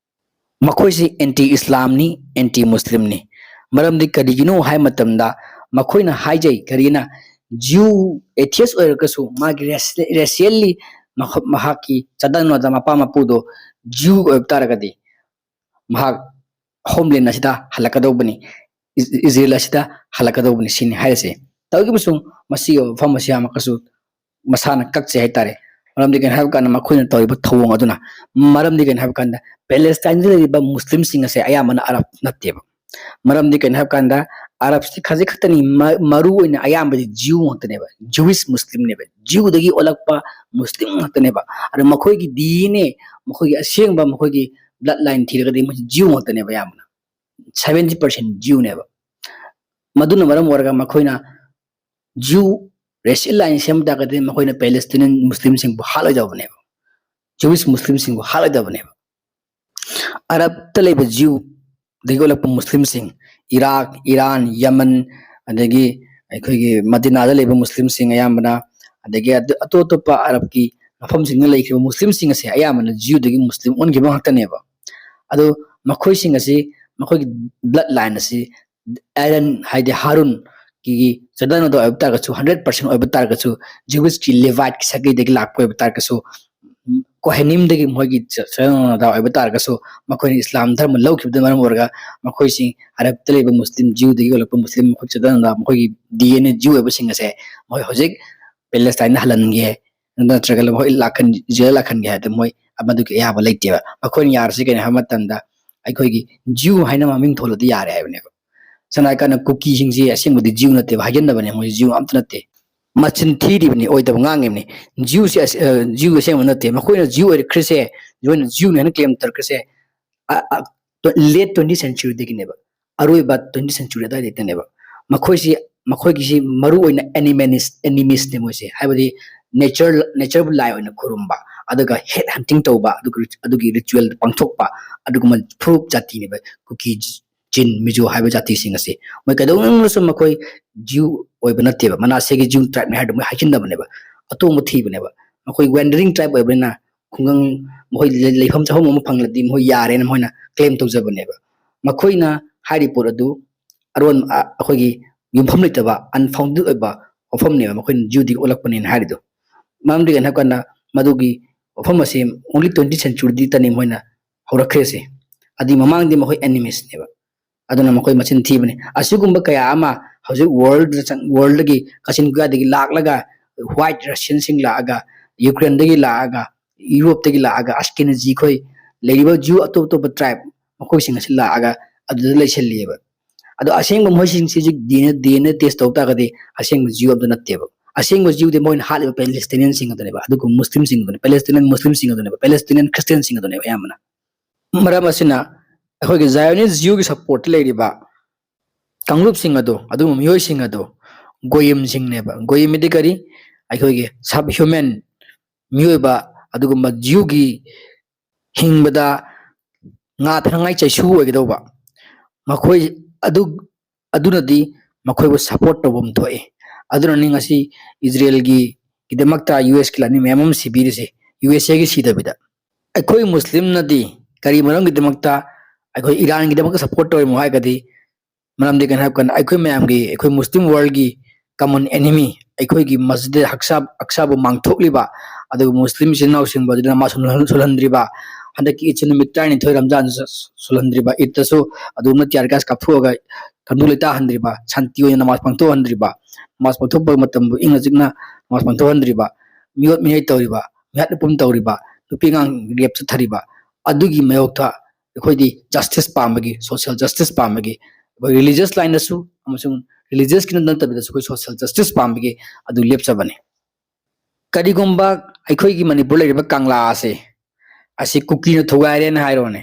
ꯃꯈꯣꯏꯁꯤ ꯑꯦꯟꯇꯤ ꯏꯁꯂꯥꯝꯅꯤ, ꯑꯦꯟꯇꯤ ꯃꯨꯁꯂꯤꯝꯅꯤ꯫ ꯃꯔꯝꯗꯤ ꯀꯔꯤꯒꯤꯅꯣ ꯍꯥꯏꯕ ꯃꯇꯝꯗ, ꯃꯈꯣꯏꯅ ꯍꯥꯏꯖꯩ ꯀꯔꯤꯅ, ꯖ꯭ꯌꯨ ꯑꯦꯊꯤꯌꯁ ꯑꯣꯏꯔꯒꯁꯨ ꯃꯥꯒꯤ ꯔꯦꯁ-, ꯔꯦꯁꯤꯌꯦꯜꯂꯤ ꯃꯍꯥꯛ-, ꯃꯍꯥꯛꯀꯤ ꯆꯗꯥ ꯅꯣꯗꯥ ꯃꯄꯥ ꯃꯄꯨꯗꯣ ꯖ꯭ꯌꯨ ꯑꯣꯏꯕ ꯇꯥꯔꯒꯗꯤ, ꯃꯍꯥꯛ ꯍꯣꯝꯂꯦꯟ ꯑꯁꯤꯗ ꯍꯜꯂꯛꯀꯗꯧꯕꯅꯤ, ꯏꯖ-, ꯏꯖꯔꯦꯜ ꯑꯁꯤꯗ ꯍꯜꯂꯛꯀꯗꯧꯕꯅꯤ ꯁꯤꯅꯤ ꯍꯥꯏꯔꯤꯁꯦ꯫ ꯇꯧꯏꯒꯨꯝꯕꯁꯨꯡ ꯃꯁꯤꯒꯤ ꯋꯥꯐꯝ ꯑꯁꯤ ꯌꯥꯝꯃꯛꯀꯁꯨ ꯃꯁꯥꯅ ꯀꯛꯆꯩ ꯍꯥꯏꯇꯥꯔꯦ꯫ ꯃꯔꯝꯗꯤ ꯀꯩꯅꯣ ꯍꯥꯏꯕ ꯀꯥꯟꯗ ꯃꯈꯣꯏꯅ ꯇꯧꯔꯤꯕ ꯊꯧꯑꯣꯡ ꯑꯗꯨꯅ, ꯃꯔꯝꯗꯤ ꯀꯩꯅꯣ ꯍꯥꯏꯕ ꯀꯥꯟꯗ ꯄꯦꯂꯦꯁꯇꯥꯏꯟꯗ ꯂꯩꯔꯤꯕ ꯃꯨꯁꯂꯤꯝꯁꯤꯡ ꯑꯁꯦ ꯑꯌꯥꯝꯕꯅ ꯑꯔꯕ ꯅꯠꯇꯦꯕ꯫ ꯃꯔꯝꯗꯤ ꯀꯩꯅꯣ ꯍꯥꯏꯕ ꯀꯥꯟꯗ ꯑꯔꯕꯁꯇꯤ ꯈꯖꯤꯛ ꯈꯛꯇꯅꯤ, ꯃ-, ꯃꯔꯨ ꯑꯣꯏꯅ ꯑꯌꯥꯝꯕꯗꯤ ꯖ꯭ꯌꯨ ꯉꯥꯛꯇꯅꯦꯕ, ꯖ꯭ꯌꯨꯏꯁ ꯃꯨꯁꯂꯤꯝꯅꯦꯕ, ꯖ꯭ꯌꯨꯗꯒꯤ ꯑꯣꯜꯂꯛꯄ ꯃꯨꯁꯂꯤꯝ ꯉꯥꯛꯇꯅꯦꯕ꯫ ꯑꯗꯣ ꯃꯈꯣꯏꯒꯤ ꯗꯤ ꯑꯦꯟ ꯑꯦ, ꯃꯈꯣꯏꯒꯤ ꯑꯁꯦꯡꯕ, ꯃꯈꯣꯏꯒꯤ ꯕ꯭ꯂꯠ ꯂꯥꯏꯟ ꯊꯤꯔꯒꯗꯤ ꯃꯣꯏꯁꯤ ꯖ꯭ꯌꯨ ꯉꯥꯛꯇꯅꯦꯕ ꯑꯌꯥꯝꯕꯅ, ꯁꯚꯦꯟꯇꯤ ꯄꯥꯔꯁꯦꯟ ꯖ꯭ꯌꯨꯅꯦꯕ꯫ ꯃꯗꯨꯅ ꯃꯔꯝ ꯑꯣꯏꯔꯒ ꯃꯈꯣꯏꯅ ꯖ꯭ꯌꯨ ꯔꯦꯁꯤꯌꯦꯜ ꯂꯥꯏꯟ ꯁꯦꯝꯕ ꯇꯥꯔꯒꯗꯤ ꯃꯈꯣꯏꯅ ꯄꯦꯂꯦꯁꯇꯤꯅꯤꯌꯟ ꯃꯨꯁꯂꯤꯝꯁꯤꯡꯕꯨ ꯍꯥꯠꯂꯣꯏꯗꯕꯅꯦꯕ, ꯖ꯭ꯌꯨꯏꯁ ꯃꯨꯁꯂꯤꯝꯁꯤꯡꯕꯨ ꯍꯥꯠꯂꯣꯏꯗꯕꯅꯦꯕ꯫ ꯑꯔꯕꯇ ꯂꯩꯕ ꯖ꯭ꯌꯨꯗꯒꯤ ꯑꯣꯜꯂꯛꯄ ꯃꯨꯁꯂꯤꯝꯁꯤꯡ, ꯏꯔꯥꯛ, ꯏꯔꯥꯟ, ꯌꯃꯟ, ꯑꯗꯒꯤ ꯑꯩꯈꯣꯏꯒꯤ ꯃꯗꯤꯅꯥꯗ ꯂꯩꯕ ꯃꯨꯁꯂꯤꯝꯁꯤꯡ ꯑꯌꯥꯝꯕꯅ, ꯑꯗꯒꯤ ꯑꯇꯣꯞ ꯑꯇꯣꯞꯄ ꯑꯔꯕꯀꯤ ꯃꯐꯝꯁꯤꯡꯗ ꯂꯩꯈꯤꯕ ꯃꯨꯁꯂꯤꯝꯁꯤꯡ ꯑꯁꯦ ꯑꯌꯥꯝꯕꯅ ꯖ꯭ꯌꯨꯗꯒꯤ ꯃꯨꯁꯂꯤꯝ ꯑꯣꯟꯈꯤꯕ ꯉꯥꯛꯇꯅꯦꯕ꯫ ꯑꯗꯣ ꯃꯈꯣꯏꯁꯤꯡ ꯑꯁꯤ, ꯃꯈꯣꯏꯒꯤ ꯕ꯭ꯂꯠ ꯂꯥꯏꯟ ꯑꯁꯤ ꯑꯦꯔꯟ ꯍꯥꯏꯗꯤ ꯍꯥꯔꯨꯟꯒꯤ ꯆꯠꯅꯅꯗ ꯑꯣꯏꯕ ꯇꯥꯔꯒꯁꯨ, ꯍꯟꯗ꯭ꯔꯦꯠ ꯄꯥꯔꯁꯦꯟ ꯑꯣꯏꯕ ꯇꯥꯔꯒꯁꯨ, ꯖ꯭ꯌꯨꯁꯀꯤ ꯂꯦꯚꯥꯏꯠꯀꯤ ꯁꯥꯒꯩꯗꯒꯤ ꯂꯥꯛꯄ ꯑꯣꯏꯕ ꯇꯥꯔꯒꯁꯨ, ꯀꯣꯍꯦꯅꯤꯝꯗꯒꯤ ꯃꯈꯣꯏꯒꯤ ꯆꯠꯅꯅꯗ ꯑꯣꯏꯕ ꯇꯥꯔꯒꯁꯨ, ꯃꯈꯣꯏꯅ ꯏꯁꯂꯥꯝ ꯙꯔꯃ ꯂꯧꯈꯤꯕꯗꯨꯅ ꯃꯔꯝ ꯑꯣꯏꯔꯒ ꯃꯈꯣꯏꯁꯤꯡ ꯑꯔꯕꯇ ꯂꯩꯕ ꯃꯨꯁꯂꯤꯝ ꯖ꯭ꯌꯨꯗꯒꯤ ꯑꯣꯜꯂꯛꯄ ꯃꯨꯁꯂꯤꯝ ꯃꯈꯣꯏ ꯆꯠꯅꯅꯗ ꯃꯈꯣꯏꯒꯤ ꯗꯤ ꯑꯦꯟ ꯑꯦ ꯖ꯭ꯌꯨ ꯑꯣꯏꯕꯁꯤꯡ ꯑꯁꯦ ꯃꯈꯣꯏ ꯍꯧꯖꯤꯛ ꯄꯦꯂꯦꯁꯇꯥꯏꯟꯗ ꯍꯜꯍꯟꯒꯦ ꯅꯠꯇ꯭ꯔꯒ ꯃꯈꯣꯏ ꯂꯥꯛꯍꯟ-, ꯏꯖꯔꯦꯜ ꯂꯥꯛꯍꯟꯒꯦ ꯍꯥꯏꯔꯗꯤ ꯃꯣꯏ ꯃꯗꯨꯒꯤ ꯑꯌꯥꯕ ꯂꯩꯇꯦꯕ꯫ ꯃꯈꯣꯏꯅ ꯌꯥꯔꯤꯁꯤ ꯀꯩꯅꯣ ꯍꯥꯏꯕ ꯃꯇꯝꯗ ꯑꯩꯈꯣꯏꯒꯤ ꯖ꯭ꯌꯨ ꯍꯥꯏꯅ ꯃꯃꯤꯡ ꯊꯣꯜꯂꯗꯤ ꯌꯥꯔꯦ ꯍꯥꯏꯕꯅꯦꯕ꯫ ꯁꯝꯅ ꯍꯥꯏꯔꯀꯥꯟꯗ ꯀꯨꯀꯤꯁꯤꯡꯁꯤ ꯑꯁꯦꯡꯕꯗꯤ ꯖ꯭ꯌꯨ ꯅꯠꯇꯦꯕ, ꯍꯥꯏꯖꯟꯅꯕꯅꯦ, ꯃꯣꯏ ꯖ꯭ꯌꯨ ꯑꯝꯇ ꯅꯠꯇꯦ꯫ ꯃꯆꯤꯟ ꯊꯤꯔꯤꯕꯅꯤ, ꯑꯣꯏꯗꯕ ꯉꯥꯡꯉꯤꯕꯅꯤ꯫ ꯖ꯭ꯌꯨꯁꯦ ꯑꯁ-, ꯑ, ꯖ꯭ꯌꯨ ꯑꯁꯦꯡꯕ ꯅꯠꯇꯦ꯫ ꯃꯈꯣꯏꯅ ꯖ꯭ꯌꯨ ꯑꯣꯏꯔꯛꯈ꯭ꯔꯤꯁꯦ, ꯃꯈꯣꯏꯅ ꯖ꯭ꯌꯨꯅꯤ ꯍꯥꯏꯅ ꯀ꯭ꯂꯦꯝ ꯇꯧꯔꯛꯈ꯭ꯔꯤꯁꯦ, ꯑ, ꯑ, ꯂꯦꯠ ꯇ꯭ꯋꯦꯟꯇꯤ ꯁꯦꯟꯆꯨꯔꯤꯗꯒꯤꯅꯦꯕ, ꯑꯔꯣꯏꯕ ꯇ꯭ꯋꯦꯟꯇꯤ ꯁꯦꯟꯆꯨꯔꯤ ꯑꯗꯨꯋꯥꯏꯗꯒꯤꯅꯦꯕ꯫ ꯃꯈꯣꯏꯁꯤ, ꯃꯈꯣꯏꯒꯤꯁꯤ ꯃꯔꯨ ꯑꯣꯏꯅ ꯑꯦꯅꯤꯃꯦꯅꯤꯁ, ꯑꯦꯅꯤꯃꯤꯁꯅꯦ ꯃꯣꯏꯁꯦ, ꯍꯥꯏꯕꯗꯤ ꯅꯦꯆꯔ, ꯅꯦꯆꯔꯕꯨ ꯂꯥꯏ ꯑꯣꯏꯅ ꯈꯨꯔꯨꯝꯕ, ꯑꯗꯨꯒ ꯍꯦꯠ ꯍꯟꯇꯤꯡ ꯇꯧꯕ, ꯑꯗꯨꯒ ꯔꯤ-, ꯑꯗꯨꯒꯤ ꯔꯤꯆꯨꯋꯦꯜ ꯄꯥꯡꯊꯣꯛꯄ, ꯑꯗꯨꯒꯨꯝꯕ ꯐꯨꯔꯨꯞ ꯖꯥꯇꯤꯅꯦꯕ ꯀꯨꯀꯤ, ꯆꯤꯟ, ꯃꯤꯖꯣ ꯍꯥꯏꯕ ꯖꯥꯇꯤꯁꯤꯡ ꯑꯁꯤ꯫ ꯃꯣꯏ ꯀꯩꯗꯧꯅꯨꯡꯗꯁꯨ ꯃꯈꯣꯏ ꯖ꯭ꯌꯨ ꯑꯣꯏꯕ ꯅꯠꯇꯦꯕ, ꯃꯅꯥꯁꯦꯒꯤ ꯖ꯭ꯌꯨ ꯇ꯭ꯔꯥꯏꯕꯅꯦ ꯍꯥꯏꯔꯗꯤ ꯃꯣꯏ ꯍꯥꯏꯖꯤꯟꯅꯕꯅꯦꯕ, ꯑꯇꯣꯡꯕ ꯊꯤꯕꯅꯦꯕ꯫ ꯃꯈꯣꯏ ꯋꯦꯟꯗꯔꯤꯡ ꯇ꯭ꯔꯥꯏꯕ ꯑꯣꯏꯕꯅꯤꯅ ꯈꯨꯡꯒꯪ, ꯃꯈꯣꯏ ꯂꯩ-, ꯂꯩꯐꯝ ꯆꯥꯐꯝ ꯑꯃ ꯐꯪꯂꯗꯤ ꯃꯈꯣꯏ ꯌꯥꯔꯦꯅ ꯃꯈꯣꯏꯅ ꯀ꯭ꯂꯦꯝ ꯇꯧꯖꯕꯅꯦꯕ꯫ ꯃꯈꯣꯏꯅ ꯍꯥꯏꯔꯤꯕ ꯄꯣꯠ ꯑꯗꯨ ꯑꯔꯣꯟ-, ꯑ-, ꯑꯩꯈꯣꯏꯒꯤ ꯌꯨꯝꯐꯝ ꯂꯩꯇꯕ, ꯑꯟꯐꯥꯎꯟꯗꯦꯗ ꯑꯣꯏꯕ ꯋꯥꯐꯝꯅꯦꯕ, ꯃꯈꯣꯏꯅ ꯖ꯭ꯌꯨꯗꯒꯤ ꯑꯣꯜꯂꯛꯄꯅꯦꯅ ꯍꯥꯏꯔꯤꯗꯣ꯫ ꯃꯔꯝꯗꯤ ꯀꯩꯅꯣ ꯍꯥꯏꯕ ꯀꯥꯟꯗ ꯃꯗꯨꯒꯤ ꯋꯥꯐꯝ ꯑꯁꯤ ꯑꯣꯡꯂꯤ ꯇ꯭ꯋꯦꯟꯇꯤ ꯁꯦꯟꯆꯨꯔꯤꯗꯒꯤꯇꯅꯤ ꯃꯣꯏꯅ ꯍꯧꯔꯛꯈ꯭ꯔꯤꯁꯦ꯫ ꯑꯗꯨꯒꯤ ꯃꯃꯥꯡꯗꯤ ꯃꯈꯣꯏ ꯑꯦꯅꯤꯃꯤꯁꯅꯦꯕ꯫ ꯑꯗꯨꯅ ꯃꯈꯣꯏ ꯃꯆꯤꯟ ꯊꯤꯕꯅꯤ꯫ ꯑꯁꯤꯒꯨꯝꯕ ꯀꯌꯥ ꯑꯃ ꯍꯧꯖꯤꯛ ꯋꯥꯔꯜꯗ ꯆꯪ-, ꯋꯥꯔꯜꯗꯒꯤ ꯀꯥꯆꯤꯟ ꯀꯣꯌꯥꯗꯒꯤ ꯂꯥꯛꯂꯒ, ꯋꯥꯏꯠ ꯔꯁꯤꯌꯟꯁꯤꯡ ꯂꯥꯛꯑꯒ, ꯌꯨꯀ꯭ꯔꯦꯟꯗꯒꯤ ꯂꯥꯛꯑꯒ, ꯌꯨꯔꯣꯞꯇꯒꯤ ꯂꯥꯛꯑꯒ, ꯑꯁꯀꯤꯅꯖꯤ ꯈꯣꯏ, ꯂꯩꯔꯤꯕ ꯖ꯭ꯌꯨ ꯑꯇꯣꯞ ꯑꯇꯣꯞꯄ ꯇ꯭ꯔꯥꯏꯕ ꯃꯈꯣꯏꯁꯤꯡ ꯑꯁꯤ ꯂꯥꯛꯑꯒ ꯑꯗꯨꯗ ꯂꯩꯁꯜꯂꯤꯑꯕ꯫ ꯑꯗꯣ ꯑꯁꯦꯡꯕ ꯃꯈꯣꯏꯁꯤꯡꯁꯤ ꯍꯧꯖꯤꯛ ꯗꯤ ꯑꯦꯟ ꯑꯦ ꯇꯦꯁ ꯇꯧ ꯇꯥꯔꯒꯗꯤ ꯑꯁꯦꯡꯕ ꯖꯤꯌꯨ ꯑꯝꯇ ꯅꯠꯇꯦꯕ꯫ ꯑꯁꯦꯡꯕ ꯖꯤꯌꯨꯗꯤ ꯃꯣꯏꯅ ꯍꯥꯠꯂꯤꯕ ꯄꯦꯂꯦꯁꯇꯤꯅꯤꯌꯟꯁꯤꯡ ꯑꯗꯨꯅꯦꯕ, ꯑꯗꯨꯒ ꯃꯨꯁꯂꯤꯝꯁꯤꯡ ꯑꯗꯨꯅꯦ, ꯄꯦꯂꯦꯁꯇꯤꯅꯤꯌꯟ ꯃꯨꯁꯂꯤꯝꯁꯤꯡ ꯑꯗꯨꯅꯦꯕ, ꯄꯦꯂꯦꯁꯇꯤꯅꯤꯌꯟ ꯈ꯭ꯔꯤꯁꯇꯤꯌꯟꯁꯤꯡ ꯑꯗꯨꯅꯦꯕ ꯑꯌꯥꯝꯕꯅ꯫ ꯃꯔꯝ ꯑꯁꯤꯅ ꯑꯩꯈꯣꯏꯒꯤ ꯖꯥꯏꯑꯣꯅꯤꯁ ꯖꯤꯌꯨꯒꯤ ꯁꯞꯄꯣꯔꯠꯇ ꯂꯩꯔꯤꯕ ꯀꯥꯡꯂꯨꯞꯁꯤꯡ ꯑꯗꯣ, ꯑꯗꯨꯒꯨꯝꯕ ꯃꯤꯑꯣꯏꯁꯤꯡ ꯑꯗꯣ ꯒꯣꯌꯤꯝꯁꯤꯡꯅꯦꯕ꯫ ꯒꯣꯌꯤꯝ ꯍꯥꯏꯗꯤ ꯀꯔꯤ? ꯑꯩꯈꯣꯏꯒꯤ ꯁꯕ ꯍ꯭ꯌꯨꯃꯦꯟ ꯃꯤꯑꯣꯏꯕ, ꯑꯗꯨꯒꯨꯝꯕ ꯖꯤꯌꯨꯒꯤ ꯍꯤꯡꯕꯗ ꯉꯥ ꯊꯛꯅꯉꯥꯏ ꯆꯩꯁꯨ ꯑꯣꯏꯒꯗꯧꯕ ꯃꯈꯣꯏ ꯑꯗꯨ, ꯑꯗꯨꯅꯗꯤ ꯃꯈꯣꯏꯕꯨ ꯁꯞꯄꯣꯔꯠ ꯇꯧꯐꯝ ꯊꯣꯛꯏ꯫ ꯑꯗꯨꯅꯅꯤ ꯉꯁꯤ ꯏꯖꯔꯦꯜꯒꯤ ꯒꯤꯗꯃꯛꯇ ꯌꯨ ꯑꯦꯁꯀꯤ ꯂꯥꯟꯃꯤ ꯃꯌꯥꯝ ꯑꯃ ꯁꯤꯕꯤꯔꯤꯁꯦ, ꯌꯨ ꯑꯦꯁ ꯑꯦꯒꯤ ꯁꯤꯗꯕꯤꯗ꯫ ꯑꯩꯈꯣꯏ ꯃꯨꯁꯂꯤꯝꯅꯗꯤ ꯀꯔꯤ ꯃꯔꯝꯒꯤꯗꯃꯛꯇ ꯑꯩꯈꯣꯏ ꯏꯔꯥꯟꯒꯤꯗꯃꯛꯇ ꯁꯞꯄꯣꯔꯠ ꯇꯧꯔꯤꯃꯣ ꯍꯥꯏꯔꯒꯗꯤ, ꯃꯔꯝꯗꯤ ꯀꯩꯅꯣ ꯍꯥꯏꯕ ꯀꯥꯟꯗ ꯑꯩꯈꯣꯏ ꯃꯌꯥꯝꯒꯤ, ꯑꯩꯈꯣꯏ ꯃꯨꯁꯂꯤꯝ ꯋꯥꯔꯜꯒꯤ ꯀꯃꯟ ꯑꯦꯅꯤꯃꯤ, ꯑꯩꯈꯣꯏꯒꯤ ꯃꯁꯖꯤꯗ ꯑꯛꯁꯥ, ꯑꯛꯁꯥꯕꯨ ꯃꯥꯡꯊꯣꯛꯂꯤꯕ, ꯑꯗꯨꯒ ꯃꯨꯁꯂꯤꯝ ꯏꯆꯤꯟ ꯏꯅꯥꯎꯁꯤꯡꯕꯨ ꯑꯗꯨꯅ ꯃꯥ ꯁꯣꯜꯍꯟ-, ꯁꯣꯜꯍꯟꯗ꯭ꯔꯤꯕ, ꯍꯟꯗꯛꯀꯤ ꯏꯠꯁꯨ ꯅꯨꯃꯤꯠ ꯇꯔꯥꯅꯤꯊꯣꯏ ꯔꯝꯖꯥꯟ ꯁꯣꯜꯍꯟꯗ꯭ꯔꯤꯕ, ꯏꯠꯇꯁꯨ ꯑꯗꯨꯒꯨꯝꯅ ꯇꯤꯌꯥꯔ ꯒ꯭ꯌꯥꯁ ꯀꯥꯞꯊꯣꯛꯑꯒ ꯀꯟꯗꯨ ꯂꯩꯇꯥꯍꯟꯗ꯭ꯔꯤꯕ, ꯁꯥꯟꯇꯤ ꯑꯣꯏꯅ ꯅꯃꯥꯖ ꯄꯥꯡꯊꯣꯛꯍꯟꯗ꯭ꯔꯤꯕ, ꯅꯃꯥꯖ ꯄꯥꯡꯊꯣꯛꯄ ꯃꯇꯝꯕꯨ ꯏꯪꯅ ꯆꯤꯛꯅ ꯅꯃꯥꯖ ꯄꯥꯡꯊꯣꯛꯍꯟꯗ꯭ꯔꯤꯕ, ꯃꯤꯑꯣꯠ ꯃꯤꯅꯩ ꯇꯧꯔꯤꯕ, ꯃꯤꯍꯥꯠ ꯃꯤꯄꯨꯟ ꯇꯧꯔꯤꯕ, ꯅꯨꯄꯤ ꯑꯉꯥꯡ ꯔꯦꯞ ꯆꯠꯊꯔꯤꯕ, ꯑꯗꯨꯒꯤ ꯃꯥꯌꯣꯛꯇ ꯑꯩꯈꯣꯏꯗꯤ ꯖꯁꯇꯤꯁ ꯄꯥꯝꯕꯒꯤ, ꯁꯣꯁꯤꯌꯦꯜ ꯖꯁꯇꯤꯁ ꯄꯥꯝꯕꯒꯤ, ꯑꯩꯈꯣꯏ ꯔꯤꯂꯤꯖꯤꯌꯁ ꯂꯥꯏꯟꯗꯁꯨ ꯑꯃꯁꯨꯡ ꯔꯤꯂꯤꯖꯤꯌꯁꯀꯤ ꯅꯠꯇꯕꯤꯗꯁꯨ ꯑꯩꯈꯣꯏ ꯁꯣꯁꯤꯌꯦꯜ ꯖꯁꯇꯤꯁ ꯄꯥꯝꯕꯒꯤ ꯑꯗꯨ ꯂꯦꯞꯆꯕꯅꯤ꯫ ꯀꯔꯤꯒꯨꯝꯕ ꯑꯩꯈꯣꯏꯒꯤ ꯃꯅꯤꯄꯨꯔ ꯂꯩꯔꯤꯕ ꯀꯪꯂꯥ ꯑꯁꯦ, ꯑꯁꯤ ꯀꯨꯀꯤꯅ ꯊꯨꯒꯥꯏꯔꯦꯅ ꯍꯥꯏꯔꯣꯅꯦ,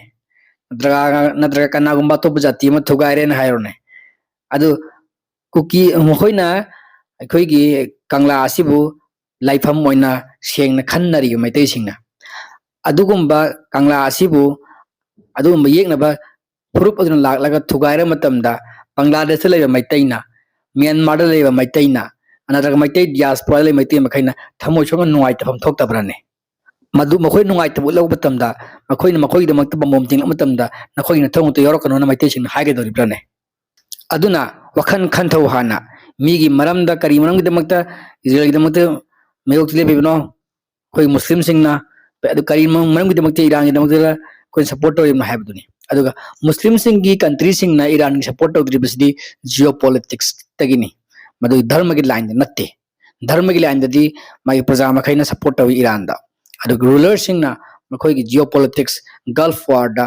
ꯅꯠꯇ꯭ꯔꯒ, ꯅꯠꯇ꯭ꯔꯒ ꯀꯅꯥꯒꯨꯝꯕ ꯑꯇꯣꯞꯄ ꯖꯥꯇꯤ ꯑꯃ ꯊꯨꯒꯥꯏꯔꯦꯅ ꯍꯥꯏꯔꯣꯅꯦ, ꯑꯗꯨ ꯀꯨꯀꯤ ꯃꯈꯣꯏꯅ ꯑꯩꯈꯣꯏꯒꯤ ꯀꯪꯂꯥ ꯑꯁꯤꯕꯨ ꯂꯥꯏꯐꯝ ꯑꯣꯏꯅ ꯁꯦꯡꯅ ꯈꯟꯅꯔꯤꯕ ꯃꯩꯇꯩꯁꯤꯡꯅ꯫ ꯑꯗꯨꯒꯨꯝꯕ ꯀꯪꯂꯥ ꯑꯁꯤꯕꯨ ꯑꯗꯨꯒꯨꯝꯕ ꯌꯦꯛꯅꯕ ꯐꯨꯔꯨꯞ ꯑꯗꯨꯅ ꯂꯥꯛꯂꯒ ꯊꯨꯒꯥꯏꯔ ꯃꯇꯝꯗ, ꯕꯪꯒ꯭ꯂꯥꯗꯦꯁꯇ ꯂꯩꯕ ꯃꯩꯇꯩꯅ, ꯃ꯭ꯌꯥꯟꯃꯥꯔꯗ ꯂꯩꯕ ꯃꯩꯇꯩꯅ, ꯅꯠꯇ꯭ꯔꯒ ꯃꯩꯇꯩ ꯗꯤꯌꯥꯁꯄꯣꯔꯥꯗ ꯂꯩꯕ ꯃꯩꯇꯩ ꯃꯈꯩꯅ ꯊꯃꯣꯏ ꯁꯣꯛꯅ ꯅꯨꯡꯉꯥꯏꯇꯐꯝ ꯊꯣꯛꯇꯕ꯭ꯔꯅꯦ? ꯃꯗꯨ ꯃꯈꯣꯏ ꯅꯨꯡꯉꯥꯏꯇꯕ ꯎꯠꯂꯛꯄ ꯃꯇꯝꯗ, ꯃꯈꯣꯏꯅ ꯃꯈꯣꯏꯒꯤꯗꯃꯛꯇ ꯄꯥꯝꯕꯣꯝ ꯊꯤꯡꯂꯛꯄ ꯃꯇꯝꯗ, "ꯅꯈꯣꯏꯒꯤ ꯅꯊꯧ ꯑꯃꯠꯇ ꯌꯥꯎꯔꯛꯀꯅꯣꯅ" ꯃꯩꯇꯩꯁꯤꯡꯅ ꯍꯥꯏꯒꯗꯧꯔꯤꯕ꯭ꯔꯅꯦ? ꯑꯗꯨꯅ ꯋꯥꯈꯜ ꯈꯟꯊꯧ ꯍꯥꯟꯅ꯫ ꯃꯤꯒꯤ ꯃꯔꯝꯗ, ꯀꯔꯤ ꯃꯔꯝꯒꯤꯗꯃꯛꯇ ꯏꯖꯔꯦꯜꯒꯤꯗꯃꯛꯇ ꯃꯥꯌꯣꯛꯇ ꯂꯦꯞꯄꯤꯕꯅꯣ? ꯑꯩꯈꯣꯏ ꯃꯨꯁꯂꯤꯝꯁꯤꯡꯅ ꯑꯗꯨ ꯀꯔꯤ ꯃꯔꯝꯒꯤꯗꯃꯛꯇ ꯏꯔꯥꯟꯒꯤꯗꯃꯛꯇ ꯑꯩꯈꯣꯏꯅ ꯁꯞꯄꯣꯔꯠ ꯇꯧꯔꯤꯕꯅꯣ ꯍꯥꯏꯕꯗꯨꯅꯤ꯫ ꯑꯗꯨꯒ ꯃꯨꯁꯂꯤꯝꯁꯤꯡꯒꯤ ꯀꯟꯇ꯭ꯔꯤꯁꯤꯡꯅ ꯏꯔꯥꯟꯒꯤ ꯁꯞꯄꯣꯔꯠ ꯇꯧꯗ꯭ꯔꯤꯕꯁꯤꯗꯤ ꯖꯤꯑꯣ ꯄꯣꯂꯤꯇꯤꯛꯁꯇꯒꯤꯅꯤ, ꯃꯗꯨ ꯙꯔꯃꯒꯤ ꯂꯥꯏꯟꯗ ꯅꯠꯇꯦ꯫ ꯙꯔꯃꯒꯤ ꯂꯥꯏꯟꯗꯗꯤ ꯃꯥꯒꯤ ꯄ꯭ꯔꯖꯥ ꯃꯈꯩꯅ ꯁꯞꯄꯣꯔꯠ ꯇꯧꯏ ꯏꯔꯥꯟꯗ꯫ ꯑꯗꯨꯒ ꯔꯨꯂꯔꯁꯤꯡꯅ ꯃꯈꯣꯏꯒꯤ ꯖꯤꯑꯣ ꯄꯣꯂꯤꯇꯤꯛꯁ, ꯒꯜꯐ ꯋꯥꯔꯗ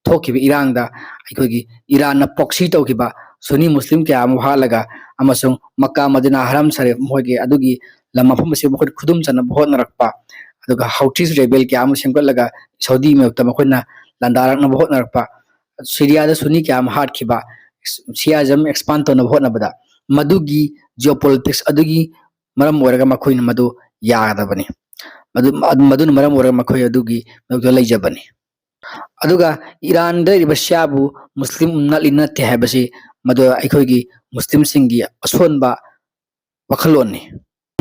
ꯊꯣꯛꯈꯤꯕ ꯏꯔꯥꯡꯗ ꯑꯩꯈꯣꯏꯒꯤ ꯏꯔꯥꯟꯅ ꯄ꯭ꯔꯣꯛꯁꯤ ꯇꯧꯈꯤꯕ ꯁꯨꯅꯤ ꯃꯨꯁꯂꯤꯝ ꯀꯌꯥ ꯑꯃ ꯍꯥꯠꯂꯒ ꯑꯃꯁꯨꯡ ꯃꯛꯀꯥ, ꯃꯗꯤꯅꯥ, ꯍꯔꯝ ꯁꯔꯤꯐ, ꯃꯈꯣꯏꯒꯤ ꯑꯗꯨꯒꯤ ꯂꯝ ꯃꯐꯝ ꯑꯁꯤ ꯃꯈꯣꯏꯅ ꯈꯨꯗꯨꯝ ꯆꯟꯅꯕ ꯍꯣꯠꯅꯔꯛꯄ, ꯑꯗꯨꯒ ꯍꯧꯊꯤꯁ ꯔꯦꯕꯦꯜ ꯀꯌꯥ ꯑꯃ ꯁꯦꯝꯒꯠꯂꯒ ꯁꯥꯎꯗꯤ ꯃꯥꯌꯣꯛꯇ ꯃꯈꯣꯏꯅ ꯂꯥꯟꯗꯥꯔꯛꯅꯕ ꯍꯣꯠꯅꯔꯛꯄ, ꯁꯤꯔꯤꯌꯥꯗ ꯁꯨꯅꯤ ꯀꯌꯥ ꯑꯃ ꯍꯥꯠꯈꯤꯕ, ꯁꯤꯌꯥꯏꯖꯝ ꯑꯦꯛꯁꯄꯥꯟ ꯇꯧꯅꯕ ꯍꯣꯠꯅꯕꯗ, ꯃꯗꯨꯒꯤ ꯖꯤꯑꯣꯄꯣꯂꯤꯇꯤꯛꯁ ꯑꯗꯨꯒꯤ ꯃꯔꯝ ꯑꯣꯏꯔꯒ ꯃꯈꯣꯏꯅ ꯃꯗꯨ ꯌꯥꯒꯗꯕꯅꯤ꯫ ꯃꯗꯨ, ꯃꯗꯨꯅ ꯃꯔꯝ ꯑꯣꯏꯔꯒ ꯃꯈꯣꯏ ꯑꯗꯨꯒꯤ ꯃꯥꯌꯣꯛꯇ ꯂꯩꯖꯕꯅꯤ꯫ ꯑꯗꯨꯒ ꯏꯔꯥꯟꯗ ꯂꯩꯔꯤꯕ ꯁꯤꯌꯥꯕꯨ ꯃꯨꯁꯂꯤꯝ ꯅꯠꯂꯤ ꯅꯠꯇꯦ ꯍꯥꯏꯕꯁꯤ ꯃꯗꯨ ꯑꯩꯈꯣꯏꯒꯤ ꯃꯨꯁꯂꯤꯝꯁꯤꯡꯒꯤ ꯑꯁꯣꯟꯕ ꯋꯥꯈꯜꯂꯣꯟꯅꯤ꯫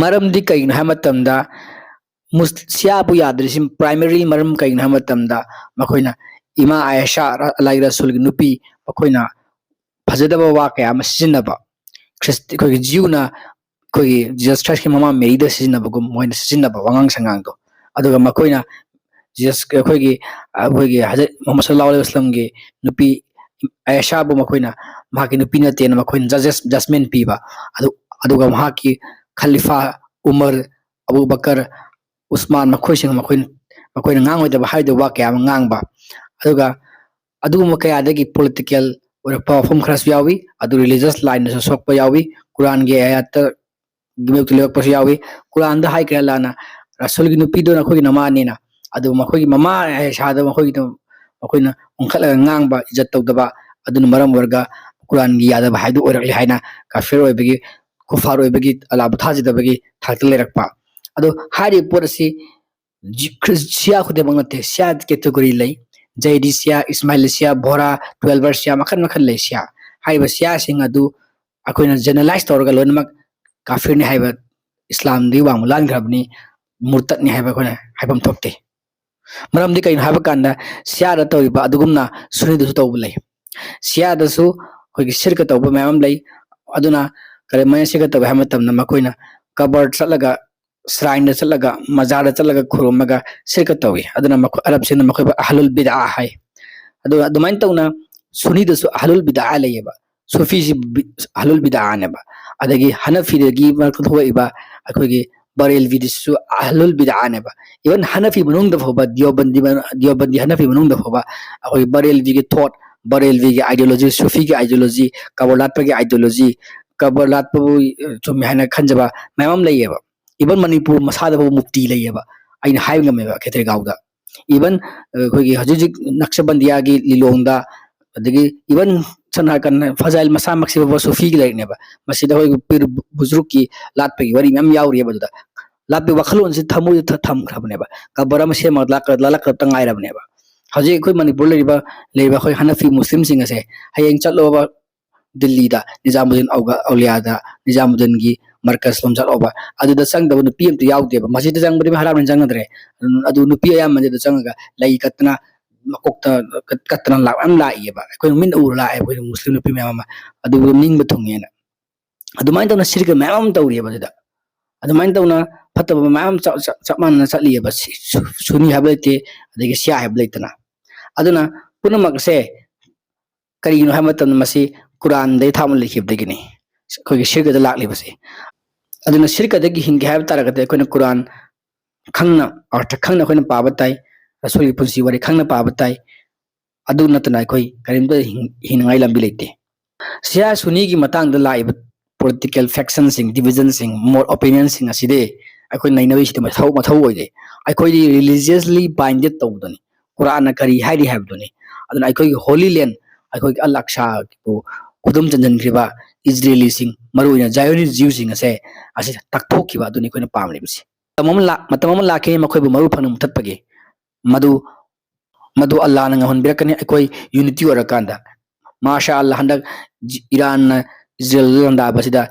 ꯃꯔꯝꯗꯤ ꯀꯩꯒꯤꯅꯣ ꯍꯥꯏꯕ ꯃꯇꯝꯗ, ꯃꯨꯁ-, ꯁꯤꯌꯥꯕꯨ ꯌꯥꯗ꯭ꯔꯤꯁꯤ ꯄ꯭ꯔꯥꯏꯃꯔꯤ ꯃꯔꯝ ꯀꯩꯒꯤꯅꯣ ꯍꯥꯏꯕ ꯃꯇꯝꯗ, ꯃꯈꯣꯏꯅ ꯏꯃꯥ ꯑꯥꯏꯁꯥ, ꯑꯜꯂꯥꯍꯒꯤ ꯔꯁꯨꯜꯒꯤ ꯅꯨꯄꯤ, ꯃꯈꯣꯏꯅ ꯐꯖꯗꯕ ꯋꯥ ꯀꯌꯥ ꯑꯃ ꯁꯤꯖꯤꯟꯅꯕ, ꯈ꯭ꯔꯤꯁ-, ꯑꯩꯈꯣꯏꯒꯤ ꯖꯤꯎꯅ ꯑꯩꯈꯣꯏꯒꯤ ꯖꯤꯁꯁ ꯈ꯭ꯔꯥꯏꯁꯀꯤ ꯃꯃꯥ ꯃꯦꯔꯤꯗ ꯁꯤꯖꯤꯟꯅꯕꯒꯨꯝ ꯃꯣꯏꯅ ꯁꯤꯖꯤꯟꯅꯕ ꯋꯥꯉꯥꯡ ꯁꯉꯥꯡꯗꯣ, ꯑꯗꯨꯒ ꯃꯈꯣꯏꯅ ꯖꯤꯁꯁ, ꯑꯩꯈꯣꯏꯒꯤ, ꯑꯩꯈꯣꯏꯒꯤ ꯍꯖꯔꯠ ꯃꯨꯍꯝꯃꯗ ꯁꯜꯂꯜꯂꯥꯍꯨ ꯑꯂꯩꯍꯤ ꯋꯥꯁꯂꯝꯒꯤ ꯅꯨꯄꯤ ꯑꯥꯏꯁꯥꯕꯨ ꯃꯈꯣꯏꯅ ꯃꯍꯥꯛꯀꯤ ꯅꯨꯄꯤ ꯅꯠꯇꯦꯅ ꯃꯈꯣꯏꯅ ꯖꯖꯦꯁ, ꯖꯖꯃꯦꯟ ꯄꯤꯕ, ꯑꯗꯨ, ꯑꯗꯨꯒ ꯃꯍꯥꯛꯀꯤ ꯈꯂꯤꯐꯥ ꯎꯃꯔ, ꯑꯕꯨ ꯕꯀꯔ, ꯎꯁꯃꯥꯟ ꯃꯈꯣꯏꯁꯤꯡ ꯃꯈꯣꯏꯅ, ꯃꯈꯣꯏꯅ ꯉꯥꯡꯉꯣꯏꯗꯕ ꯍꯥꯏꯗꯕ ꯋꯥ ꯀꯌꯥ ꯑꯃ ꯉꯥꯡꯕ, ꯑꯗꯨꯒ ꯑꯗꯨꯒꯨꯝꯕ ꯀꯌꯥꯗꯒꯤ ꯄꯣꯂꯤꯇꯤꯀꯦꯜ ꯑꯣꯏꯔꯛꯄ ꯋꯥꯐꯝ ꯈꯔꯁꯨ ꯌꯥꯎꯏ꯫ ꯑꯗꯨ ꯔꯤꯂꯤꯖꯁ ꯂꯥꯏꯟꯗꯁꯨ ꯁꯣꯛꯄ ꯌꯥꯎꯏ꯫ ꯀꯨꯔꯥꯟꯒꯤ ꯑꯥꯌꯥꯠꯇ ꯃꯥꯌꯣꯛꯇ ꯂꯦꯞꯄꯁꯨ ꯌꯥꯎꯏ꯫ ꯀꯨꯔꯥꯟꯗ ꯍꯥꯏꯈ꯭ꯔꯦ ꯑꯜꯂꯥꯍꯅ, "ꯔꯁꯨꯜꯒꯤ ꯅꯨꯄꯤꯗꯨ ꯅꯈꯣꯏꯒꯤ ꯅꯃꯥꯅꯦꯅ"꯫ ꯑꯗꯨ ꯃꯈꯣꯏꯒꯤ ꯃꯃꯥ ꯑꯥꯏꯁꯥꯗ ꯃꯈꯣꯏꯒꯤꯗ ꯃꯈꯣꯏꯅ ꯑꯣꯟꯈꯠꯂꯒ ꯉꯥꯡꯕ, ꯏꯖꯠ ꯇꯧꯗꯕ, ꯑꯗꯨꯅ ꯃꯔꯝ ꯑꯣꯏꯔꯒ ꯀꯨꯔꯥꯟꯒꯤ ꯌꯥꯗꯕ ꯍꯥꯏꯗꯨ ꯑꯣꯏꯔꯛꯂꯦ ꯍꯥꯏꯅ ꯀꯥꯐꯤꯔ ꯑꯣꯏꯕꯒꯤ, ꯀꯨꯐꯥꯔ ꯑꯣꯏꯕꯒꯤ, ꯑꯜꯂꯥꯍꯕꯨ ꯊꯥꯖꯗꯕꯒꯤ ꯊꯥꯛꯇ ꯂꯩꯔꯛꯄ꯫ ꯑꯗꯣ ꯍꯥꯏꯔꯤꯕ ꯄꯣꯠ ꯑꯁꯤ ꯖꯤ-, ꯈ꯭ꯔꯤꯁ-, ꯁꯤꯌꯥ ꯈꯨꯗꯤꯡꯃꯛ ꯅꯠꯇꯦ, ꯁꯤꯌꯥ ꯀꯦꯇꯦꯒꯣꯔꯤ ꯂꯩ꯫ ꯖꯩꯗꯤ ꯁꯤꯌꯥ, ꯏꯁꯃꯥꯏꯂꯤ ꯁꯤꯌꯥ, ꯕꯣꯍꯔꯥ, ꯇ꯭ꯋꯦꯜꯕꯔ ꯁꯤꯌꯥ, ꯃꯈꯜ ꯃꯈꯜ ꯂꯩ ꯁꯤꯌꯥ꯫ ꯍꯥꯏꯔꯤꯕ ꯁꯤꯌꯥꯁꯤꯡ ꯑꯗꯨ ꯑꯩꯈꯣꯏꯅ ꯖꯦꯅꯔꯦꯂꯥꯏꯁ ꯇꯧꯔꯒ ꯂꯣꯏꯅꯃꯛ ꯀꯥꯐꯤꯔꯅꯤ ꯍꯥꯏꯕ ꯏꯁꯂꯥꯝꯗꯒꯤ ꯋꯥꯡꯃ ꯂꯥꯟꯈ꯭ꯔꯕꯅꯤ, ꯃꯨꯔꯇꯠꯅꯤ ꯍꯥꯏꯕ ꯑꯩꯈꯣꯏꯅ ꯍꯥꯏꯐꯝ ꯊꯣꯛꯇꯦ꯫ ꯃꯔꯝꯗꯤ ꯀꯩꯅꯣ ꯍꯥꯏꯕ ꯀꯥꯟꯗ, ꯁꯤꯌꯥꯗ ꯇꯧꯔꯤꯕ ꯑꯗꯨꯒꯨꯝꯅ ꯁꯨꯅꯤꯗꯁꯨ ꯇꯧꯕ ꯂꯩ꯫ ꯁꯤꯌꯥꯗꯁꯨ ꯑꯩꯈꯣꯏꯒꯤ ꯁꯤꯔꯀ ꯇꯧꯕ ꯃꯌꯥꯝ ꯑꯃ ꯂꯩ꯫ ꯑꯗꯨꯅ ꯀꯔꯝꯍꯥꯏꯅ ꯁꯤꯔꯀ ꯇꯧꯏ ꯍꯥꯏꯕ ꯃꯇꯝꯗ, ꯃꯈꯣꯏꯅ ꯀꯕꯔ ꯆꯠꯂꯒ, ꯁ꯭ꯔꯥꯏꯟꯗ ꯆꯠꯂꯒ, ꯃꯖꯥꯔꯗ ꯆꯠꯂꯒ ꯈꯨꯔꯨꯝꯃꯒ ꯁꯤꯔꯀ ꯇꯧꯏ꯫ ꯑꯗꯨꯅ ꯃꯈꯣꯏ, ꯑꯔꯕꯁꯤꯡꯅ ꯃꯈꯣꯏꯕꯨ ꯑꯍꯂꯨꯜ ꯕꯤꯗꯥ ꯍꯥꯏ꯫ ꯑꯗꯨꯒ ꯑꯗꯨꯃꯥꯏꯅ ꯇꯧꯅ ꯁꯨꯅꯤꯗꯁꯨ ꯑꯍꯂꯨꯜ ꯕꯤꯗꯥ ꯂꯩꯌꯦꯕ꯫ ꯁꯨꯐꯤꯁꯤ ꯕꯤ-, ꯑꯍꯂꯨꯜ ꯕꯤꯗꯥꯅꯦꯕ꯫ ꯑꯗꯒꯤ ꯍꯅꯐꯤꯗꯒꯤ ꯃꯔꯛꯇ ꯊꯣꯛꯂꯛꯏꯕ ꯑꯩꯈꯣꯏꯒꯤ ꯕꯔꯦꯜꯕꯤꯗꯁꯨ ꯑꯍꯂꯨꯜ ꯕꯤꯗꯥꯅꯦꯕ꯫ Even ꯍꯅꯐꯤ ꯃꯅꯨꯡꯗ ꯐꯥꯎꯕ, ꯗꯤꯌꯣꯕꯟꯗꯤ ꯃꯅꯨꯡ-, ꯗꯤꯌꯣꯕꯟꯗꯤ ꯍꯅꯐꯤ ꯃꯅꯨꯡꯗ ꯐꯥꯎꯕ ꯑꯩꯈꯣꯏ ꯕꯔꯦꯜꯕꯤꯒꯤ ꯊꯣꯠ, ꯕꯔꯦꯜꯕꯤꯒꯤ ideology, ꯁꯨꯐꯤꯒꯤ ideology, ꯀꯕꯔ ꯂꯥꯠꯄꯒꯤ ideology, ꯀꯕꯔ ꯂꯥꯠꯄꯕꯨ, ꯑ, ꯆꯨꯝꯃꯤ ꯍꯥꯏꯅ ꯈꯟꯖꯕ ꯃꯌꯥꯝ ꯑꯃ ꯂꯩꯌꯦꯕ꯫ Even ꯃꯅꯤꯄꯨꯔ ꯃꯁꯥꯗ ꯐꯥꯎꯕ ꯃꯨꯐꯇꯤ ꯂꯩꯌꯦꯕ, ꯑꯩꯅ ꯍꯥꯏꯕ ꯉꯝꯃꯦꯕ ꯈꯦꯇ꯭ꯔꯤꯒꯥꯎꯗ꯫ Even, ꯑ, ꯑꯩꯈꯣꯏꯒꯤ ꯍꯧꯖꯤꯛ ꯍꯧꯖꯤꯛ ꯅꯛꯁꯕꯟꯗꯤꯌꯥꯒꯤ ꯂꯤꯂꯣꯡꯗ, ꯑꯗꯒꯤ even ꯁꯝꯅ ꯍꯥꯏꯔꯀꯥꯟꯗ ꯐꯖꯥꯏꯜ ꯃꯁꯥꯃꯛꯁꯤ ꯐꯥꯎꯕ ꯁꯨꯐꯤꯒꯤ ꯂꯥꯏꯔꯤꯛꯅꯦꯕ꯫ ꯃꯁꯤꯗ ꯑꯩꯈꯣꯏꯒꯤ ꯄꯤꯔ ꯕꯨꯖꯨꯔꯨꯛꯀꯤ ꯂꯥꯠꯄꯒꯤ ꯋꯥꯔꯤ ꯃꯌꯥꯝ ꯌꯥꯎꯔꯤꯑꯕ ꯑꯗꯨꯗ꯫ ꯂꯥꯠꯄꯒꯤ ꯋꯥꯈꯜꯂꯣꯟꯁꯤ ꯊꯃꯣꯏꯗ ꯊ-, ꯊꯝꯈ꯭ꯔꯕꯅꯦꯕ꯫ ꯀꯕꯔ ꯑꯃ ꯁꯦꯝꯃꯒ ꯂꯥꯠꯂꯛꯀꯗꯕꯇ ꯉꯥꯏꯔꯕꯅꯦꯕ꯫ ꯍꯧꯖꯤꯛ ꯑꯩꯈꯣꯏ ꯃꯅꯤꯄꯨꯔ ꯂꯩꯔꯤꯕ, ꯂꯩꯔꯤꯕ ꯑꯩꯈꯣꯏ ꯍꯅꯐꯤ ꯃꯨꯁꯂꯤꯝꯁꯤꯡ ꯑꯁꯦ ꯍꯌꯦꯡ ꯆꯠꯂꯣꯕ ꯗꯤꯜꯂꯤꯗ, ꯅꯤꯖꯥꯃꯨꯗꯗꯤꯟ ꯑꯧꯒ-, ꯑꯧꯂꯤꯌꯥꯗ, ꯅꯤꯖꯥꯃꯨꯗꯗꯤꯟꯒꯤ ꯃꯔꯀꯖ ꯂꯣꯝ ꯆꯠꯂꯣꯕ, ꯑꯗꯨꯗ ꯆꯪꯗꯕ ꯅꯨꯄꯤ ꯑꯝꯇ ꯌꯥꯎꯗꯦꯕ꯫ ꯃꯁꯤꯗ ꯆꯪꯕꯗꯤ ꯃꯤ ꯍꯔꯥꯝꯅ ꯆꯪꯅꯗ꯭ꯔꯦ꯫ ꯑꯗꯨ ꯅꯨꯄꯤ ꯑꯌꯥꯝꯕꯗꯤ ꯑꯗꯨ ꯆꯪꯉꯒ ꯂꯩ ꯀꯠꯇꯅ, ꯃꯀꯣꯛꯇ ꯀꯠ-, ꯀꯠꯇꯅ ꯂꯥꯛ ꯃꯌꯥꯝ ꯂꯥꯛꯏꯑꯕ꯫ ꯑꯩꯈꯣꯏꯅ ꯃꯤꯠꯅ ꯎꯔ ꯂꯥꯛꯑꯦꯕ, ꯑꯩꯈꯣꯏ ꯃꯨꯁꯂꯤꯝ ꯅꯨꯄꯤ ꯃꯌꯥꯝ ꯑꯃ꯫ ꯑꯗꯨꯕꯨ ꯅꯤꯡꯕ ꯊꯨꯡꯉꯦꯅ꯫ ꯑꯗꯨꯃꯥꯏꯅ ꯇꯧꯅ ꯁꯤꯔꯀ ꯃꯌꯥꯝ ꯑꯃ ꯇꯧꯔꯤꯑꯕ ꯑꯗꯨꯗ꯫ ꯑꯗꯨꯃꯥꯏꯅ ꯇꯧꯅ ꯐꯠꯇꯕ ꯃꯌꯥꯝ ꯑꯃ ꯆꯞ, ꯆꯞ, ꯆꯞ ꯃꯥꯟꯅꯅ ꯆꯠꯂꯤꯑꯕ꯫ ꯁꯤ-, ꯁꯨ-, ꯁꯨꯅꯤ ꯍꯥꯏꯕ ꯂꯩꯇꯦ, ꯑꯗꯒꯤ ꯁꯤꯌꯥ ꯍꯥꯏꯕ ꯂꯩꯇꯅ꯫ ꯑꯗꯨꯅ ꯄꯨꯝꯅꯃꯛꯁꯦ ꯀꯔꯤꯒꯤꯅꯣ ꯍꯥꯏꯕ ꯃꯇꯝꯗ ꯃꯁꯤ ꯀꯨꯔꯥꯟꯗꯒꯤ ꯊꯥꯞꯅ ꯂꯩꯈꯤꯕꯗꯒꯤꯅꯤ, ꯑꯩꯈꯣꯏꯒꯤ ꯁꯤꯔꯀꯗ ꯂꯥꯛꯂꯤꯕꯁꯦ꯫ ꯑꯗꯨꯅ ꯁꯤꯔꯀꯗꯒꯤ ꯍꯤꯡꯒꯦ ꯍꯥꯏꯕ ꯇꯥꯔꯒꯗꯤ ꯑꯩꯈꯣꯏꯅ ꯀꯨꯔꯥꯟ ꯈꯪꯅ, ꯑꯔꯊ ꯈꯪꯅ ꯑꯩꯈꯣꯏꯅ ꯄꯥꯕ ꯇꯥꯏ, ꯔꯁꯨꯜꯒꯤ ꯄꯨꯟꯁꯤ ꯋꯥꯔꯤ ꯈꯪꯅ ꯄꯥꯕ ꯇꯥꯏ꯫ ꯑꯗꯨ ꯅꯠꯇꯅ ꯑꯩꯈꯣꯏ ꯀꯔꯤꯝꯇ ꯍꯤꯡ-, ꯍꯤꯡꯅꯉꯥꯏ ꯂꯝꯕꯤ ꯂꯩꯇꯦ꯫ ꯁꯤꯌꯥ ꯁꯨꯅꯤꯒꯤ ꯃꯇꯥꯡꯗ ꯂꯥꯛꯏꯕ political factionꯁꯤꯡ, divisionꯁꯤꯡ, ꯃꯣꯠ opinionꯁꯤꯡ ꯑꯁꯤꯗꯤ ꯑꯩꯈꯣꯏ ꯅꯩꯅꯕꯒꯤꯁꯤꯗꯤ ꯃꯊꯧ, ꯃꯊꯧ ꯑꯣꯏꯗꯦ꯫ ꯑꯩꯈꯣꯏꯗꯤ religiously binded ꯇꯧꯕꯗꯨꯅꯤ꯫ ꯀꯨꯔꯥꯟꯅ ꯀꯔꯤ ꯍꯥꯏꯔꯤ ꯍꯥꯏꯕꯗꯨꯅꯤ꯫ ꯑꯗꯨꯅ ꯑꯩꯈꯣꯏꯒꯤ Holy Land, ꯑꯩꯈꯣꯏꯒꯤ ꯑꯜ ꯑꯛꯁꯥꯕꯨ ꯈꯨꯗꯨꯝ ꯆꯟꯁꯤꯟꯈ꯭ꯔꯤꯕ ꯏꯖꯔꯦꯂꯤꯁꯤꯡ, ꯃꯔꯨꯑꯣꯏꯅ Zionist Jewꯁꯤꯡ ꯑꯁꯦ, ꯑꯁꯤ ꯇꯛꯊꯣꯛꯈꯤꯕ ꯑꯗꯨꯅꯤ ꯑꯩꯈꯣꯏꯅ ꯄꯥꯝꯂꯤꯕꯁꯤ꯫ ꯃꯇꯝ ꯑꯃ ꯂꯥꯛ-, ꯃꯇꯝ ꯑꯃ ꯂꯥꯛꯈꯤꯅꯤ ꯃꯈꯣꯏꯕꯨ ꯃꯔꯨ ꯐꯪꯅ ꯃꯨꯊꯠꯄꯒꯤ꯫ ꯃꯗꯨ, ꯃꯗꯨ ꯑꯜꯂꯥꯅ ꯉꯝꯍꯟꯕꯤꯔꯛꯀꯅꯤ ꯑꯩꯈꯣꯏ unity ꯑꯣꯏꯔꯀꯥꯟꯗ꯫ ꯃꯥꯁꯥ ꯑꯜꯂꯥ, ꯍꯟꯗꯛ ꯖꯤ-, ꯏꯔꯥꯟꯅ ꯏꯖꯔꯦꯜꯗ ꯂꯥꯟꯗꯥꯕꯁꯤꯗ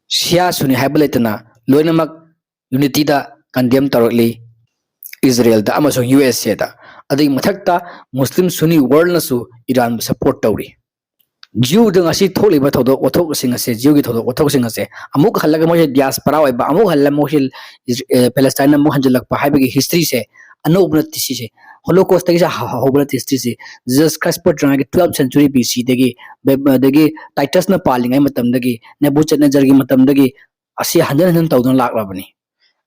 ꯁꯤꯌꯥ ꯁꯨꯅꯤ ꯍꯥꯏꯕ ꯂꯩꯇꯅ ꯂꯣꯏꯅꯃꯛ unityꯗ condemn ꯇꯧꯔꯛꯂꯤ ꯏꯖꯔꯦꯜꯗ ꯑꯃꯁꯨꯡ USAꯗ꯫ ꯑꯗꯨꯒꯤ ꯃꯊꯛꯇ ꯃꯨꯁꯂꯤꯝ ꯁꯨꯅꯤ worldꯅꯁꯨ ꯏꯔꯥꯟꯕꯨ support ꯇꯧꯔꯤ꯫ ꯖꯤꯌꯨꯗ ꯉꯁꯤ ꯊꯣꯛꯂꯤꯕ ꯊꯧꯗꯣꯛ ꯋꯥꯊꯣꯛꯁꯤꯡ ꯑꯁꯦ, ꯖꯤꯌꯨꯒꯤ ꯊꯧꯗꯣꯛ ꯋꯥꯊꯣꯛꯁꯤꯡ ꯑꯁꯦ ꯑꯃꯨꯛ ꯍꯜꯂꯒ ꯃꯣꯏꯁꯦ diaspora ꯑꯣꯏꯕ, ꯑꯃꯨꯛ ꯍꯜꯂ ꯃꯣꯏꯁꯦ ꯏꯖ-, ꯑꯦ, ꯄꯦꯂꯦꯁꯇꯥꯏꯟꯗ ꯑꯃꯨꯛ ꯍꯟꯖꯤꯜꯂꯛꯄ ꯍꯥꯏꯕꯒꯤ historyꯁꯦ ꯑꯅꯧꯕ ꯅꯠꯇꯦ ꯁꯤꯁꯦ꯫ Holocaustꯇꯒꯤ ꯁꯥ-, ꯍ-, ꯍꯧꯕ ꯅꯠꯇꯦ historyꯁꯦ꯫ Jesus Christ ꯄꯣꯠꯇ꯭ꯔꯤꯉꯩꯒꯤ twelfth century BCꯗꯒꯤ, ꯕꯦ-, ꯑꯗꯒꯤ Titusꯅ ꯄꯥꯜꯂꯤꯉꯩ ꯃꯇꯝꯗꯒꯤ, ꯅꯦꯕꯨꯆꯠꯅꯦꯖꯔꯒꯤ ꯃꯇꯝꯗꯒꯤ ꯑꯁꯤ ꯍꯟꯖꯤꯟ ꯍꯟꯖꯤꯟ ꯇꯧꯗꯨꯅ ꯂꯥꯛꯂꯕꯅꯤ꯫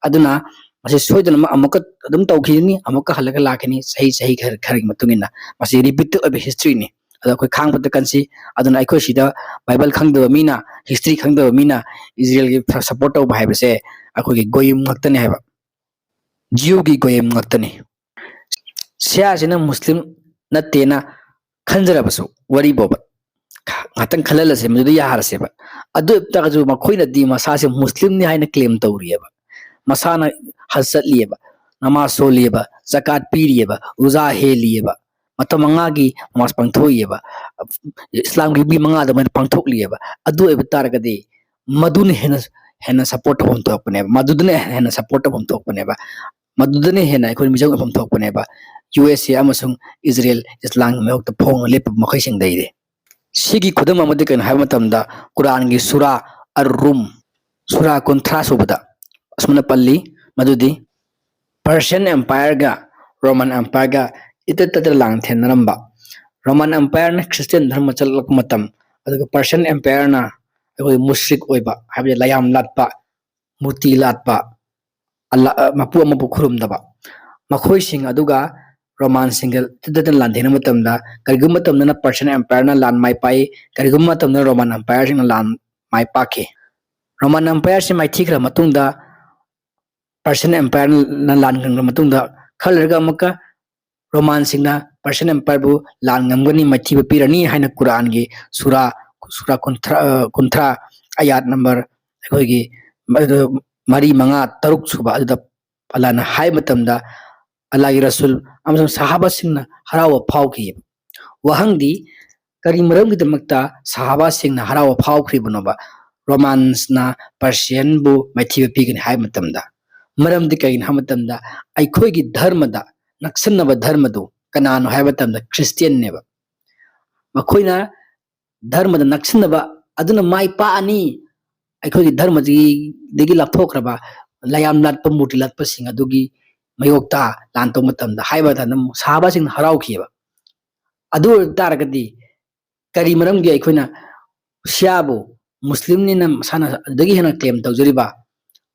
ꯑꯗꯨꯅ ꯃꯁꯤ ꯁꯣꯏꯗꯅꯃꯛ ꯑꯃꯨꯛꯀ ꯑꯗꯨꯝ ꯇꯧꯈꯤꯒꯅꯤ, ꯑꯃꯨꯛꯀ ꯍꯜꯂꯒ ꯂꯥꯛꯀꯅꯤ, ꯆꯍꯤ, ꯆꯍꯤ ꯈꯔ, ꯈꯔꯒꯤ ꯃꯇꯨꯡ ꯏꯟꯅ꯫ ꯃꯁꯤ repeated ꯑꯣꯏꯕ historyꯅꯤ꯫ ꯑꯗꯣ ꯑꯩꯈꯣꯏ ꯈꯥꯡꯕꯗ ꯀꯟꯁꯤ꯫ ꯑꯗꯨꯅ ꯑꯩꯈꯣꯏ ꯁꯤꯗ ꯕꯥꯏꯕꯜ ꯈꯪꯗꯕ ꯃꯤꯅ, ꯍꯤꯁꯇ꯭ꯔꯤ ꯈꯪꯗꯕ ꯃꯤꯅ ꯏꯖꯔꯦꯜꯒꯤ ꯁꯞꯄꯣꯔꯠ ꯇꯧꯕ ꯍꯥꯏꯕꯁꯦ ꯑꯩꯈꯣꯏꯒꯤ ꯒꯣꯌꯤꯝ ꯉꯥꯛꯇꯅꯦ ꯍꯥꯏꯕ, ꯖꯤꯌꯨꯒꯤ ꯒꯣꯌꯤꯝ ꯉꯥꯛꯇꯅꯤ꯫ ꯁꯤꯌꯥꯁꯤꯅ ꯃꯨꯁꯂꯤꯝ ꯅꯠꯇꯦꯅ ꯈꯟꯖꯔꯕꯁꯨ, ꯋꯥꯔꯤ ꯕꯣꯕ, ꯉꯥꯛꯇꯪ ꯈꯜꯍꯜꯂꯁꯦ, ꯃꯗꯨꯗ ꯌꯥꯍꯜꯂꯁꯦꯕ꯫ ꯑꯗꯨ ꯑꯣꯏꯕ ꯇꯥꯔꯒꯁꯨ ꯃꯈꯣꯏꯅꯗꯤ ꯃꯁꯥꯁꯦ ꯃꯨꯁꯂꯤꯝꯅꯤ ꯍꯥꯏꯅ ꯀ꯭ꯂꯦꯝ ꯇꯧꯔꯤꯑꯕ, ꯃꯁꯥꯅ ꯍꯖ ꯆꯠꯂꯤꯑꯕ, ꯅꯃꯥꯖ ꯁꯣꯜꯂꯤꯑꯕ, ꯖꯀꯥꯠ ꯄꯤꯔꯤꯑꯕ, ꯔꯨꯖꯥ ꯍꯦꯜꯂꯤꯑꯕ, ꯃꯇꯝ ꯃꯉꯥꯒꯤ ꯅꯃꯥꯖ ꯄꯥꯡꯊꯣꯛꯏꯑꯕ, ꯏꯁꯂꯥꯝꯒꯤ ꯃꯤ ꯃꯉꯥ ꯑꯗꯨꯃꯥꯏꯅ ꯄꯥꯡꯊꯣꯛꯂꯤꯑꯕ꯫ ꯑꯗꯨ ꯑꯣꯏꯕ ꯇꯥꯔꯒꯗꯤ ꯃꯗꯨꯅ ꯍꯦꯟꯅ, ꯍꯦꯟꯅ ꯁꯞꯄꯣꯔꯠ ꯇꯧꯐꯝ ꯊꯣꯛꯄꯅꯦꯕ, ꯃꯗꯨꯗꯨꯅ ꯍꯦꯟꯅ ꯁꯞꯄꯣꯔꯠ ꯇꯧꯐꯝ ꯊꯣꯛꯄꯅꯦꯕ, ꯃꯗꯨꯗꯅ ꯍꯦꯟꯅ ꯑꯩꯈꯣꯏ ꯃꯤꯆꯪ ꯑꯣꯏꯐꯝ ꯊꯣꯛꯄꯅꯦꯕ꯫ ꯌꯨ ꯑꯦꯁ ꯑꯦ ꯑꯃꯁꯨꯡ ꯏꯖꯔꯦꯜ ꯏꯁꯂꯥꯝꯒꯤ ꯃꯥꯌꯣꯛꯇ ꯐꯣꯡꯅ ꯂꯦꯞꯄ ꯃꯈꯩꯁꯤꯡꯗꯩꯗꯤ꯫ ꯁꯤꯒꯤ ꯈꯨꯗꯝ ꯑꯃꯗꯤ ꯀꯩꯅꯣ ꯍꯥꯏꯕ ꯃꯇꯝꯗ, ꯀꯨꯔꯥꯟꯒꯤ ꯁꯨꯔꯥ ꯑꯔ ꯔꯨꯝ, ꯁꯨꯔꯥ ꯀꯨꯟꯊ꯭ꯔꯥ ꯁꯨꯕꯗ ꯑꯁꯨꯝꯅ ꯄꯜꯂꯤ, ꯃꯗꯨꯗꯤ ꯄꯔꯁꯤꯌꯟ ꯑꯦꯝꯄꯥꯌꯔꯒ ꯔꯣꯃꯟ ꯑꯦꯝꯄꯥꯌꯔꯒ ꯏꯇꯠ ꯇꯠꯇꯅ ꯂꯥꯟ ꯊꯦꯡꯅꯔꯝꯕ꯫ ꯔꯣꯃꯟ ꯑꯦꯝꯄꯥꯌꯔꯅ ꯈ꯭ꯔꯤꯁꯇꯤꯌꯟ ꯙꯔꯃ ꯆꯠꯂꯛꯄ ꯃꯇꯝ, ꯑꯗꯨꯒ ꯄꯔꯁꯤꯌꯟ ꯑꯦꯝꯄꯥꯌꯔꯅ ꯑꯩꯈꯣꯏ ꯃꯨꯁ꯭ꯔꯤꯛ ꯑꯣꯏꯕ, ꯍꯥꯏꯕꯗꯤ ꯂꯥꯏꯌꯥꯝ ꯂꯥꯠꯄ, ꯃꯨꯔꯇꯤ ꯂꯥꯠꯄ, ꯑꯜꯂꯥ, ꯑ, ꯃꯄꯨ ꯑꯃꯕꯨ ꯈꯨꯔꯨꯝꯗꯕ꯫ ꯃꯈꯣꯏꯁꯤꯡ ꯑꯗꯨꯒ ꯔꯣꯃꯥꯟꯁꯤꯡꯒ ꯇꯠꯇꯅ ꯂꯥꯟꯊꯦꯡꯅꯕ ꯃꯇꯝꯗ, ꯀꯔꯤꯒꯨꯝꯕ ꯃꯇꯝꯗꯅ ꯄꯔꯁꯤꯌꯟ ꯑꯦꯝꯄꯥꯌꯔꯅ ꯂꯥꯟ ꯃꯥꯏ ꯄꯥꯛꯏ, ꯀꯔꯤꯒꯨꯝꯕ ꯃꯇꯝꯗꯅ ꯔꯣꯃꯥꯟ ꯑꯦꯝꯄꯥꯌꯔꯁꯤꯡꯅ ꯂꯥꯟ ꯃꯥꯏ ꯄꯥꯛꯈꯤ꯫ ꯔꯣꯃꯥꯟ ꯑꯦꯝꯄꯥꯌꯔꯁꯤ ꯃꯥꯏꯊꯤꯈ꯭ꯔ ꯃꯇꯨꯡꯗ, ꯄꯔꯁꯤꯌꯟ ꯑꯦꯝꯄꯥꯌꯔꯅ ꯂꯥꯟ ꯉꯝꯈ꯭ꯔ ꯃꯇꯨꯡꯗ, ꯈꯔ ꯂꯩꯔꯒ ꯑꯃꯨꯛꯀ ꯔꯣꯃꯥꯟꯁꯤꯡꯅ ꯄꯔꯁꯤꯌꯟ ꯑꯦꯝꯄꯥꯌꯔꯕꯨ ꯂꯥꯟ ꯉꯝꯒꯅꯤ, ꯃꯥꯏꯊꯤꯕ ꯄꯤꯔꯅꯤ ꯍꯥꯏꯅ ꯀꯨꯔꯥꯟꯒꯤ ꯁꯨꯔꯥ, ꯁꯨꯔꯥ ꯀꯨꯟꯊ꯭ꯔꯥ, ꯑ, ꯀꯨꯟꯊ꯭ꯔꯥ, ꯑꯌꯥꯠ ꯅꯝꯕꯔ ꯑꯩꯈꯣꯏꯒꯤ ꯃꯔꯤ, ꯃꯉꯥ, ꯇꯔꯨꯛ ꯁꯨꯕ ꯑꯗꯨꯗ ꯑꯜꯂꯥꯍꯅ ꯍꯥꯏꯕ ꯃꯇꯝꯗ, ꯑꯜꯂꯥꯍꯒꯤ ꯔꯁꯨꯜ ꯑꯃꯁꯨꯡ ꯁꯍꯥꯕꯥꯁꯤꯡꯅ ꯍꯔꯥꯎꯕ ꯐꯥꯎꯈꯤ꯫ ꯋꯥꯍꯪꯗꯤ, ꯀꯔꯤ ꯃꯔꯝꯒꯤꯗꯃꯛꯇ ꯁꯍꯥꯕꯥꯁꯤꯡꯅ ꯍꯔꯥꯎꯕ ꯐꯥꯎꯈ꯭ꯔꯤꯕꯅꯣꯕ, ꯔꯣꯃꯥꯟꯁꯅ ꯄꯔꯁꯤꯌꯟꯕꯨ ꯃꯥꯏꯊꯤꯕ ꯄꯤꯒꯅꯤ ꯍꯥꯏꯕ ꯃꯇꯝꯗ? ꯃꯔꯝꯗꯤ ꯀꯩꯒꯤꯅꯣ ꯍꯥꯏꯕ ꯃꯇꯝꯗ, ꯑꯩꯈꯣꯏꯒꯤ ꯙꯔꯃꯗ ꯅꯛꯁꯤꯟꯅꯕ ꯙꯔꯃꯗꯨ ꯀꯅꯥꯅꯣ ꯍꯥꯏꯕ ꯃꯇꯝꯗ ꯈ꯭ꯔꯤꯁꯇꯤꯌꯟꯅꯦꯕ꯫ ꯃꯈꯣꯏꯅ ꯙꯔꯃꯗ ꯅꯛꯁꯤꯟꯅꯕ ꯑꯗꯨꯅ ꯃꯥꯏ ꯄꯥꯛꯑꯅꯤ꯫ ꯑꯩꯈꯣꯏꯒꯤ ꯙꯔꯃꯗꯒꯤ ꯂꯥꯞꯊꯣꯛꯈ꯭ꯔꯕ ꯂꯥꯏꯌꯥꯝ ꯂꯥꯠꯄ, ꯃꯨꯔꯇꯤ ꯂꯥꯠꯄꯁꯤꯡ ꯑꯗꯨꯒꯤ ꯃꯥꯌꯣꯛꯇ ꯂꯥꯟ ꯇꯧꯕ ꯃꯇꯝꯗ ꯍꯥꯏꯕ ꯃꯇꯝꯗ ꯁꯍꯥꯕꯥꯁꯤꯡꯅ ꯍꯔꯥꯎꯈꯤꯑꯕ꯫ ꯑꯗꯨ ꯑꯣꯏꯕ ꯇꯥꯔꯒꯗꯤ ꯀꯔꯤ ꯃꯔꯝꯒꯤ ꯑꯩꯈꯣꯏꯅ ꯁꯤꯌꯥꯕꯨ ꯃꯨꯁꯂꯤꯝꯅꯤꯅ ꯃꯁꯥꯅ ꯑꯗꯨꯗꯒꯤ ꯍꯦꯟꯅ ꯀ꯭ꯂꯦꯝ ꯇꯧꯖꯔꯤꯕ,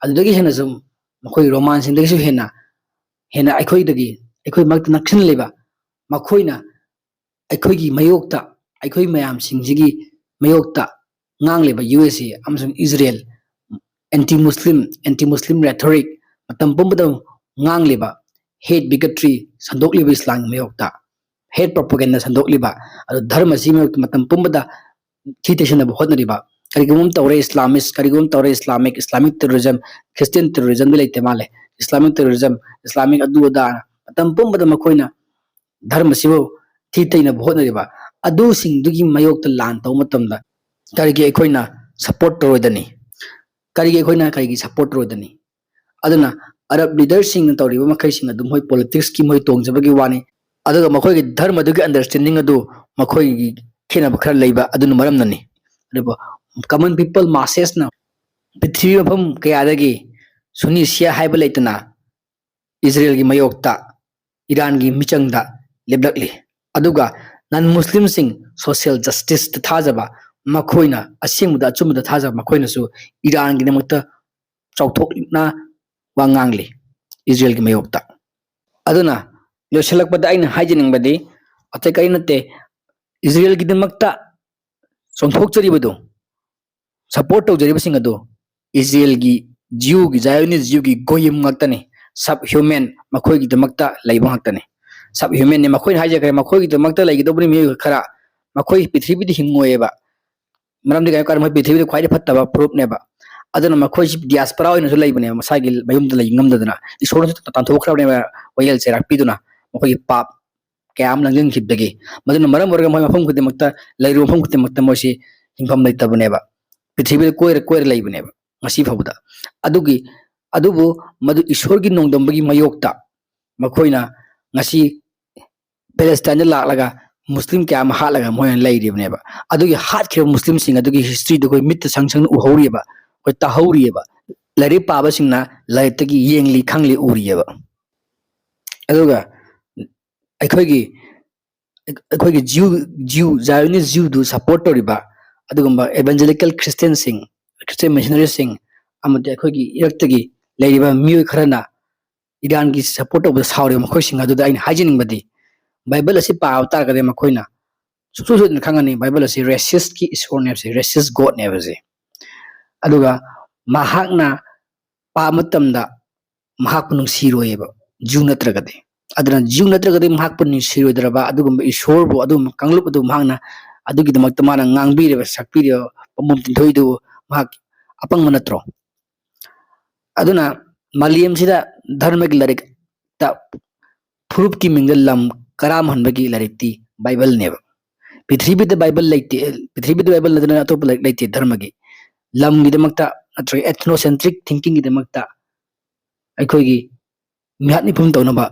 ꯑꯗꯨꯗꯒꯤ ꯍꯦꯟꯅꯁꯨ ꯃꯈꯣꯏ ꯔꯣꯃꯥꯟꯁꯤꯡꯗꯒꯤꯁꯨ ꯍꯦꯟꯅ, ꯍꯦꯟꯅ ꯑꯩꯈꯣꯏꯗꯒꯤ, ꯑꯩꯈꯣꯏ ꯃꯔꯛꯇ ꯅꯛꯁꯤꯟꯅ ꯂꯩꯕ, ꯃꯈꯣꯏꯅ ꯑꯩꯈꯣꯏꯒꯤ ꯃꯥꯌꯣꯛꯇ, ꯑꯩꯈꯣꯏ ꯃꯌꯥꯝꯁꯤꯡꯁꯤꯒꯤ ꯃꯥꯌꯣꯛꯇ ꯉꯥꯡꯂꯤꯕ ꯌꯨ ꯑꯦꯁ ꯑꯦ ꯑꯃꯁꯨꯡ Israel, anti Muslim, anti Muslim rhetoric ꯃꯇꯝ ꯄꯨꯝꯕꯗ ꯉꯥꯡꯂꯤꯕ, hate bigotry ꯁꯟꯗꯣꯛꯂꯤꯕ ꯏꯁꯂꯥꯝꯒꯤ ꯃꯥꯌꯣꯛꯇ, hate propaganda ꯁꯟꯗꯣꯛꯂꯤꯕ, ꯑꯗꯨ ꯙꯔꯃꯁꯤ ꯃꯥꯌꯣꯛꯇ ꯃꯇꯝ ꯄꯨꯝꯕꯗ ꯊꯤ ꯇꯩꯁꯟꯅꯕ ꯍꯣꯠꯅꯔꯤꯕ, ꯀꯔꯤꯒꯨꯝꯕ ꯑꯃ ꯇꯧꯔꯦ ꯏꯁꯂꯥꯃꯤꯁ, ꯀꯔꯤꯒꯨꯝꯕ ꯑꯃ ꯇꯧꯔꯦ ꯏꯁꯂꯥꯃꯤꯛ, ꯏꯁꯂꯥꯃꯤꯛ ꯇꯦꯔꯣꯔꯤꯖꯝ, ꯈ꯭ꯔꯤꯁꯇꯤꯌꯟ ꯇꯦꯔꯣꯔꯤꯖꯝꯗꯤ ꯂꯩꯇꯦ ꯃꯥꯜꯂꯦ, ꯏꯁꯂꯥꯃꯤꯛ ꯇꯦꯔꯣꯔꯤꯖꯝ, ꯏꯁꯂꯥꯃꯤꯛ ꯑꯗꯨ ꯑꯗꯥ, ꯃꯇꯝ ꯄꯨꯝꯕꯗ ꯃꯈꯣꯏꯅ ꯙꯔꯃꯁꯤꯕꯨ ꯊꯤ ꯇꯩꯅꯕ ꯍꯣꯠꯅꯔꯤꯕ, ꯑꯗꯨꯁꯤꯡꯗꯨꯒꯤ ꯃꯥꯌꯣꯛꯇ ꯂꯥꯟ ꯇꯧꯕ ꯃꯇꯝꯗ ꯀꯔꯤꯒꯤ ꯑꯩꯈꯣꯏꯅ ꯁꯞꯄꯣꯔꯠ ꯇꯧꯔꯣꯏꯗꯅꯤ? ꯀꯔꯤꯒꯤ ꯑꯩꯈꯣꯏꯅ ꯀꯔꯤꯒꯤ ꯁꯞꯄꯣꯔꯠ ꯇꯧꯔꯣꯏꯗꯅꯤ? ꯑꯗꯨꯅ ꯑꯔꯕ ꯂꯤꯗꯔꯁꯤꯡꯅ ꯇꯧꯔꯤꯕ ꯃꯈꯩꯁꯤꯡ ꯑꯗꯨ ꯃꯈꯣꯏ ꯄꯣꯂꯤꯇꯤꯛꯁꯀꯤ ꯃꯣꯏ ꯇꯣꯡꯖꯕꯒꯤ ꯋꯥꯅꯤ, ꯑꯗꯨꯒ ꯃꯈꯣꯏꯒꯤ ꯙꯔꯃꯗꯨꯒꯤ ꯑꯟꯗꯔꯁꯇꯦꯟꯗꯤꯡ ꯑꯗꯨ ꯃꯈꯣꯏꯒꯤ ꯈꯦꯠꯅꯕ ꯈꯔ ꯂꯩꯕ ꯑꯗꯨꯅ ꯃꯔꯝꯅꯅꯤ꯫ ꯑꯗꯨꯕꯨ common people massesꯅ ꯄ꯭ꯔꯤꯊꯤꯕꯤ ꯃꯐꯝ ꯀꯌꯥꯗꯒꯤ ꯁꯨꯅꯤ ꯁꯤꯌꯥ ꯍꯥꯏꯕ ꯂꯩꯇꯅ ꯏꯖꯔꯦꯜꯒꯤ ꯃꯥꯌꯣꯛꯇ, ꯏꯔꯥꯟꯒꯤ ꯃꯤꯆꯪꯗ ꯂꯦꯞꯂꯛꯂꯤ꯫ ꯑꯗꯨꯒ non Muslimꯁꯤꯡ social justiceꯇ ꯊꯥꯖꯕ, ꯃꯈꯣꯏꯅ ꯑꯁꯦꯡꯕꯗ ꯑꯆꯨꯝꯕꯗ ꯊꯥꯖꯕ ꯃꯈꯣꯏꯅꯁꯨ ꯏꯔꯥꯟꯒꯤꯗꯃꯛꯇ ꯆꯥꯎꯊꯣꯛꯅ ꯋꯥ ꯉꯥꯡꯂꯤ ꯏꯖꯔꯦꯜꯒꯤ ꯃꯥꯌꯣꯛꯇ꯫ ꯑꯗꯨꯅ ꯂꯣꯏꯁꯤꯜꯂꯛꯄꯗ ꯑꯩꯅ ꯍꯥꯏꯖꯅꯤꯡꯕꯗꯤ ꯑꯇꯩ ꯀꯔꯤ ꯅꯠꯇꯦ, ꯏꯖꯔꯦꯜꯒꯤꯗꯃꯛꯇ ꯆꯣꯡꯊꯣꯛꯆꯔꯤꯕꯗꯨ, ꯁꯞꯄꯣꯔꯠ ꯇꯧꯖꯔꯤꯕꯁꯤꯡ ꯑꯗꯨ ꯏꯖꯔꯦꯜꯒꯤ ꯖꯤꯌꯨꯒꯤ, ꯖꯥꯏꯌꯣꯅꯤꯁ ꯖꯤꯌꯨꯒꯤ ꯒꯣꯌꯤꯝ ꯉꯥꯛꯇꯅꯤ, sub human ꯃꯈꯣꯏꯒꯤꯗꯃꯛꯇ ꯂꯩꯕ ꯉꯥꯛꯇꯅꯤ꯫ Sub humanꯅꯤ ꯃꯈꯣꯏꯅ ꯍꯥꯏꯖꯈ꯭ꯔꯦ, ꯃꯈꯣꯏꯒꯤꯗꯃꯛꯇ ꯂꯩꯒꯗꯧꯕꯅꯤ ꯃꯤꯑꯣꯏ ꯈꯔ, ꯃꯈꯣꯏ ꯄ꯭ꯔꯤꯊꯤꯕꯤꯗ ꯍꯤꯡꯉꯣꯏꯑꯕ꯫ ꯃꯔꯝꯗꯤ ꯀꯩꯅꯣ ꯍꯥꯏꯔꯀꯥꯟꯗ ꯃꯣꯏ ꯄ꯭ꯔꯤꯊꯤꯕꯤꯗ ꯈ꯭ꯋꯥꯏꯗꯒꯤ ꯐꯠꯇꯕ ꯐꯨꯔꯨꯞꯅꯦꯕ꯫ ꯑꯗꯨꯅ ꯃꯈꯣꯏꯁꯤ ꯗꯤꯌꯥꯁꯄꯣꯔꯥ ꯑꯣꯏꯅꯁꯨ ꯂꯩꯕꯅꯦꯕ, ꯃꯁꯥꯒꯤ ꯃꯌꯨꯝꯗ ꯂꯩ ꯉꯝꯗꯗꯅ꯫ ꯏꯁꯣꯔꯅꯁꯨ ꯇꯥꯟꯊꯣꯛꯈ꯭ꯔꯕꯅꯦꯕ ꯋꯥꯌꯦꯜ ꯆꯩꯔꯥꯛ ꯄꯤꯗꯨꯅ, ꯃꯈꯣꯏꯒꯤ ꯄꯥꯞ ꯀꯌꯥ ꯑꯃ ꯂꯪꯁꯤꯟꯈꯤꯕꯗꯒꯤ꯫ ꯃꯗꯨꯅ ꯃꯔꯝ ꯑꯣꯏꯔꯒ ꯃꯣꯏ ꯃꯐꯝ ꯈꯨꯗꯤꯡꯃꯛꯇ, ꯂꯩꯔꯤꯕ ꯃꯐꯝ ꯈꯨꯗꯤꯡꯃꯛꯇ ꯃꯣꯏꯁꯤ ꯍꯤꯡꯐꯝ ꯂꯩꯇꯕꯅꯦꯕ꯫ ꯄ꯭ꯔꯤꯊꯤꯕꯤꯗ ꯀꯣꯏꯔ ꯀꯣꯏꯔ ꯂꯩꯕꯅꯦꯕ ꯉꯁꯤ ꯐꯥꯎꯕꯗ꯫ ꯑꯗꯨꯒꯤ, ꯑꯗꯨꯕꯨ ꯃꯗꯨ ꯏꯁꯣꯔꯒꯤ ꯅꯣꯡꯗꯝꯕꯒꯤ ꯃꯥꯌꯣꯛꯇ ꯃꯈꯣꯏꯅ ꯉꯁꯤ ꯄꯦꯂꯦꯁꯇꯥꯏꯟꯗ ꯂꯥꯛꯂꯒ ꯃꯨꯁꯂꯤꯝ ꯀꯌꯥ ꯑꯃ ꯍꯥꯠꯂꯒ ꯃꯣꯏꯅ ꯂꯩꯔꯤꯕꯅꯦꯕ꯫ ꯑꯗꯨꯒꯤ ꯍꯥꯠꯈꯤꯕ ꯃꯨꯁꯂꯤꯝꯁꯤꯡ ꯑꯗꯨꯒꯤ historyꯗꯨ ꯑꯩꯈꯣꯏ ꯃꯤꯠꯇ ꯁꯪ ꯁꯪꯅ ꯎꯍꯧꯔꯤꯑꯕ, ꯑꯩꯈꯣꯏ ꯇꯥꯍꯧꯔꯤꯑꯕ꯫ ꯂꯥꯏꯔꯤꯛ ꯄꯥꯕꯁꯤꯡꯅ ꯂꯥꯏꯔꯤꯛꯇꯒꯤ ꯌꯦꯡꯂꯤ, ꯈꯪꯂꯤ, ꯎꯔꯤꯑꯕ꯫ ꯑꯗꯨꯒ ꯑꯩꯈꯣꯏꯒꯤ, ꯑꯩꯈꯣꯏꯒꯤ ꯖꯤꯌꯨ, ꯖꯤꯌꯨ, ꯖꯥꯏꯌꯣꯅꯤꯁ ꯖꯤꯌꯨꯗꯨ ꯁꯞꯄꯣꯔꯠ ꯇꯧꯔꯤꯕ ꯑꯗꯨꯒꯨꯝꯕ evangelical ꯈ꯭ꯔꯤꯁꯇꯤꯌꯟꯁꯤꯡ, ꯈ꯭ꯔꯤꯁꯇꯤꯌꯟ ꯃꯤꯁꯅꯔꯤꯁꯤꯡ, ꯑꯃꯗꯤ ꯑꯩꯈꯣꯏꯒꯤ ꯏꯔꯛꯇꯒꯤ ꯂꯩꯔꯤꯕ ꯃꯤꯑꯣꯏ ꯈꯔꯅ ꯏꯔꯥꯟꯒꯤ ꯁꯞꯄꯣꯔꯠ ꯇꯧꯕꯗ ꯁꯥꯎꯔꯤꯕ ꯃꯈꯣꯏꯁꯤꯡ ꯑꯗꯨꯗ ꯑꯩꯅ ꯍꯥꯏꯖꯅꯤꯡꯕꯗꯤ, ꯕꯥꯏꯕꯜ ꯑꯁꯤ ꯄꯥꯕ ꯇꯥꯔꯒꯗꯤ ꯃꯈꯣꯏꯅ ꯁꯨꯡꯁꯣꯏ ꯁꯣꯏꯗꯅ ꯈꯪꯒꯅꯤ ꯕꯥꯏꯕꯜ ꯑꯁꯤ racist ꯀꯤ ꯏꯁꯣꯔꯅꯦꯕꯁꯦ, racist God ꯅꯦꯕꯁꯦ꯫ ꯑꯗꯨꯒ ꯃꯍꯥꯛꯅ ꯄꯥꯕ ꯃꯇꯝꯗ ꯃꯍꯥꯛꯄꯨ ꯅꯨꯡꯁꯤꯔꯣꯏꯌꯦꯕ, ꯖ꯭ꯌꯨ ꯅꯠꯇ꯭ꯔꯒꯗꯤ꯫ ꯑꯗꯨꯅ ꯖ꯭ꯌꯨ ꯅꯠꯇ꯭ꯔꯒꯗꯤ ꯃꯍꯥꯛꯄꯨ ꯅꯨꯡꯁꯤꯔꯣꯏꯗ꯭ꯔꯕ ꯑꯗꯨꯒꯨꯝꯕ ꯏꯁꯣꯔꯕꯨ, ꯑꯗꯨꯒꯨꯝꯕ ꯀꯥꯡꯂꯨꯞ ꯑꯗꯨ ꯃꯍꯥꯛꯅ ꯑꯗꯨꯒꯤꯗꯃꯛꯇ ꯃꯥꯅ ꯉꯥꯡꯕꯤꯔꯤꯕ, ꯁꯛꯄꯤꯔꯤꯕ ꯄꯥꯝꯕꯣꯝ ꯇꯤꯟꯊꯣꯏꯗꯨꯕꯨ ꯃꯍꯥꯛ ꯑꯄꯪꯕ ꯅꯠꯇ꯭ꯔꯣ? ꯑꯗꯨꯅ ꯃꯥꯂꯦꯝꯁꯤꯗ ꯙꯔꯃꯒꯤ ꯂꯥꯏꯔꯤꯛꯇ ꯐꯨꯔꯨꯞꯀꯤ ꯃꯤꯡꯗ ꯂꯝ ꯀꯔꯥꯝꯍꯟꯕꯒꯤ ꯂꯥꯏꯔꯤꯛꯇꯤ ꯕꯥꯏꯕꯜꯅꯦꯕ꯫ ꯄ꯭ꯔꯤꯊꯤꯕꯤꯗ ꯕꯥꯏꯕꯜ ꯂꯩꯇꯦ, ꯄ꯭ꯔꯤꯊꯤꯕꯤꯗ ꯕꯥꯏꯕꯜ ꯅꯠꯇꯅ ꯑꯇꯣꯞꯄ ꯂꯥꯏꯔꯤꯛ ꯂꯩꯇꯦ ꯙꯔꯃꯒꯤ꯫ ꯂꯝꯒꯤꯗꯃꯛꯇ ꯅꯠꯇ꯭ꯔꯒ ethnocentric thinking ꯒꯤꯗꯃꯛꯇ ꯑꯩꯈꯣꯏꯒꯤ ꯃꯤꯍꯥꯠ ꯃꯤꯄꯨꯟ ꯇꯧꯅꯕ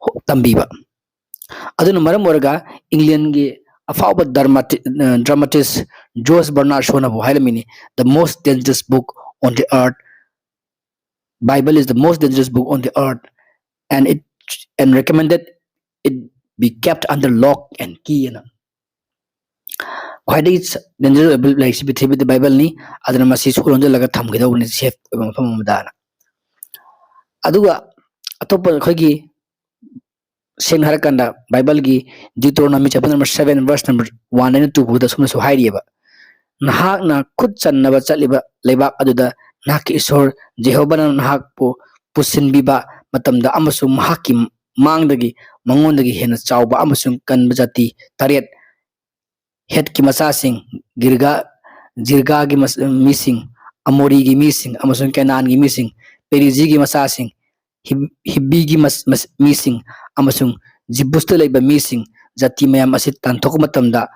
ꯍꯣ-, ꯇꯝꯕꯤꯕ꯫ ꯑꯗꯨꯅ ꯃꯔꯝ ꯑꯣꯏꯔꯒ ꯏꯪꯂꯦꯟꯒꯤ ꯑꯐꯥꯎꯕ ꯗ꯭ꯔꯃꯥꯇꯤ-, ꯑ, dramatist ꯖꯣꯔꯖ ꯕꯔꯅꯥꯔꯗ ꯁꯣꯅꯕꯨ ꯍꯥꯏꯔꯝꯃꯤꯅꯤ, "The most dangerous book on the earth, Bible is the most dangerous book on the earth, and it, and recommended it be kept under lock and key" ꯑꯅ꯫ ꯈ꯭ꯋꯥꯏꯗꯒꯤ ꯁ-, dangerous ꯑꯣꯏꯕ ꯂꯥꯏꯔꯤꯛꯁꯤ ꯄ꯭ꯔꯤꯊꯤꯕꯤꯗ ꯕꯥꯏꯕꯜꯅꯤ, ꯑꯗꯨꯅ ꯃꯁꯤ ꯁꯨ ꯂꯣꯟꯁꯤꯜꯂꯒ ꯊꯝꯒꯗꯧꯕꯅꯤ safe ꯑꯣꯏꯕ ꯃꯐꯝ ꯑꯃꯗꯅ꯫ ꯑꯗꯨꯒ ꯑꯇꯣꯞꯄ ꯑꯩꯈꯣꯏꯒꯤ ꯁꯦꯡꯅ ꯍꯥꯏꯔꯀꯥꯟꯗ ꯕꯥꯏꯕꯜꯒꯤ Deuteronomy chapter number seven verse number one ꯗꯩꯅ two ꯐꯥꯎꯗ ꯑꯁꯨꯝꯅꯁꯨ ꯍꯥꯏꯔꯤꯑꯕ, "ꯅꯍꯥꯛꯅ ꯈꯨꯠ ꯆꯟꯅꯕ ꯆꯠꯂꯤꯕ ꯂꯩꯕꯥꯛ ꯑꯗꯨꯗ ꯅꯍꯥꯛꯀꯤ ꯏꯁꯣꯔ ꯖꯦꯍꯣꯕꯥꯅ ꯅꯍꯥꯛꯄꯨ ꯄꯨꯁꯤꯟꯕꯤꯕ ꯃꯇꯝꯗ ꯑꯃꯁꯨꯡ ꯃꯍꯥꯛꯀꯤ ꯃꯥꯡꯗꯒꯤ ꯃꯉꯣꯟꯗꯒꯤ ꯍꯦꯟꯅ ꯆꯥꯎꯕ ꯑꯃꯁꯨꯡ ꯀꯟꯕ ꯖꯥꯇꯤ ꯇꯔꯦꯠ, ꯍꯦꯠꯀꯤ ꯃꯆꯥꯁꯤꯡ, ꯒꯤꯔꯒꯥ-, ꯖꯤꯔꯒꯥꯒꯤ ꯃꯆ-, ꯃꯤꯁꯤꯡ, ꯑꯃꯣꯔꯤꯒꯤ ꯃꯤꯁꯤꯡ ꯑꯃꯁꯨꯡ ꯀꯦꯅꯥꯟꯒꯤ ꯃꯤꯁꯤꯡ, ꯄꯦꯔꯤꯖꯤꯒꯤ ꯃꯆꯥꯁꯤꯡ, ꯍꯤꯕ-, ꯍꯤꯕꯤꯒꯤ ꯃꯁ-, ꯃꯁ-, ꯃꯤꯁꯤꯡ ꯑꯃꯁꯨꯡ ꯖꯤꯕꯨꯁꯇ ꯂꯩꯕ ꯃꯤꯁꯤꯡ, ꯖꯥꯇꯤ ꯃꯌꯥꯝ ꯑꯁꯤ ꯇꯥꯟꯊꯣꯛꯄ ꯃꯇꯝꯗ,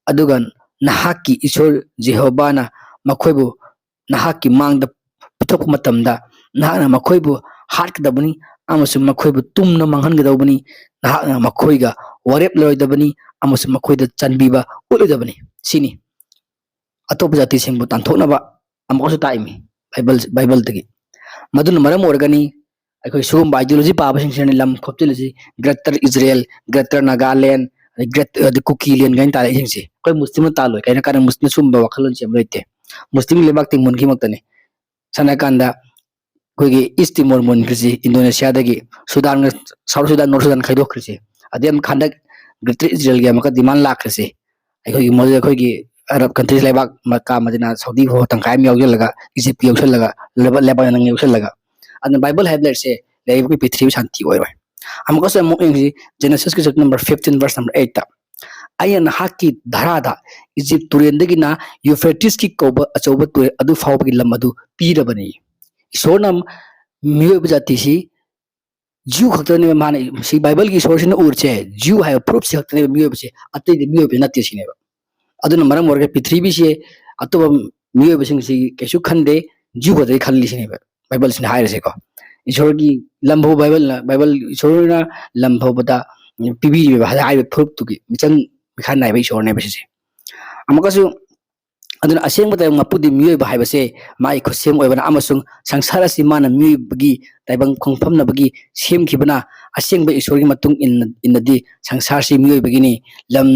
ꯑꯗꯨꯒ ꯅꯍꯥꯛꯀꯤ ꯏꯁꯣꯔ ꯖꯦꯍꯣꯕꯥꯅ ꯃꯈꯣꯏꯕꯨ ꯅꯍꯥꯛꯀꯤ ꯃꯥꯡꯗ ꯄꯤꯊꯣꯛꯄ ꯃꯇꯝꯗ, ꯅꯍꯥꯛꯅ ꯃꯈꯣꯏꯕꯨ ꯍꯥꯠꯀꯗꯕꯅꯤ ꯑꯃꯁꯨꯡ ꯃꯈꯣꯏꯕꯨ ꯇꯨꯝꯅ ꯃꯥꯡꯍꯟꯒꯗꯧꯕꯅꯤ꯫ ꯅꯍꯥꯛꯅ ꯃꯈꯣꯏꯒ ꯋꯥꯔꯦꯞ ꯂꯩꯔꯣꯏꯗꯕꯅꯤ ꯑꯃꯁꯨꯡ ꯃꯈꯣꯏꯗ ꯆꯟꯕꯤꯕ ꯎꯠꯂꯣꯏꯗꯕꯅꯤ꯫ ꯁꯤꯅꯤ ꯑꯇꯣꯞꯄ ꯖꯥꯇꯤꯁꯤꯡꯕꯨ ꯇꯥꯟꯊꯣꯛꯅꯕ ꯑꯃꯨꯛꯀꯁꯨ ꯇꯥꯛꯏꯃꯤ ꯕꯥꯏꯕꯜ, ꯕꯥꯏꯕꯜꯗꯒꯤ꯫ ꯃꯗꯨꯅ ꯃꯔꯝ ꯑꯣꯏꯔꯒꯅꯤ ꯑꯩꯈꯣꯏ ꯁꯤꯒꯨꯝꯕ ideology ꯄꯥꯕꯁꯤꯡꯁꯤꯅ ꯂꯝ ꯈꯣꯞꯆꯤꯜꯂꯤꯁꯤ, Greater Israel, Greater Nagaland, ꯑꯗꯩ Great-, ꯑꯗꯩ ꯀꯨꯀꯤꯂꯦꯟ ꯀꯥꯏꯅ ꯇꯥꯜꯂꯛꯏꯁꯤꯡꯁꯦ꯫ ꯑꯩꯈꯣꯏ ꯃꯨꯁꯂꯤꯝꯅ ꯇꯥꯜꯂꯣꯏ, ꯀꯩꯅꯣ ꯍꯥꯏꯔꯀꯥꯟꯗ ꯃꯨꯁꯂꯤꯝꯅ ꯁꯤꯒꯨꯝꯕ ꯋꯥꯈꯜꯂꯣꯟꯁꯦ ꯑꯃ ꯂꯩꯇꯦ꯫ ꯃꯨꯁꯂꯤꯝꯒꯤ ꯂꯩꯕꯥꯛ ꯇꯤꯡ ꯃꯨꯟꯈꯤꯕꯃꯛꯇꯅꯤ꯫ ꯁꯝꯅ ꯍꯥꯏꯔꯀꯥꯟꯗ ꯑꯩꯈꯣꯏꯒꯤ East Timor ꯃꯨꯟꯈ꯭ꯔꯤꯁꯤ, ꯏꯟꯗꯣꯅꯦꯁꯤꯌꯥꯗꯒꯤ ꯁꯨꯗꯥꯟꯒ, South Sudan, North Sudan ꯈꯥꯏꯗꯣꯛꯈ꯭ꯔꯤꯁꯤ꯫ ꯑꯗꯩ ꯑꯃꯨꯛ ꯍꯟꯗꯛ ꯒ꯭ꯔꯦꯇꯔ ꯏꯖꯔꯦꯜꯒꯤ ꯑꯃꯨꯛꯀ ꯗꯤꯃꯥꯟ ꯂꯥꯛꯈ꯭ꯔꯤꯁꯦ, ꯑꯩꯈꯣꯏꯒꯤ ꯃꯣꯏ, ꯑꯩꯈꯣꯏꯒꯤ ꯑꯔꯕ ꯀꯟꯇ꯭ꯔꯤꯁ ꯂꯩꯕꯥꯛ ꯃꯀꯥ ꯃꯗꯤꯅꯥ, ꯁꯥꯎꯗꯤ ꯐꯥꯎ ꯇꯪꯈꯥꯏ ꯑꯃ ꯌꯥꯎꯁꯜꯂꯒ, ꯏꯖꯤꯞꯀꯤ ꯌꯥꯎꯁꯜꯂꯒ, ꯂꯦꯕ-, ꯂꯦꯕꯥꯅꯟ ꯌꯥꯎꯁꯜꯂꯒ꯫ ꯑꯗꯨꯅ ꯕꯥꯏꯕꯜ ꯍꯥꯏꯕ ꯂꯥꯏꯔꯤꯛꯁꯦ ꯂꯩꯔꯤꯕꯒꯤ ꯄ꯭ꯔꯤꯊꯤꯕꯤ ꯁꯥꯟꯇꯤ ꯑꯣꯏꯔꯣꯏ꯫ ꯑꯃꯨꯛꯀꯁꯨ ꯑꯃꯨꯛ ꯌꯦꯡꯁꯤ, ꯖꯦꯅꯦꯁꯤꯁꯀꯤ chapter number fifteen, verse number ꯑꯩꯠꯇ, "ꯑꯩꯅ ꯅꯍꯥꯛꯀꯤ ꯙꯔꯥꯗ ꯏꯖꯤꯞ ꯇꯨꯔꯦꯜꯗꯒꯤꯅ ꯌꯨꯐ꯭ꯔꯦꯇꯤꯁꯀꯤ ꯀꯧꯕ ꯑꯆꯧꯕ ꯇꯨꯔꯦꯜ ꯑꯗꯨ ꯐꯥꯎꯕꯒꯤ ꯂꯝ ꯑꯗꯨ ꯄꯤꯔꯕꯅꯤ"꯫ ꯏꯁꯣꯔꯅ ꯃꯤꯑꯣꯏꯕ ꯖꯥꯇꯤꯁꯤ, ꯖꯤꯎ ꯈꯛꯇꯅꯦꯕ ꯃꯥꯅ, ꯁꯤ ꯕꯥꯏꯕꯜꯒꯤ ꯏꯁꯣꯔꯁꯤꯅ ꯎꯔꯤꯁꯦ, ꯖꯤꯎ ꯍꯥꯏꯕ ꯐꯨꯔꯨꯞꯁꯤ ꯈꯛꯇꯅꯦꯕ ꯃꯤꯑꯣꯏꯕꯁꯦ, ꯑꯇꯩꯗꯤ ꯃꯤꯑꯣꯏꯕ ꯅꯠꯇꯦ ꯁꯤꯅꯦꯕ꯫ ꯑꯗꯨꯅ ꯃꯔꯝ ꯑꯣꯏꯔꯒ ꯄ꯭ꯔꯤꯊꯤꯕꯤꯁꯦ ꯑꯇꯣꯞꯄ ꯃꯤꯑꯣꯏꯕꯁꯤꯡꯁꯤ ꯀꯩꯁꯨ ꯈꯟꯗꯦ, ꯖꯤꯎ ꯈꯛꯇꯗꯤ ꯈꯜꯂꯤ ꯁꯤꯅꯦꯕ ꯕꯥꯏꯕꯜꯁꯤꯅ ꯍꯥꯏꯔꯤꯁꯦꯀꯣ꯫ ꯏꯁꯣꯔꯒꯤ ꯂꯝꯐꯥꯎ ꯕꯥꯏꯕꯜꯅ, ꯕꯥꯏꯕꯜ ꯏꯁꯣꯔꯅ ꯂꯝ ꯐꯥꯎꯕꯗ ꯄꯤꯕꯤꯔꯤꯕ ꯍꯥꯏꯔꯤꯕ ꯐꯨꯔꯨꯞꯇꯨꯒꯤ ꯃꯤꯆꯪ ꯃꯤꯈꯥꯏ ꯅꯥꯏꯕ ꯏꯁꯣꯔꯅꯦꯕ ꯁꯤꯁꯦ꯫ ꯑꯃꯨꯛꯀꯁꯨ ꯑꯗꯨꯅ ꯑꯁꯦꯡꯕ ꯇꯥꯏꯕꯪ ꯃꯄꯨꯗꯤ ꯃꯤꯑꯣꯏꯕ ꯍꯥꯏꯕꯁꯦ ꯃꯥꯒꯤ ꯈꯨꯠꯁꯦꯝ ꯑꯣꯏꯕꯅ ꯑꯃꯁꯨꯡ ꯁꯪꯁꯥꯔ ꯑꯁꯤ ꯃꯥꯅ ꯃꯤꯑꯣꯏꯕꯒꯤ ꯇꯥꯏꯕꯪ ꯈꯣꯡꯐꯝꯅꯕꯒꯤ ꯁꯦꯝꯈꯤꯕꯅ ꯑꯁꯦꯡꯕ ꯏꯁꯣꯔꯒꯤ ꯃꯇꯨꯡ ꯏꯟꯅ, ꯏꯟꯅꯗꯤ ꯁꯪꯁꯥꯔꯁꯤ ꯃꯤꯑꯣꯏꯕꯒꯤꯅꯤ꯫ ꯂꯝ,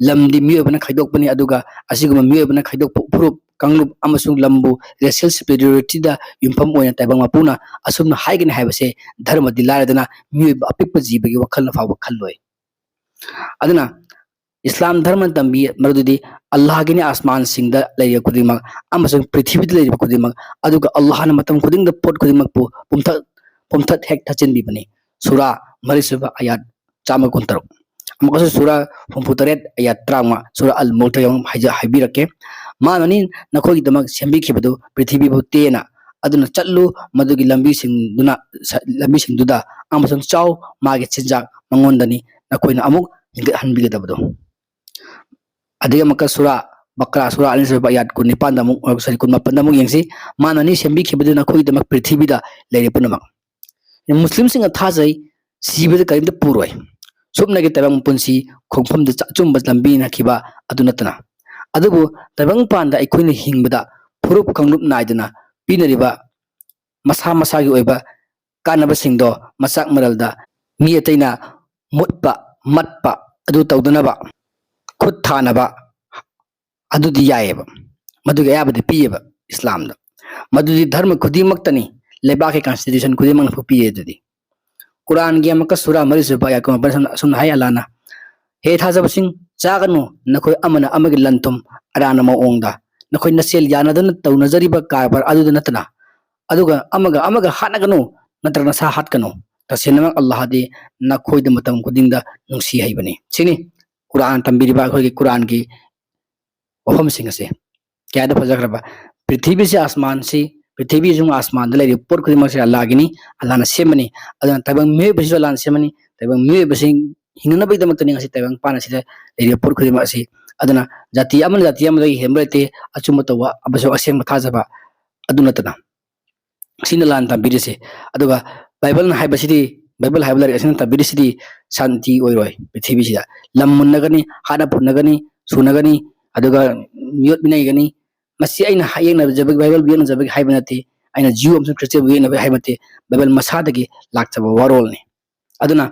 ꯂꯝꯗꯤ ꯃꯤꯑꯣꯏꯕꯅ ꯈꯥꯏꯗꯣꯛꯄꯅꯤ, ꯑꯗꯨꯒ ꯑꯁꯤꯒꯨꯝꯕ ꯃꯤꯑꯣꯏꯕꯅ ꯈꯥꯏꯗꯣꯛꯄ ꯐꯨꯔꯨꯞ, ꯀꯥꯡꯂꯨꯞ ꯑꯃꯁꯨꯡ ꯂꯝꯕꯨ racial superiority ꯗ ꯌꯨꯝꯐꯝ ꯑꯣꯏꯅ ꯇꯥꯏꯕꯪ ꯃꯄꯨꯅ ꯑꯁꯨꯝꯅ ꯍꯥꯏꯒꯅꯤ ꯍꯥꯏꯕꯁꯦ ꯙꯔꯃꯗꯤ ꯂꯥꯏꯔꯗꯅ ꯃꯤꯑꯣꯏꯕ ꯑꯄꯤꯛꯄ ꯖꯤꯕꯒꯤ ꯋꯥꯈꯜꯅ ꯐꯥꯎꯕ ꯈꯜꯂꯣꯏ꯫ ꯑꯗꯨꯅ ꯏꯁꯂꯥꯝ ꯙꯔꯃꯅ ꯇꯝꯕꯤ ꯃꯗꯨꯗꯤ ꯑꯜꯂꯥꯍꯒꯤꯅꯤ ꯑꯁꯃꯥꯟꯁꯤꯡꯗ ꯂꯩꯔꯤꯕ ꯈꯨꯗꯤꯡꯃꯛ ꯑꯃꯁꯨꯡ ꯄ꯭ꯔꯤꯊꯤꯕꯤꯗ ꯂꯩꯔꯤꯕ ꯈꯨꯗꯤꯡꯃꯛ, ꯑꯗꯨꯒ ꯑꯜꯂꯥꯍꯅ ꯃꯇꯝ ꯈꯨꯗꯤꯡꯗ ꯄꯣꯠ ꯈꯨꯗꯤꯡꯃꯛꯄꯨ ꯄꯨꯝꯊꯠ, ꯄꯨꯝꯊꯠ ꯍꯦꯛ ꯊꯠꯆꯤꯟꯕꯤꯕꯅꯤ꯫ ꯁꯨꯔꯥ ꯃꯔꯤꯁꯨꯕ ꯑꯌꯥꯠ ꯆꯥꯝꯃ ꯀꯨꯟꯇꯔꯨꯛ꯫ ꯑꯃꯨꯛꯀꯁꯨ ꯁꯨꯔꯥ ꯍꯨꯝꯐꯨꯇꯔꯦꯠ ꯑꯌꯥꯠ ꯇꯔꯥꯃꯉꯥ, ꯁꯨꯔꯥ ꯑꯜ ꯃꯨꯜꯛꯇ ꯑꯃꯨꯛ ꯍꯥꯏꯖ-, ꯍꯥꯏꯕꯤꯔꯛꯀꯦ꯫ "ꯃꯥꯅꯅꯤ ꯅꯈꯣꯏꯒꯤꯗꯃꯛ ꯁꯦꯝꯕꯤꯈꯤꯕꯗꯨ ꯄ꯭ꯔꯤꯊꯤꯕꯤꯕꯨ ꯇꯦꯅ꯫ ꯑꯗꯨꯅ ꯆꯠꯂꯨ ꯃꯗꯨꯒꯤ ꯂꯝꯕꯤꯁꯤꯡꯗꯨꯅ, ꯁ-, ꯂꯝꯕꯤꯁꯤꯡꯗꯨꯗ ꯑꯃꯁꯨꯡ ꯆꯥꯎ, ꯃꯥꯒꯤ ꯆꯤꯟꯖꯥꯛ ꯃꯉꯣꯟꯗꯅꯤ ꯅꯈꯣꯏꯅ ꯑꯃꯨꯛ ꯍꯤꯡꯒꯠꯍꯟꯕꯤꯒꯗꯕꯗꯨ"꯫ ꯑꯗꯒꯤ ꯑꯃꯨꯛꯀ ꯁꯨꯔꯥ ꯕꯀꯔꯥ, ꯁꯨꯔꯥ ꯑꯅꯤꯁꯨꯕ ꯑꯌꯥꯠ ꯀꯨꯟꯅꯤꯄꯥꯟꯗ ꯑꯃꯨꯛ, sorry, ꯀꯨꯟꯃꯥꯄꯟꯗ ꯑꯃꯨꯛ ꯌꯦꯡꯁꯤ꯫ "ꯃꯥꯅꯅꯤ ꯁꯦꯝꯕꯤꯈꯤꯕꯗꯨ ꯅꯈꯣꯏꯒꯤꯗꯃꯛ ꯄ꯭ꯔꯤꯊꯤꯕꯤꯗ ꯂꯩꯔꯤꯕ ꯄꯨꯝꯅꯃꯛ"꯫ ꯃꯨꯁꯂꯤꯝꯁꯤꯡꯅ ꯊꯥꯖꯩ, ꯁꯤꯕꯗ ꯀꯔꯤꯝꯇ ꯄꯨꯔꯣꯏ꯫ ꯁꯨꯞꯅꯒꯤ ꯇꯥꯏꯕꯪ ꯄꯨꯟꯁꯤ ꯈꯣꯡꯐꯝꯗ ꯑꯆꯨꯝꯕ ꯂꯝꯕꯤ ꯅꯛꯈꯤꯕ ꯑꯗꯨ ꯅꯠꯇꯅ꯫ ꯑꯗꯨꯕꯨ ꯇꯥꯏꯕꯪ ꯄꯥꯟꯗ ꯑꯩꯈꯣꯏꯅ ꯍꯤꯡꯕꯗ ꯐꯨꯔꯨꯞ ꯀꯥꯡꯂꯨꯞ ꯅꯥꯏꯗꯅ ꯄꯤꯅꯔꯤꯕ ꯃꯁꯥ ꯃꯁꯥꯒꯤ ꯑꯣꯏꯕ ꯀꯥꯟꯅꯕꯁꯤꯡꯗꯣ ꯃꯆꯥꯛ ꯃꯔꯜꯗ ꯃꯤ ꯑꯇꯩꯅ ꯃꯨꯠꯄ, ꯃꯠꯄ ꯑꯗꯨ ꯇꯧꯗꯅꯕ ꯈꯨꯠ ꯊꯥꯅꯕ ꯑꯗꯨꯗꯤ ꯌꯥꯏꯑꯕ, ꯃꯗꯨꯒꯤ ꯑꯌꯥꯕꯗꯤ ꯄꯤꯌꯦꯕ ꯏꯁꯂꯥꯝꯗ꯫ ꯃꯗꯨꯗꯤ ꯙꯔꯃ ꯈꯨꯗꯤꯡꯃꯛꯇꯅꯤ, ꯂꯩꯕꯥꯛꯀꯤ constitution ꯈꯨꯗꯤꯡꯃꯛꯅ ꯄꯤꯌꯦ ꯑꯗꯨꯗꯤ꯫ ꯀꯨꯔꯥꯟꯒꯤ ꯑꯃꯨꯛꯀ ꯁꯨꯔꯥ ꯃꯔꯤꯁꯨꯕ ꯑꯌꯥꯠ ꯀꯨꯟꯃꯥꯄꯟ ꯑꯁꯨꯝ-, ꯑꯁꯨꯝꯅ ꯍꯥꯏ ꯑꯜꯂꯥꯅ, "ꯍꯦ ꯊꯥꯖꯕꯁꯤꯡ, ꯆꯥꯒꯅꯨ ꯅꯈꯣꯏ ꯑꯃꯅ ꯑꯃꯒꯤ ꯂꯟ ꯊꯨꯝ ꯑꯔꯥꯟꯕ ꯃꯑꯣꯡꯗ, ꯅꯈꯣꯏ ꯅꯁꯦꯜ ꯌꯥꯅꯗꯨꯅ ꯇꯧꯅꯖꯔꯤꯕ ꯀꯔꯕꯥꯔ ꯑꯗꯨꯗ ꯅꯠꯇꯅ, ꯑꯗꯨꯒ ꯑꯃꯒ ꯑꯃꯒ ꯍꯥꯠꯅꯒꯅꯨ, ꯅꯠꯇ꯭ꯔꯒ ꯅꯁꯥ ꯍꯥꯠꯀꯅꯨ꯫ ꯇꯁꯦꯡꯅꯃꯛ ꯑꯜꯂꯥꯍꯗꯤ ꯅꯈꯣꯏꯗ ꯃꯇꯝ ꯈꯨꯗꯤꯡꯗ ꯅꯨꯡꯁꯤ ꯍꯩꯕꯅꯤ"꯫ ꯁꯤꯅꯤ ꯀꯨꯔꯥꯟ ꯇꯝꯕꯤꯔꯤꯕ ꯑꯩꯈꯣꯏꯒꯤ ꯀꯨꯔꯥꯟꯒꯤ ꯋꯥꯐꯝꯁꯤꯡ ꯑꯁꯦ꯫ ꯀꯌꯥꯗ ꯐꯖꯈ꯭ꯔꯕ! ꯄ꯭ꯔꯤꯊꯤꯕꯤꯁꯤ, ꯑꯁꯃꯥꯟꯁꯤ, ꯄ꯭ꯔꯤꯊꯤꯕꯤꯁꯨ ꯑꯁꯃꯥꯟꯗ ꯂꯩꯔꯤꯕ ꯄꯣꯠ ꯈꯨꯗꯤꯡꯃꯛꯁꯦ ꯑꯜꯂꯥꯒꯤꯅꯤ, ꯑꯜꯂꯥꯅ ꯁꯦꯝꯕꯅꯤ꯫ ꯑꯗꯨꯅ ꯇꯥꯏꯕꯪ ꯃꯤꯑꯣꯏꯕꯁꯤꯁꯨ ꯑꯜꯂꯥꯅ ꯁꯦꯝꯕꯅꯤ꯫ ꯇꯥꯏꯕꯪ ꯃꯤꯑꯣꯏꯕꯁꯤ ꯍꯤꯡꯅꯅꯕꯒꯤꯗꯃꯛꯇꯅꯤ ꯉꯁꯤ ꯇꯥꯏꯕꯪ ꯄꯥꯟ ꯑꯁꯤꯗ ꯂꯩꯔꯤꯕ ꯄꯣꯠ ꯈꯨꯗꯤꯡꯃꯛ ꯑꯁꯤ꯫ ꯑꯗꯨꯅ ꯖꯥꯇꯤ ꯑꯃꯅ ꯖꯥꯇꯤ ꯑꯃꯗꯒꯤ ꯍꯦꯟꯕ ꯂꯩꯇꯦ, ꯑꯆꯨꯝꯕ ꯇꯧꯕ ꯑꯃꯁꯨꯡ ꯑꯁꯦꯡꯕ ꯊꯥꯖꯕ ꯑꯗꯨ ꯅꯠꯇꯅ꯫ ꯁꯤꯅ ꯂꯥꯟ ꯇꯝꯕꯤꯔꯤꯁꯦ꯫ ꯑꯗꯨꯒ ꯕꯥꯏꯕꯜꯅ ꯍꯥꯏꯕꯁꯤꯗꯤ, ꯕꯥꯏꯕꯜ ꯍꯥꯏꯕ ꯂꯥꯏꯔꯤꯛ ꯑꯁꯤꯅ ꯇꯝꯕꯤꯔꯤꯁꯤꯗꯤ ꯁꯥꯟꯇꯤ ꯑꯣꯏꯔꯣꯏ ꯄ꯭ꯔꯤꯊꯤꯕꯤꯁꯤꯗ꯫ ꯂꯝ ꯃꯨꯟꯅꯒꯅꯤ, ꯍꯥꯠꯅ ꯐꯨꯅꯒꯅꯤ, ꯁꯨꯅꯒꯅꯤ, ꯑꯗꯨꯒ ꯃꯤꯑꯣꯠ ꯃꯤꯅꯩꯒꯅꯤ꯫ ꯃꯁꯤ ꯑꯩꯅ ꯌꯦꯛꯅꯖꯕꯒꯤ, ꯕꯥꯏꯕꯜꯕꯨ ꯌꯦꯛꯅꯖꯕꯒꯤ ꯍꯥꯏꯕ ꯅꯠꯇꯦ, ꯑꯩꯅ ꯖꯤꯌꯨ ꯑꯃꯁꯨꯡ ꯈ꯭ꯔꯤꯁꯇꯤꯌꯥꯟꯕꯨ ꯌꯦꯛꯅꯕꯒꯤ ꯍꯥꯏꯕ ꯅꯠꯇꯦ, ꯕꯥꯏꯕꯜ ꯃꯁꯥꯗꯒꯤ ꯂꯥꯛꯆꯕ ꯋꯥꯔꯣꯜꯅꯤ꯫ ꯑꯗꯨꯅ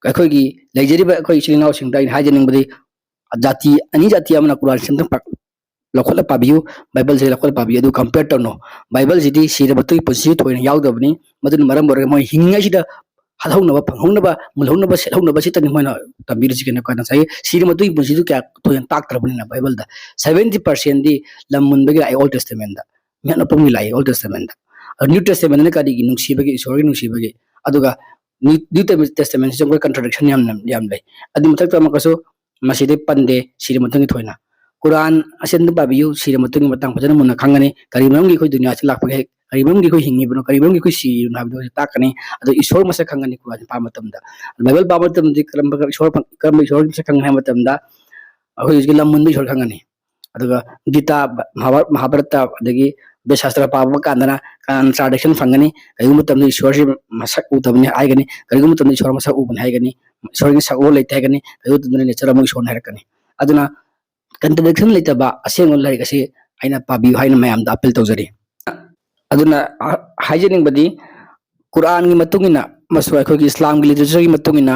ꯑꯩꯈꯣꯏꯒꯤ ꯂꯩꯖꯔꯤꯕ ꯑꯩꯈꯣꯏ ꯏꯆꯤꯜ ꯏꯅꯥꯎꯁꯤꯡꯗ ꯑꯩꯅ ꯍꯥꯏꯖꯅꯤꯡꯕꯗꯤ, ꯖꯥꯇꯤ ꯑꯅꯤ ꯖꯥꯇꯤ ꯑꯃꯅ ꯀꯨꯔꯥꯟꯁꯦ ꯑꯝꯇꯪ ꯄꯥ-, ꯂꯧꯈꯠꯂ ꯄꯥꯕꯤꯌꯨ, ꯕꯥꯏꯕꯜꯁꯦ ꯂꯧꯈꯠꯂ ꯄꯥꯕꯤꯌꯨ, ꯑꯗꯨ compare ꯇꯧꯅꯣ꯫ ꯕꯥꯏꯕꯜꯁꯤꯗꯤ ꯁꯤꯔꯕ ꯃꯇꯨꯡꯒꯤ ꯄꯨꯟꯁꯤ ꯊꯣꯏꯅ ꯌꯥꯎꯗꯕꯅꯤ, ꯃꯗꯨꯅ ꯃꯔꯝ ꯑꯣꯏꯔꯒ ꯃꯣꯏ ꯍꯤꯡꯉꯤꯉꯩꯁꯤꯗ ꯍꯥꯠꯍꯧꯅꯕ, ꯐꯪꯍꯧꯅꯕ, ꯃꯨꯜꯍꯧꯅꯕ, ꯁꯦꯠꯍꯧꯅꯕ ꯁꯤꯇꯅꯤ ꯃꯣꯏꯅ ꯇꯝꯕꯤꯔꯤꯁꯤ꯫ ꯀꯩꯅꯣ ꯉꯁꯥꯏꯒꯤ ꯁꯤꯔ ꯃꯇꯨꯡꯒꯤ ꯄꯨꯟꯁꯤꯗꯨ ꯀꯌꯥ ꯊꯣꯏꯅ ꯇꯥꯛꯇ꯭ꯔꯕꯅꯤꯅ ꯕꯥꯏꯕꯜꯗ꯫ Seventy percent ꯗꯤ ꯂꯝ ꯃꯨꯟꯕꯒꯤ ꯂꯥꯛꯏ Old Testament ꯇ, ꯃꯤꯍꯥꯠ ꯃꯄꯨꯝꯒꯤ ꯂꯥꯛꯏ Old Testament ꯇ꯫ ꯑꯗꯨ New Testament ꯇꯅ ꯀꯔꯤꯒꯤ ꯅꯨꯡꯁꯤꯕꯒꯤ, ꯏꯁꯣꯔꯒꯤ ꯅꯨꯡꯁꯤꯕꯒꯤ? ꯑꯗꯨꯒ New, New Testament ꯁꯤꯁꯨ ꯑꯩꯈꯣꯏ contradiction ꯌꯥꯝꯅ, ꯌꯥꯝ ꯂꯩ꯫ ꯑꯗꯨ ꯃꯊꯛꯇ ꯑꯃꯨꯛꯀꯁꯨ ꯃꯁꯤꯗꯤ ꯄꯟꯗꯦ, ꯁꯤꯔ ꯃꯇꯨꯡꯒꯤ ꯊꯣꯏꯅ꯫ ꯀꯨꯔꯥꯟ ꯑꯁꯤ ꯑꯗꯨꯝ ꯄꯥꯕꯤꯌꯨ, ꯁꯤꯔ ꯃꯇꯨꯡꯒꯤ ꯃꯇꯥꯡ ꯐꯖꯅ ꯃꯨꯟꯅ ꯈꯪꯒꯅꯤ꯫ ꯀꯔꯤ ꯃꯔꯝꯒꯤ ꯑꯩꯈꯣꯏ ꯗꯨꯅꯤꯌꯥꯁꯤ ꯂꯥꯛꯄꯒꯦ, ꯀꯔꯤ ꯃꯔꯝꯒꯤ ꯑꯩꯈꯣꯏ ꯍꯤꯡꯉꯤꯕꯅꯣ, ꯀꯔꯤ ꯃꯔꯝꯒꯤ ꯑꯩꯈꯣꯏ ꯁꯤꯔꯤꯕꯅꯣ ꯍꯥꯏꯕꯗꯨ ꯇꯥꯛꯀꯅꯤ꯫ ꯑꯗꯣ ꯏꯁꯣꯔ ꯃꯁꯛ ꯈꯪꯒꯅꯤ ꯀꯨꯔꯥꯟ ꯄꯥꯕ ꯃꯇꯝꯗ꯫ ꯕꯥꯏꯕꯜ ꯄꯥꯕ ꯃꯇꯝꯗꯗꯤ ꯀꯔꯝꯕ ꯏꯁꯣꯔ, ꯀꯔꯝꯕ ꯏꯁꯣꯔꯒꯤ ꯃꯁꯛ ꯈꯪꯒꯅꯤ ꯍꯥꯏꯕ ꯃꯇꯝꯗ, ꯑꯩꯈꯣꯏ ꯍꯧꯖꯤꯛꯀꯤ ꯂꯝ ꯃꯨꯟꯕ ꯏꯁꯣꯔ ꯈꯪꯒꯅꯤ꯫ ꯑꯗꯨꯒ ꯒꯤꯇꯥ, ꯃꯍꯥꯚꯥꯔꯠ, ꯃꯍꯥꯚꯥꯔꯠꯇ, ꯑꯗꯒꯤ ꯕꯦꯗ ꯁꯥꯁꯇ꯭ꯔ ꯄꯥꯕ ꯀꯥꯟꯗꯅ ꯀꯅꯥꯅ translation ꯐꯪꯒꯅꯤ? ꯀꯔꯤꯒꯨꯝꯕ ꯃꯇꯝꯗ ꯏꯁꯣꯔꯁꯤ ꯃꯁꯛ ꯎꯗꯕꯅꯤ ꯍꯥꯏꯒꯅꯤ, ꯀꯔꯤꯒꯨꯝꯕ ꯃꯇꯝꯗ ꯏꯁꯣꯔ ꯃꯁꯛ ꯎꯕꯅꯤ ꯍꯥꯏꯒꯅꯤ, ꯏꯁꯣꯔꯒꯤ ꯁꯛꯂꯣꯟ ꯂꯩꯇꯦ ꯍꯥꯏꯒꯅꯤ, ꯀꯔꯤꯒꯨꯝꯕ ꯃꯇꯝꯗ nature ꯑꯃ ꯏꯁꯣꯔꯅꯤ ꯍꯥꯏꯔꯛꯀꯅꯤ꯫ ꯑꯗꯨꯅ contradiction ꯂꯩꯇꯕ ꯑꯁꯦꯡꯕ ꯂꯥꯏꯔꯤꯛ ꯑꯁꯤ ꯑꯩꯅ ꯄꯥꯕꯤꯌꯨ ꯍꯥꯏꯅ ꯃꯌꯥꯝꯗ appeal ꯇꯧꯖꯔꯤ꯫ ꯑꯗꯨꯅ ꯍꯥꯏꯖꯅꯤꯡꯕꯗꯤ, ꯀꯨꯔꯥꯟꯒꯤ ꯃꯇꯨꯡ ꯏꯟꯅ ꯑꯃꯁꯨꯡ ꯑꯩꯈꯣꯏꯒꯤ ꯏꯁꯂꯥꯝꯒꯤ literature ꯒꯤ ꯃꯇꯨꯡ ꯏꯟꯅ,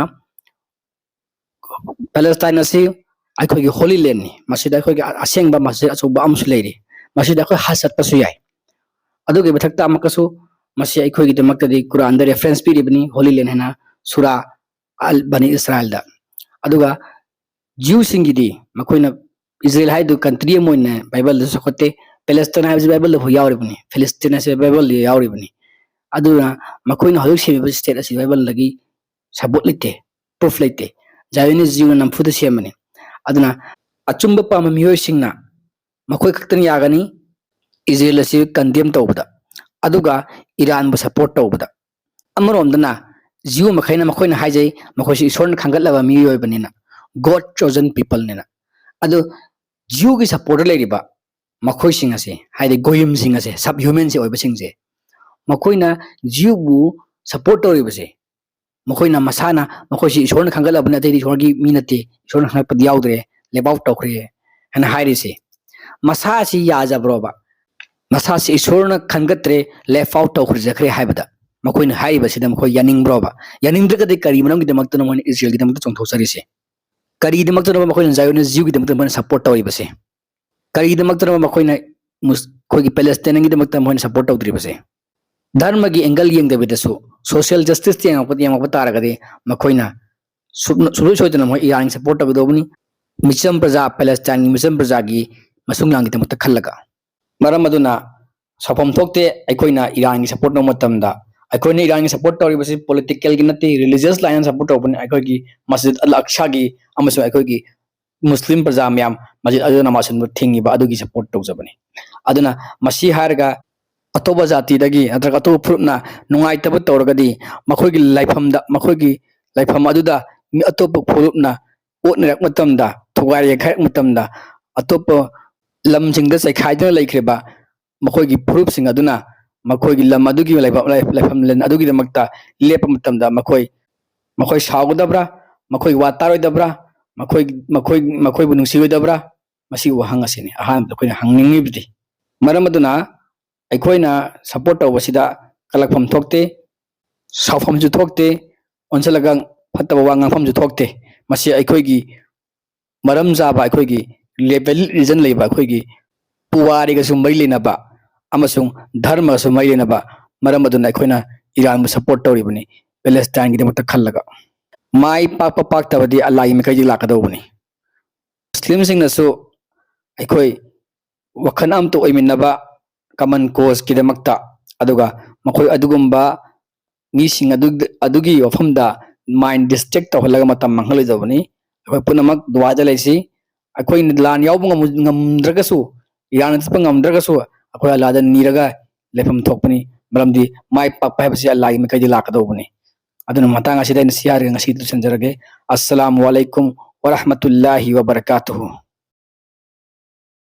ꯄꯦꯂꯦꯁꯇꯥꯏꯟ ꯑꯁꯤ ꯑꯩꯈꯣꯏꯒꯤ Holy Land ꯅꯤ꯫ ꯃꯁꯤꯗ ꯑꯩꯈꯣꯏꯒꯤ ꯑꯁꯦꯡꯕ ꯃꯁꯖꯤꯗ ꯑꯆꯧꯕ ꯑꯃꯁꯨ ꯂꯩꯔꯤ꯫ ꯃꯁꯤꯗ ꯑꯩꯈꯣꯏ ꯍꯖ ꯆꯠꯄꯁꯨ ꯌꯥꯏ꯫ ꯑꯗꯨꯒꯤ ꯃꯊꯛꯇ ꯑꯃꯨꯛꯀꯁꯨ ꯃꯁꯤ ꯑꯩꯈꯣꯏꯒꯤꯗꯃꯛꯇꯗꯤ ꯀꯨꯔꯥꯟꯗ reference ꯄꯤꯔꯤꯕꯅꯤ, Holy Land ꯍꯥꯏꯅ, ꯁꯨꯔꯥ ꯑꯜ ꯕꯅꯤ ꯏꯁꯔꯥꯏꯜꯗ꯫ ꯑꯗꯨꯒ ꯖ꯭ꯌꯨꯁꯤꯡꯒꯤꯗꯤ ꯃꯈꯣꯏꯅ, ꯏꯖꯔꯦꯜ ꯍꯥꯏꯗꯨ country ꯑꯃ ꯑꯣꯏꯅ ꯕꯥꯏꯕꯜꯗꯁꯨ ꯆꯥꯎꯈꯠꯇꯦ꯫ ꯄꯦꯂꯦꯁꯇꯥꯏꯟ ꯍꯥꯏꯕꯁꯤ ꯕꯥꯏꯕꯜꯗꯐꯥꯎ ꯌꯥꯎꯔꯤꯕꯅꯤ, ꯐꯤꯂꯤꯁꯇꯤꯟ ꯍꯥꯏꯁꯤ ꯕꯥꯏꯕꯜꯗ ꯌꯥꯎꯔꯤꯕꯅꯤ꯫ ꯑꯗꯨꯅ ꯃꯈꯣꯏꯅ ꯍꯧꯖꯤꯛ ꯁꯦꯝꯃꯤꯕ state ꯑꯁꯤ ꯕꯥꯏꯕꯜꯗꯒꯤ support ꯂꯩꯇꯦ, proof ꯂꯩꯇꯦ꯫ Zionist ꯖ꯭ꯌꯨꯅ ꯅꯝꯐꯨꯗ ꯁꯦꯝꯕꯅꯤ꯫ ꯑꯗꯨꯅ ꯑꯆꯨꯝꯕ ꯄꯥꯝꯕ ꯃꯤꯑꯣꯏꯁꯤꯡꯅ ꯃꯈꯣꯏ ꯈꯛꯇꯅ ꯌꯥꯒꯅꯤ ꯏꯖꯔꯦꯜ ꯑꯁꯤ condemn ꯇꯧꯕꯗ, ꯑꯗꯨꯒ ꯏꯔꯥꯟꯕꯨ support ꯇꯧꯕꯗ꯫ ꯑꯃꯔꯣꯝꯗꯅ ꯖ꯭ꯌꯨ ꯃꯈꯩꯅ, ꯃꯈꯣꯏꯅ ꯍꯥꯏꯖꯩ, ꯃꯈꯣꯏꯁꯤ ꯏꯁꯣꯔꯅ ꯈꯟꯒꯠꯂꯕ ꯃꯤꯑꯣꯏ ꯑꯣꯏꯕꯅꯤꯅ, God chosen peopleꯅꯤꯅ꯫ ꯑꯗꯨ ꯖ꯭ꯌꯨꯒꯤ supportꯇ ꯂꯩꯔꯤꯕ ꯃꯈꯣꯏꯁꯤꯡ ꯑꯁꯦ, ꯍꯥꯏꯗꯤ ꯒꯣꯌꯤꯝꯁꯤꯡ ꯑꯁꯦ, sub humanꯁꯦ ꯑꯣꯏꯕꯁꯤꯡꯁꯦ, ꯃꯈꯣꯏꯅ ꯖ꯭ꯌꯨꯕꯨ support ꯇꯧꯔꯤꯕꯁꯦ, ꯃꯈꯣꯏꯅ ꯃꯁꯥꯅ, ꯃꯈꯣꯏꯁꯤ ꯏꯁꯣꯔꯅ ꯈꯟꯒꯠꯂꯕꯅꯤ, ꯑꯇꯩꯗꯤ ꯏꯁꯣꯔꯒꯤ ꯃꯤ ꯅꯠꯇꯦ, ꯏꯁꯣꯔꯅ ꯈꯟꯒꯠꯄꯗꯤ ꯌꯥꯎꯗ꯭ꯔꯦ, left out ꯇꯧꯈ꯭ꯔꯦ ꯍꯥꯏꯅ ꯍꯥꯏꯔꯤꯁꯦ, ꯃꯁꯥ ꯑꯁꯤ ꯌꯥꯖꯕ꯭ꯔꯣꯕ? ꯃꯁꯥꯁꯤ ꯏꯁꯣꯔꯅ ꯈꯟꯒꯠꯇ꯭ꯔꯦ, left out ꯇꯧꯈ꯭ꯔꯦ, ꯆꯠꯈ꯭ꯔꯦ ꯍꯥꯏꯕꯗ ꯃꯈꯣꯏꯅ ꯍꯥꯏꯔꯤꯕꯁꯤꯗ ꯃꯈꯣꯏ ꯌꯥꯅꯤꯡꯕ꯭ꯔꯣꯕ? ꯌꯥꯅꯤꯡꯗ꯭ꯔꯒꯗꯤ ꯀꯔꯤ ꯃꯔꯝꯒꯤꯗꯃꯛꯇꯅꯣ ꯃꯣꯏꯅ ꯏꯖꯔꯦꯜꯒꯤꯗꯃꯛꯇ ꯆꯣꯡꯊꯣꯛꯆꯔꯤꯁꯦ? ꯀꯔꯤꯒꯤꯗꯃꯛꯇꯅꯣ ꯃꯈꯣꯏꯅ Zionist ꯖ꯭ꯌꯨꯒꯤꯗꯃꯛꯇ ꯃꯣꯏꯅ support ꯇꯧꯔꯤꯕꯁꯦ? ꯀꯔꯤꯒꯤꯗꯃꯛꯇꯅꯣ ꯃꯈꯣꯏꯅ ꯃꯨꯁ-, ꯑꯩꯈꯣꯏꯒꯤ ꯄꯦꯂꯦꯁꯇꯥꯏꯟꯒꯤꯗꯃꯛꯇ ꯃꯈꯣꯏꯅ support ꯇꯧꯗ꯭ꯔꯤꯕꯁꯦ? ꯙꯔꯃꯒꯤ angle ꯌꯦꯡꯗꯕꯤꯗꯁꯨ social justice ꯌꯦꯡꯉꯛꯄ, ꯌꯦꯡꯉꯛꯄ ꯇꯥꯔꯒꯗꯤ ꯃꯈꯣꯏꯅ ꯁꯨꯞꯅ-, ꯁꯨꯡꯁꯣꯏ ꯁꯣꯏꯗꯅ ꯃꯈꯣꯏ ꯏꯔꯥꯟꯒꯤ support ꯇꯧꯒꯗꯧꯕꯅꯤ꯫ ꯃꯤꯆꯝ ꯄ꯭ꯔꯖꯥ, ꯄꯦꯂꯦꯁꯇꯥꯏꯟꯒꯤ ꯃꯤꯆꯝ ꯄ꯭ꯔꯖꯥꯒꯤ ꯃꯁꯨꯡ ꯂꯥꯡꯒꯤꯗꯃꯛꯇ ꯈꯜꯂꯒ꯫ ꯃꯔꯝ ꯑꯗꯨꯅ ꯁꯥꯎꯐꯝ ꯊꯣꯛꯇꯦ ꯑꯩꯈꯣꯏꯅ ꯏꯔꯥꯟꯒꯤ support ꯇꯧꯕ ꯃꯇꯝꯗ꯫ ꯑꯩꯈꯣꯏꯅ ꯏꯔꯥꯟꯒꯤ support ꯇꯧꯔꯤꯕꯁꯤ politicalꯒꯤ ꯅꯠꯇꯦ, religious lineꯅ support ꯇꯧꯕꯅꯤ꯫ ꯑꯩꯈꯣꯏꯒꯤ ꯃꯁꯖꯤꯗ ꯑꯜ ꯑꯛꯁꯥꯒꯤ ꯑꯃꯁꯨꯡ ꯑꯩꯈꯣꯏꯒꯤ ꯃꯨꯁꯂꯤꯝ ꯄ꯭ꯔꯖꯥ ꯃꯌꯥꯝ ꯃꯁꯖꯤꯗ ꯑꯗꯨꯗ ꯅꯃꯥꯖ ꯁꯣꯟꯕ ꯊꯤꯡꯉꯤꯕ ꯑꯗꯨꯒꯤ support ꯇꯧꯖꯕꯅꯤ꯫ ꯑꯗꯨꯅ ꯃꯁꯤ ꯍꯥꯏꯔꯒ ꯑꯇꯣꯞꯄ ꯖꯥꯇꯤꯗꯒꯤ ꯅꯠꯇ꯭ꯔꯒ ꯑꯇꯣꯞꯄ ꯐꯨꯔꯨꯞꯅ ꯅꯨꯡꯉꯥꯏꯇꯕ ꯇꯧꯔꯒꯗꯤ ꯃꯈꯣꯏꯒꯤ ꯂꯥꯏꯐꯝꯗ, ꯃꯈꯣꯏꯒꯤ ꯂꯥꯏꯐꯝ ꯑꯗꯨꯗ ꯃꯤ ꯑꯇꯣꯞꯄ ꯐꯨꯔꯨꯞꯅ ꯑꯣꯠꯅꯔꯛ ꯃꯇꯝꯗ, ꯊꯨꯒꯥꯏ ꯌꯩꯈꯥꯏꯔꯛ ꯃꯇꯝꯗ, ꯑꯇꯣꯞꯄ ꯂꯝꯁꯤꯡꯗ ꯆꯩꯈꯥꯏꯗꯨꯅ ꯂꯩꯈ꯭ꯔꯤꯕ ꯃꯈꯣꯏꯒꯤ ꯐꯨꯔꯨꯞꯁꯤꯡ ꯑꯗꯨꯅ ꯃꯈꯣꯏꯒꯤ ꯂꯝ ꯑꯗꯨꯒꯤ ꯂꯩꯐꯝ, ꯂꯩꯐꯝ ꯂꯦꯟ ꯑꯗꯨꯒꯤꯗꯃꯛꯇ ꯂꯦꯞꯄ ꯃꯇꯝꯗ ꯃꯈꯣꯏ, ꯃꯈꯣꯏ ꯁꯥꯎꯒꯗꯕ꯭ꯔꯥ? ꯃꯈꯣꯏ ꯋꯥ ꯇꯥꯔꯣꯏꯗꯕ꯭ꯔꯥ? ꯃꯈꯣꯏ, ꯃꯈꯣꯏ, ꯃꯈꯣꯏꯕꯨ ꯅꯨꯡꯁꯤꯔꯣꯏꯗꯕ꯭ꯔꯥ? ꯃꯁꯤꯒꯤ ꯋꯥꯍꯪ ꯑꯁꯤꯅꯤ ꯑꯍꯥꯟꯕꯗ ꯑꯩꯈꯣꯏꯅ ꯍꯪꯅꯤꯡꯉꯤꯕꯗꯤ꯫ ꯃꯔꯝ ꯑꯗꯨꯅ ꯑꯩꯈꯣꯏꯅ support ꯇꯧꯕꯁꯤꯗ ꯀꯂꯛꯐꯝ ꯊꯣꯛꯇꯦ, ꯁꯥꯎꯐꯝꯁꯨ ꯊꯣꯛꯇꯦ, ꯑꯣꯟꯁꯤꯜꯂꯒ ꯐꯠꯇꯕ ꯋꯥ ꯉꯥꯡꯐꯝꯁꯨ ꯊꯣꯛꯇꯦ꯫ ꯃꯁꯤ ꯑꯩꯈꯣꯏꯒꯤ ꯃꯔꯝ ꯆꯥꯕ, ꯑꯩꯈꯣꯏꯒꯤ valid reason ꯂꯩꯕ, ꯑꯩꯈꯣꯏꯒꯤ ꯄꯨꯋꯥꯔꯤꯒꯁꯨ ꯃꯔꯤ ꯂꯩꯅꯕ ꯑꯃꯁꯨꯡ ꯙꯔꯃꯒꯁꯨ ꯃꯔꯤ ꯂꯩꯅꯕ ꯃꯔꯝ ꯑꯗꯨꯅ ꯑꯩꯈꯣꯏꯅ ꯏꯔꯥꯟꯕꯨ ꯁꯄꯣꯔꯠ ꯇꯧꯔꯤꯕꯅꯤ, ꯄꯦꯂꯦꯁꯇꯥꯏꯟꯒꯤꯗꯃꯛꯇ ꯈꯜꯂꯒ꯫ ꯃꯥꯏ ꯄꯥꯛꯄ ꯄꯥꯛꯇꯕꯗꯤ ꯑꯜꯂꯥꯍꯒꯤ ꯃꯥꯏꯀꯩꯗꯒꯤ ꯂꯥꯛꯀꯗꯧꯕꯅꯤ꯫ ꯃꯨꯁꯂꯤꯝꯁꯤꯡꯅꯁꯨ ꯑꯩꯈꯣꯏ ꯋꯥꯈꯜ ꯑꯃꯠꯇ ꯑꯣꯏꯃꯤꯟꯅꯕ, ꯀꯃꯟ ꯀꯣꯁꯀꯤꯗꯃꯛꯇ, ꯑꯗꯨꯒ ꯃꯈꯣꯏ ꯑꯗꯨꯒꯨꯝꯕ ꯃꯤꯁꯤꯡ ꯑꯗꯨ, ꯑꯗꯨꯒꯤ ꯋꯥꯐꯝꯗ ꯃꯥꯏꯟ ꯗꯤꯁꯇ꯭ꯔꯦꯛ ꯇꯧꯍꯜꯂꯒ ꯃꯇꯝ ꯃꯥꯡꯍꯜꯂꯣꯏꯗꯧꯕꯅꯤ꯫ ꯑꯩꯈꯣꯏ ꯄꯨꯝꯅꯃꯛ ꯗꯨꯋꯥꯗ ꯂꯩꯁꯤ꯫ ꯑꯩꯈꯣꯏꯅ ꯂꯥꯟ ꯌꯥꯎꯕ ꯉꯝ-, ꯉꯝꯗ꯭ꯔꯒꯁꯨ, ꯏꯔꯥꯟ ꯆꯠꯄ ꯉꯝꯗ꯭ꯔꯒꯁꯨ, ꯑꯩꯈꯣꯏ ꯑꯜꯂꯥꯗ ꯅꯤꯔꯒ ꯂꯩꯐꯝ ꯊꯣꯛꯄꯅꯤ꯫ ꯃꯔꯝꯗꯤ ꯃꯥꯏ ꯄꯥꯛꯄ ꯍꯥꯏꯕꯁꯤ ꯑꯜꯂꯥꯒꯤ ꯃꯥꯏꯀꯩꯗꯒꯤ ꯂꯥꯛꯀꯗꯧꯕꯅꯤ꯫ ꯑꯗꯨꯅ ꯃꯇꯥꯡ ꯑꯁꯤꯗ ꯑꯩꯅ ꯁꯤ ꯍꯥꯏꯔꯒ ꯉꯁꯤ ꯂꯣꯏꯁꯤꯟꯖꯔꯒꯦ꯫ ꯑꯁꯁꯂꯥꯃꯨ ꯑꯂꯩꯀꯨꯝ ꯋꯔꯍꯃꯇꯨꯜꯂꯥꯍꯤ ꯋꯕꯔꯀꯥꯇꯨꯍꯨ꯫